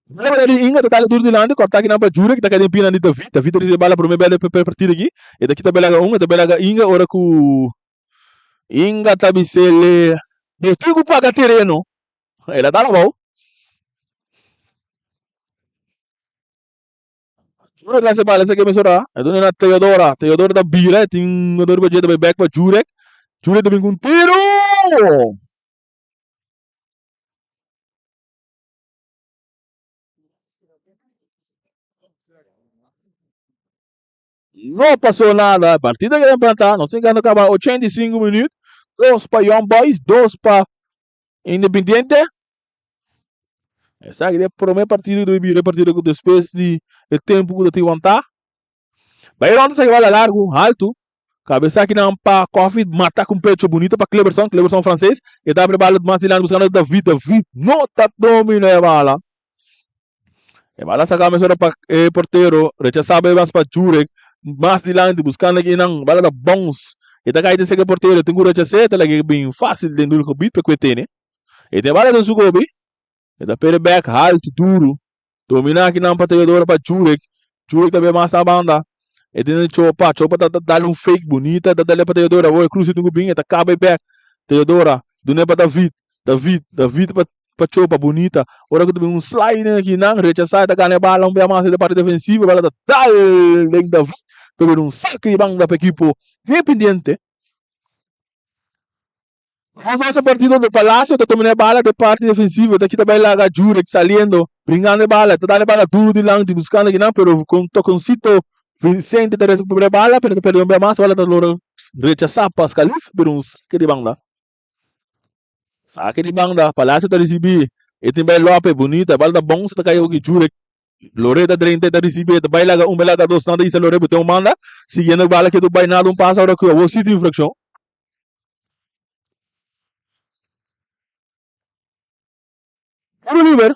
Bala di Inga ta dale duro dilanti, corta aki nan pa Jure ki ta kai den pinan di David. David ta ricibi bala prome bel de partida aki. E ta kita belaga un, e ta belaga Inga ora ku. Inga ta bis'el, Bo tin ku paga tereno. El a dal abou. Jurek lansa e bala, esaki mesora. E duna na Teodora. Teodora ta bira, e tin un jugador riba dje, ta bai bek pa Jurek. Jurek ta bin ku un tiro! No pasó nada. Partido a keda empatá. Nos tin gana kaba 85 minuut. Dos pa Young Boys, dos pa Independiente. Esaki ta e promé partido ku ta bira e partido ku despues di e tempu ku ta tin wantá. Bayron ta saki bala largu, haltu. Kabesa akinan pa Kofi mata ku un pecho bunita pa Cleberson, Cleberson franses. E ta abri bala mas dilanti buskando David, David no ta domina e bala. E bala saka mesora pa e portero, rechasá bai mas pa Jurek, mas dilanti buskando akinan, bala ta bounce. E ta kai den seke portero, tin ku rechas'é, ta laga e bin fásil den doelgebied pa e ku e tene. E tin e bala den su gobi. E ta pere bek haltu duru. Dominá akinan pa Teodoro pa Jurek. Jurek ta bay mas na banda. E tin Chopa. Chopa ta dal un fake bunita. Ta dale pa Teodoro. Awor e cruce tin cu bin. E ta caba e bek. Teodora dune pa David. David. David pa pa Chopa. Bunita. Ora cu ta bin un sliding akinan. Rechasa. E ta gana e bala un bia mas den parti defensivo. E bala ta dal den David. Ta bira un saque di banda pa ekipo Independiente. Nos a partido de Palacio ta domina e bala den parti defensivo ta kita bay laga Jurek saliendo bringando e bala ta dal e bala duro dilanti buscando kinan pero con toconcito Vicente ta recupera e bala pero ta perde un bia mas bala ta logra rechasa pa Scalif pero un saque di banda saque di banda Palacio ta ricibi e tin bay Lope bunita bala ta bon ta cay oki Jurek Lore ta drenta e ta ricibi e ta bay laga un bay laga dos nan ta isa Lore bo ten un banda siguiendo e bala ke tu bay nada un pasa ora cu awor si tin infraccion. Tiro liber.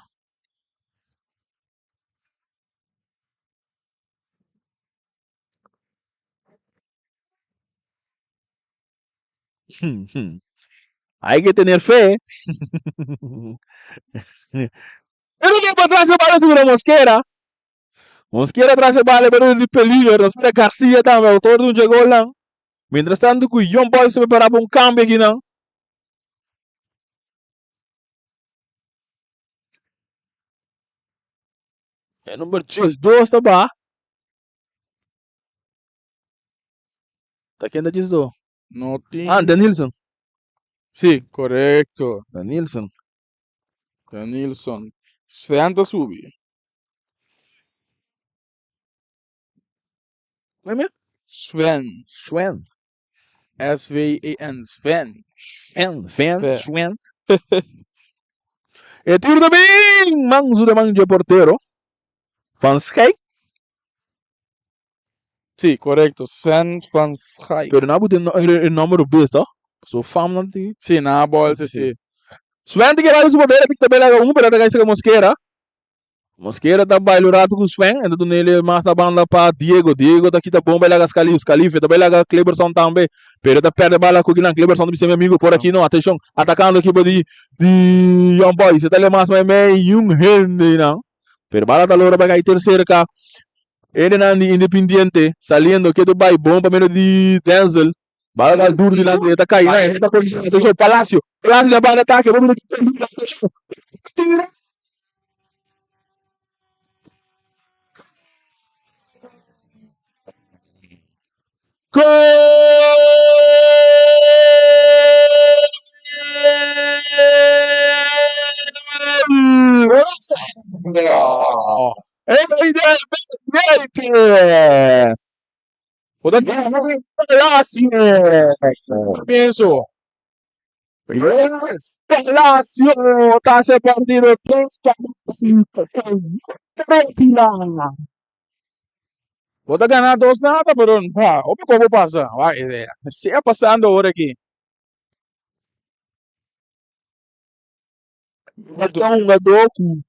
Hay que tener fe. Pero que para atrás se bala sobre Mosquera. Mosquera tras e bala pero di peligro. Nos mira Garcia tambe, autor di un dje golnan. Mientras tanto ku Young Boys ta prepara pa un cambio akinan. E number 12 ta ba. Ta ken ta 12? No tin. Ah, Danilson. Sí, correcto. Danilson. Danilson. Sven ta subi. Meme? Sven. Sven. S-V-E-N. Sven. Sven. Sven. Sven. E tiro ta bin! Mansu de man dje portero. Van Schaik. Sí, korekto. Sven van Schaik. Pero nan a buta e nomber robes, toch? So fam nan tin. Sí, nan a bolsa, sí. Sven tin ke bai su bandera, tin ke ta bai laga un, pero ta kai saka Mosquera. Mosquera ta baila un rato ku Sven, en ta duna ele mas na banda pa Diego. Diego ta kita bon bai laga Scalif. Scalif ta bai laga Cleberson tambe, pero ta perde bala ku kinan. Cleberson ta bisa mi amigo por aki no, atenshon, atakando ekipo di di Young Boys. E ta le mas meimei un hende nan. Pero bala ta logra bai kai ter serka. Hendenan di Independiente saliendo ketu bai bon pa medio di Denzel. Bala dal duro dilanti e ta kai na e ta atenshon Palacio. Palacio ta bai atake bo mira tira. Gol! Independiente! Palacio! Pienso. Palacio ta hace partido dos pa dos. Bo ta gana dos nada, pero ha, hopi ko bo pasa. Wak idea. Sea pasando ora aki. Ta un hungadó ku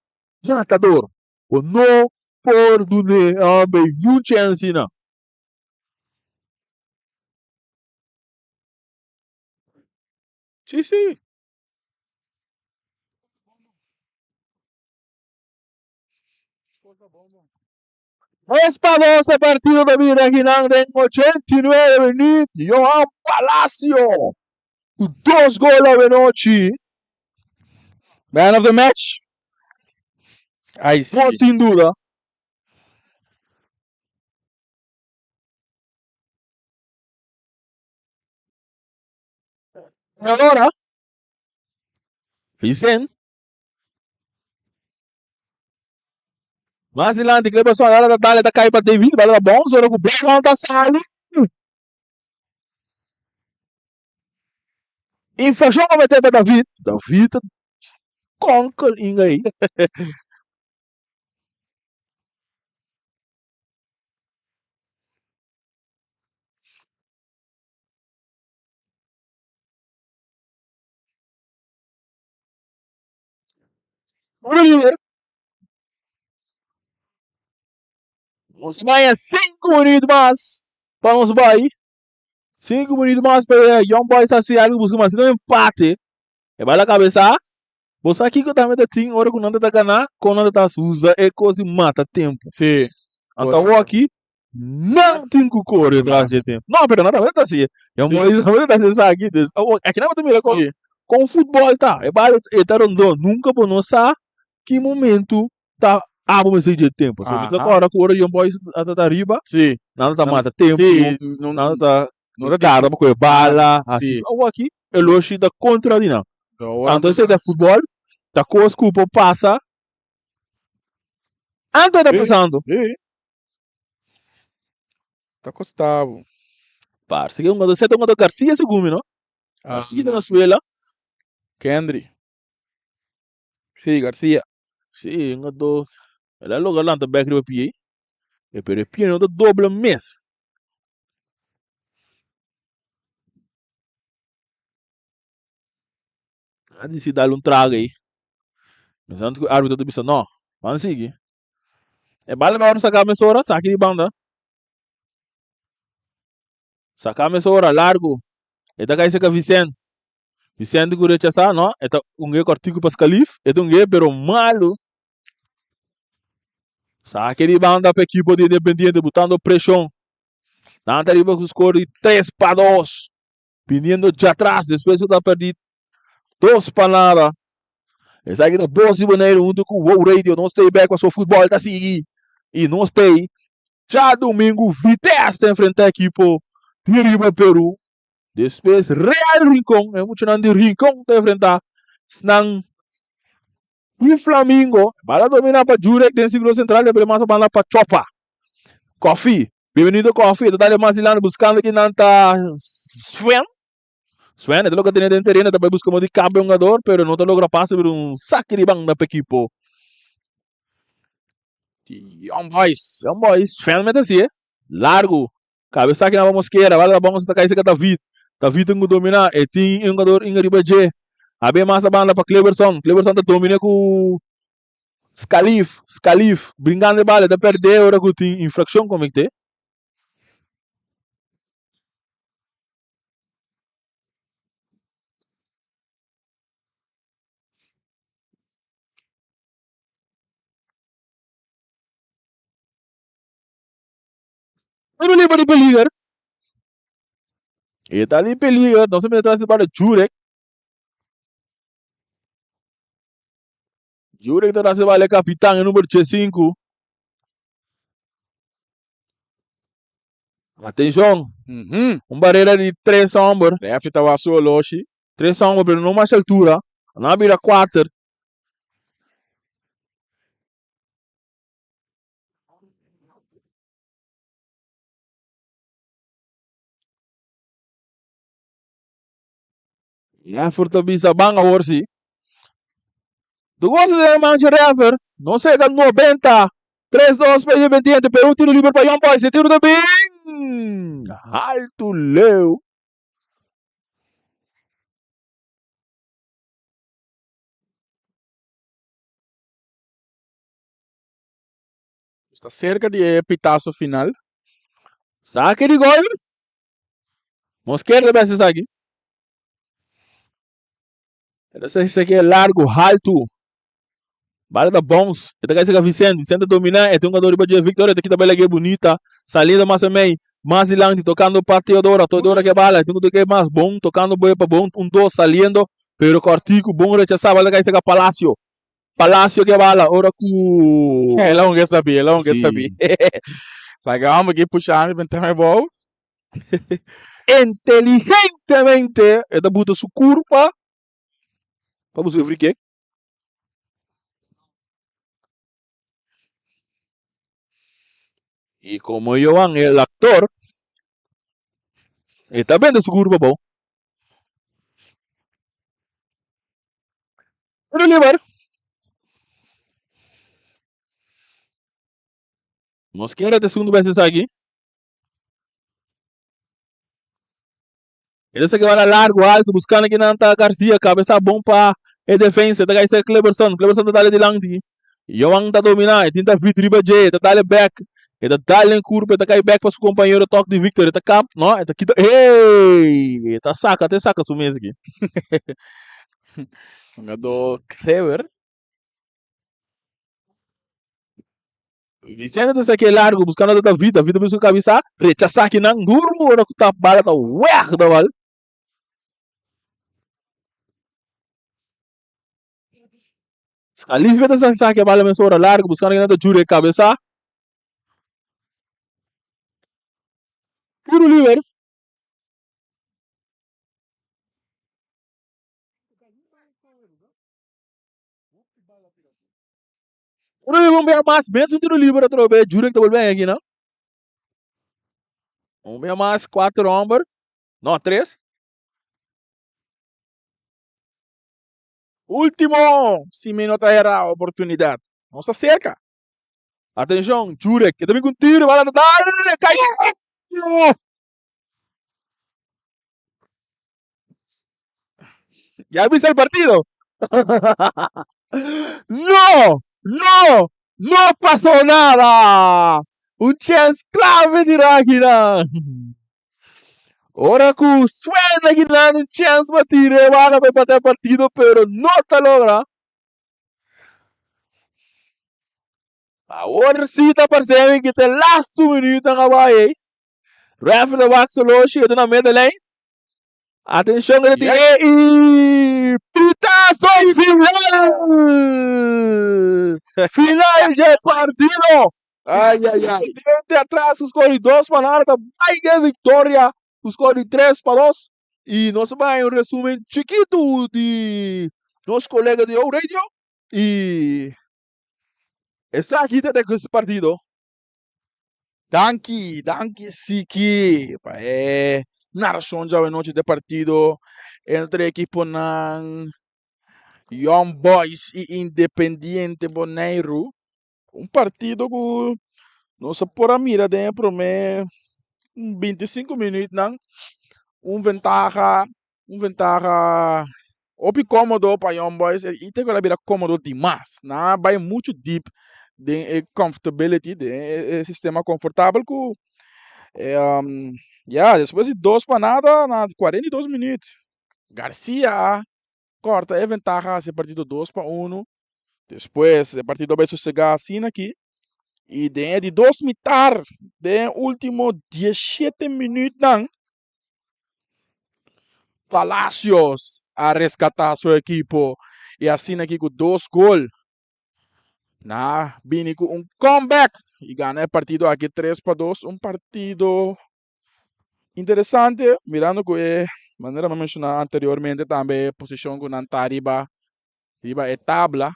matador. Bo no por dun'é homber niun chèns nan. Sí, sí. Dos pa dos e partido ta bira akinan den 89 minuut. Johan Palacio. Ku dos gol awenochi. Man of the match. Ai sí. No tin duda. Ahora, Vicente. Mas dilanti, Cleberson, ahora ta dale, ta kai pa David, bala ta bounce, ora ku Blackman ta sali. Infraccion comete pa David. David ta konkel inga ei. Tiro liber. Nos maya 5 minuut mas pa nos bai. 5 minuut mas pa Young Boys hasi algo busca mas. Si no empate, e bai la cabeza. Bo sa kiko tambe ta tin ora ku nan ta gana, kon nan ta usa e kos di mata tempu. Sí. Anto awor aki nan tin ku kore tras di e tempu. No, pero nan tambe ta hasi. Young Boys tambe ta hasi esaki. Dus awor aki nan bo ta mira kon kon futbòl ta. E bal e ta rondó. Nunka bo no sa ki momentu ta abo mester dje tempu. So mi ta kòrda ku ora Young Boys a ta riba, nan ta mata tempu, nan ta tarda pa kohe bala, hasi. Awor aki e lo shi ta kontra di nan. Anto esei ta futbòl, ta kos ku por pasa anto e ta pasando. Ta kosta bo. Parse ke un kòntra sete un kòntra Garcia segun mi no. Garcia ta na suela. Kendry. Sí, Garcia. Sí, un gato. El a logra lanta bek riba pie. E pero e pie no ta dobla mes. A disi dal un trago ei. Pensando ku e arbitro ta bisa no, ban sigui. E bala mehor saka mesora, saki di banda. Saka mesora, largo. E ta kai seka Vicente. Vicente ku rechasá, no, e ta un ge kòrtiku pa Scalif, e ta un ge pero malu. Sake di banda pa ekipo di Independiente butando preshon. Nan ta riba ku skor di 3-2. Biniendo djatras despues ku ta pèrdí 2-0. Esaki ta Bos di Boneiru huntu ku Wow Radio. Nos ta ei bèk pasobra futbòl ta sigui i nos ta ei djadumingu Vitesse ta enfrentá ekipo di riba Peru. Despues Real Rincon, e muchanan di Rincon ta enfrentá esnan di Flamingo. Bala dominá pa Jurek den sirkulo sentral, despues mas a banda pa Chopa. Koffie, bienvenido Koffie, ta dale mas dilanti buskando kinan ta Sven. Sven e ta logra tene den tereno, ta bai buska modo di kambia hungador, pero no ta logra pasa pero un saki di banda pa ekipo. Di Young Boys. Young Boys, Sven mete así, largo. Kabes aki na pa Mosquera, bala ta bon sa ta kai serka David. David tin ku dominá, e tin e hungador inga riba dje. Abe mas a banda pa Cleberson, Cleberson ta dominé ku Scalif, Scalif brinkando e bala e ta pèrdè ora ku tin infrakshon kometé. Tiro liber di peliger. E ta di peliger. Nos a mira tras para Jurek. Jurek ta tras bala kapitan e number 5. Atenshon. Un barera di tres homber. Refi ta wasu oloshi. Tres homber pero no mas altura. Nan a bira kuater. Reffer ta bisa ban awor si. Tu gosta de mancha reffer. No sega 90. 3-2 pa Independiente, pero un tiro liber pa Young Boys. E tiro ta bin alto leu. Nos ta cerca di e pitazo final. Sake di gol. Mosquera ta bes esaki. E ta sake largo, haltu. Bala ta bounce. E ta kai saka Vicente. Vicente ta domina. E tin un jugador riba dje. Victor e ta kita bala ge bunita. Salida mas a mei. Mas dilanti tocando pa Teodora, Teodora ke bala, tin ku ke mas bon, tocando boe pa bon, un dos saliendo, pero Cortico bon rechasa, bala kai seka Palacio. Palacio ke bala, ora ku El a un ke sabi, el a un ke Sí. sabi. Laga homber ki pusha mi benta mi bou. Inteligentemente e ta buta su curpa pa busca e free kick. Y como Johan el actor, e ta bende su curpa abou. Tiro liber. Nos kere te segundo vez esaki. E ta saki bala largo alto buscando kinan ta Garcia cabeza bon pa e defensa e ta kai ser Cleberson Cleberson ta dale dilanti Johan ta domina e tin David riba dje e ta dale back e ta dale en curva e ta kai back pa su compañero tok di Victor e ta kap no e ta kita hey e ta saca te saca su mes aki. Hungador Cleber. Vicente ta saki e largo buscando ta David, David ta busca cabeza, rechasa kinan duro ora cu ta bala ta weg da bal. Scalife ta saki e bala mesora largo buscando kinan ta Jure cabeza. Tiro liber. Tiro liber un bia mas, mes un tiro liber atrobe, Jurek ta bolbe aki nan. Un bia mas, cuater homber, no, tres. Ultimo, si mi no ta hera, oportunidad. Nos ta cerca. Atencion, Jurek, e ta bin cu un tiro, bala ta dal, cay. Ya viste el partido? No, no, no pasó nada. Un chance clave di Ragina. Ora ku suena Guinan un chance pa tira e bala pa empata e partido, pero no ta logra. Awor sí ta parse mi ki ta e lastu minuutnan a bai ei. Referee ta wak su loshi, e ta na middenlijn. Atenshon ke ta tin e i pitazo final! Final dje partido! Ay, ay, ay. Independiente atras ku skor di 2-0 ta bai ke viktoria ku skor di 3-2 i nos a bai un resumen chikitu di nos kolega di O Radio i esaki ta e partido. Danki, danki Siki pa e narashon djawe nochi de partido entre ekiponan Young Boys i Independiente Boneiru. Un partido ku nos a por a mira den e promé 25 minütnan un ventaha Un ventaha hopi komodo pa Young Boys i te ku el a bira komodo dimas. Nan a bai muchu dip den e comfortability, den e sistema konfortabel ku ya despues di dos pa nada na 42 minuut Garcia a kòrta e ventaha hasi e partido 2-1. Despues e partido a bai sosegá asina aki i den e di dos mitar den e ultimo 17 minuutnan Palacios a rescata su ekipo y asina aki cu dos gol na bini cu un comeback y gana e partido aki 3-2. Un partido interesante mirando cu e manera mi a menciona anteriormente tambe e posicion cu nan ta riba riba e tabla.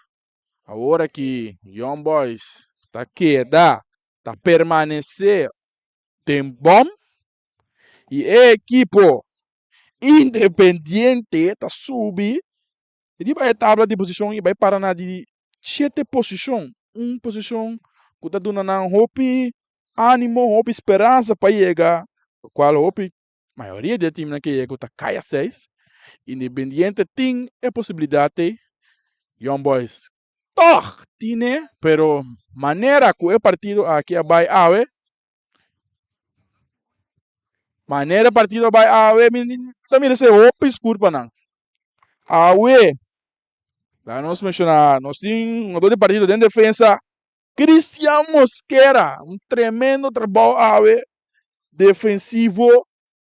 Awor aki Young Boys ta keda ta permanece den bom Y e ekipo Independiente ta subi riba e tabla di posishon i bai para na di shete posishon. Un posishon ku ta duna nan hopi ánimo, hopi speransa pa yega, lokual hopi mayoria di e timnan ke yega ku ta kai a seis. Independiente tin e posibilidat ei. Young Boys tòg tine, pero manera ku e partido aki a bai awe, Manera partido bai awe mi ta mira esei hopi skur pa nan. Awe laga nos menshoná nos tin un otro di partido den defensa Christian Mosquera un tremendo trabou awe. defensivo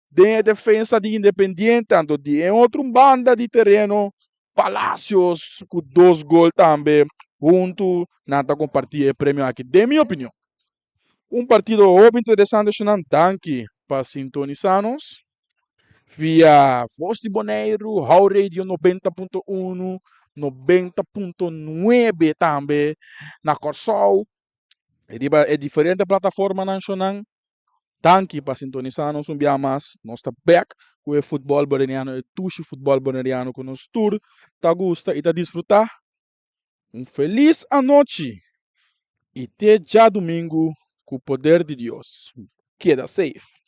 den e defensa di Independiente, anto di e otro banda di tereno Palacios ku dos gol tambe. Huntu nan ta kompartí e premio aki, den mi opinion. Un partido hopi interesante, shonan. Danki pa sintonisá nos via Voz di Boneiru, How Radio 90.1, 90.9 tambe na Kòrsou. Riba e diferente plataformanan, shonan. Danki pa sintonisá nos un bia mas. Nos ta bèk ku e futbòl boneriano, e dushi futbòl boneriano ku nos tur ta gusta i ta disfrutá. Un felis anochi i te djadumingu ku poder di Dios. Keda safe.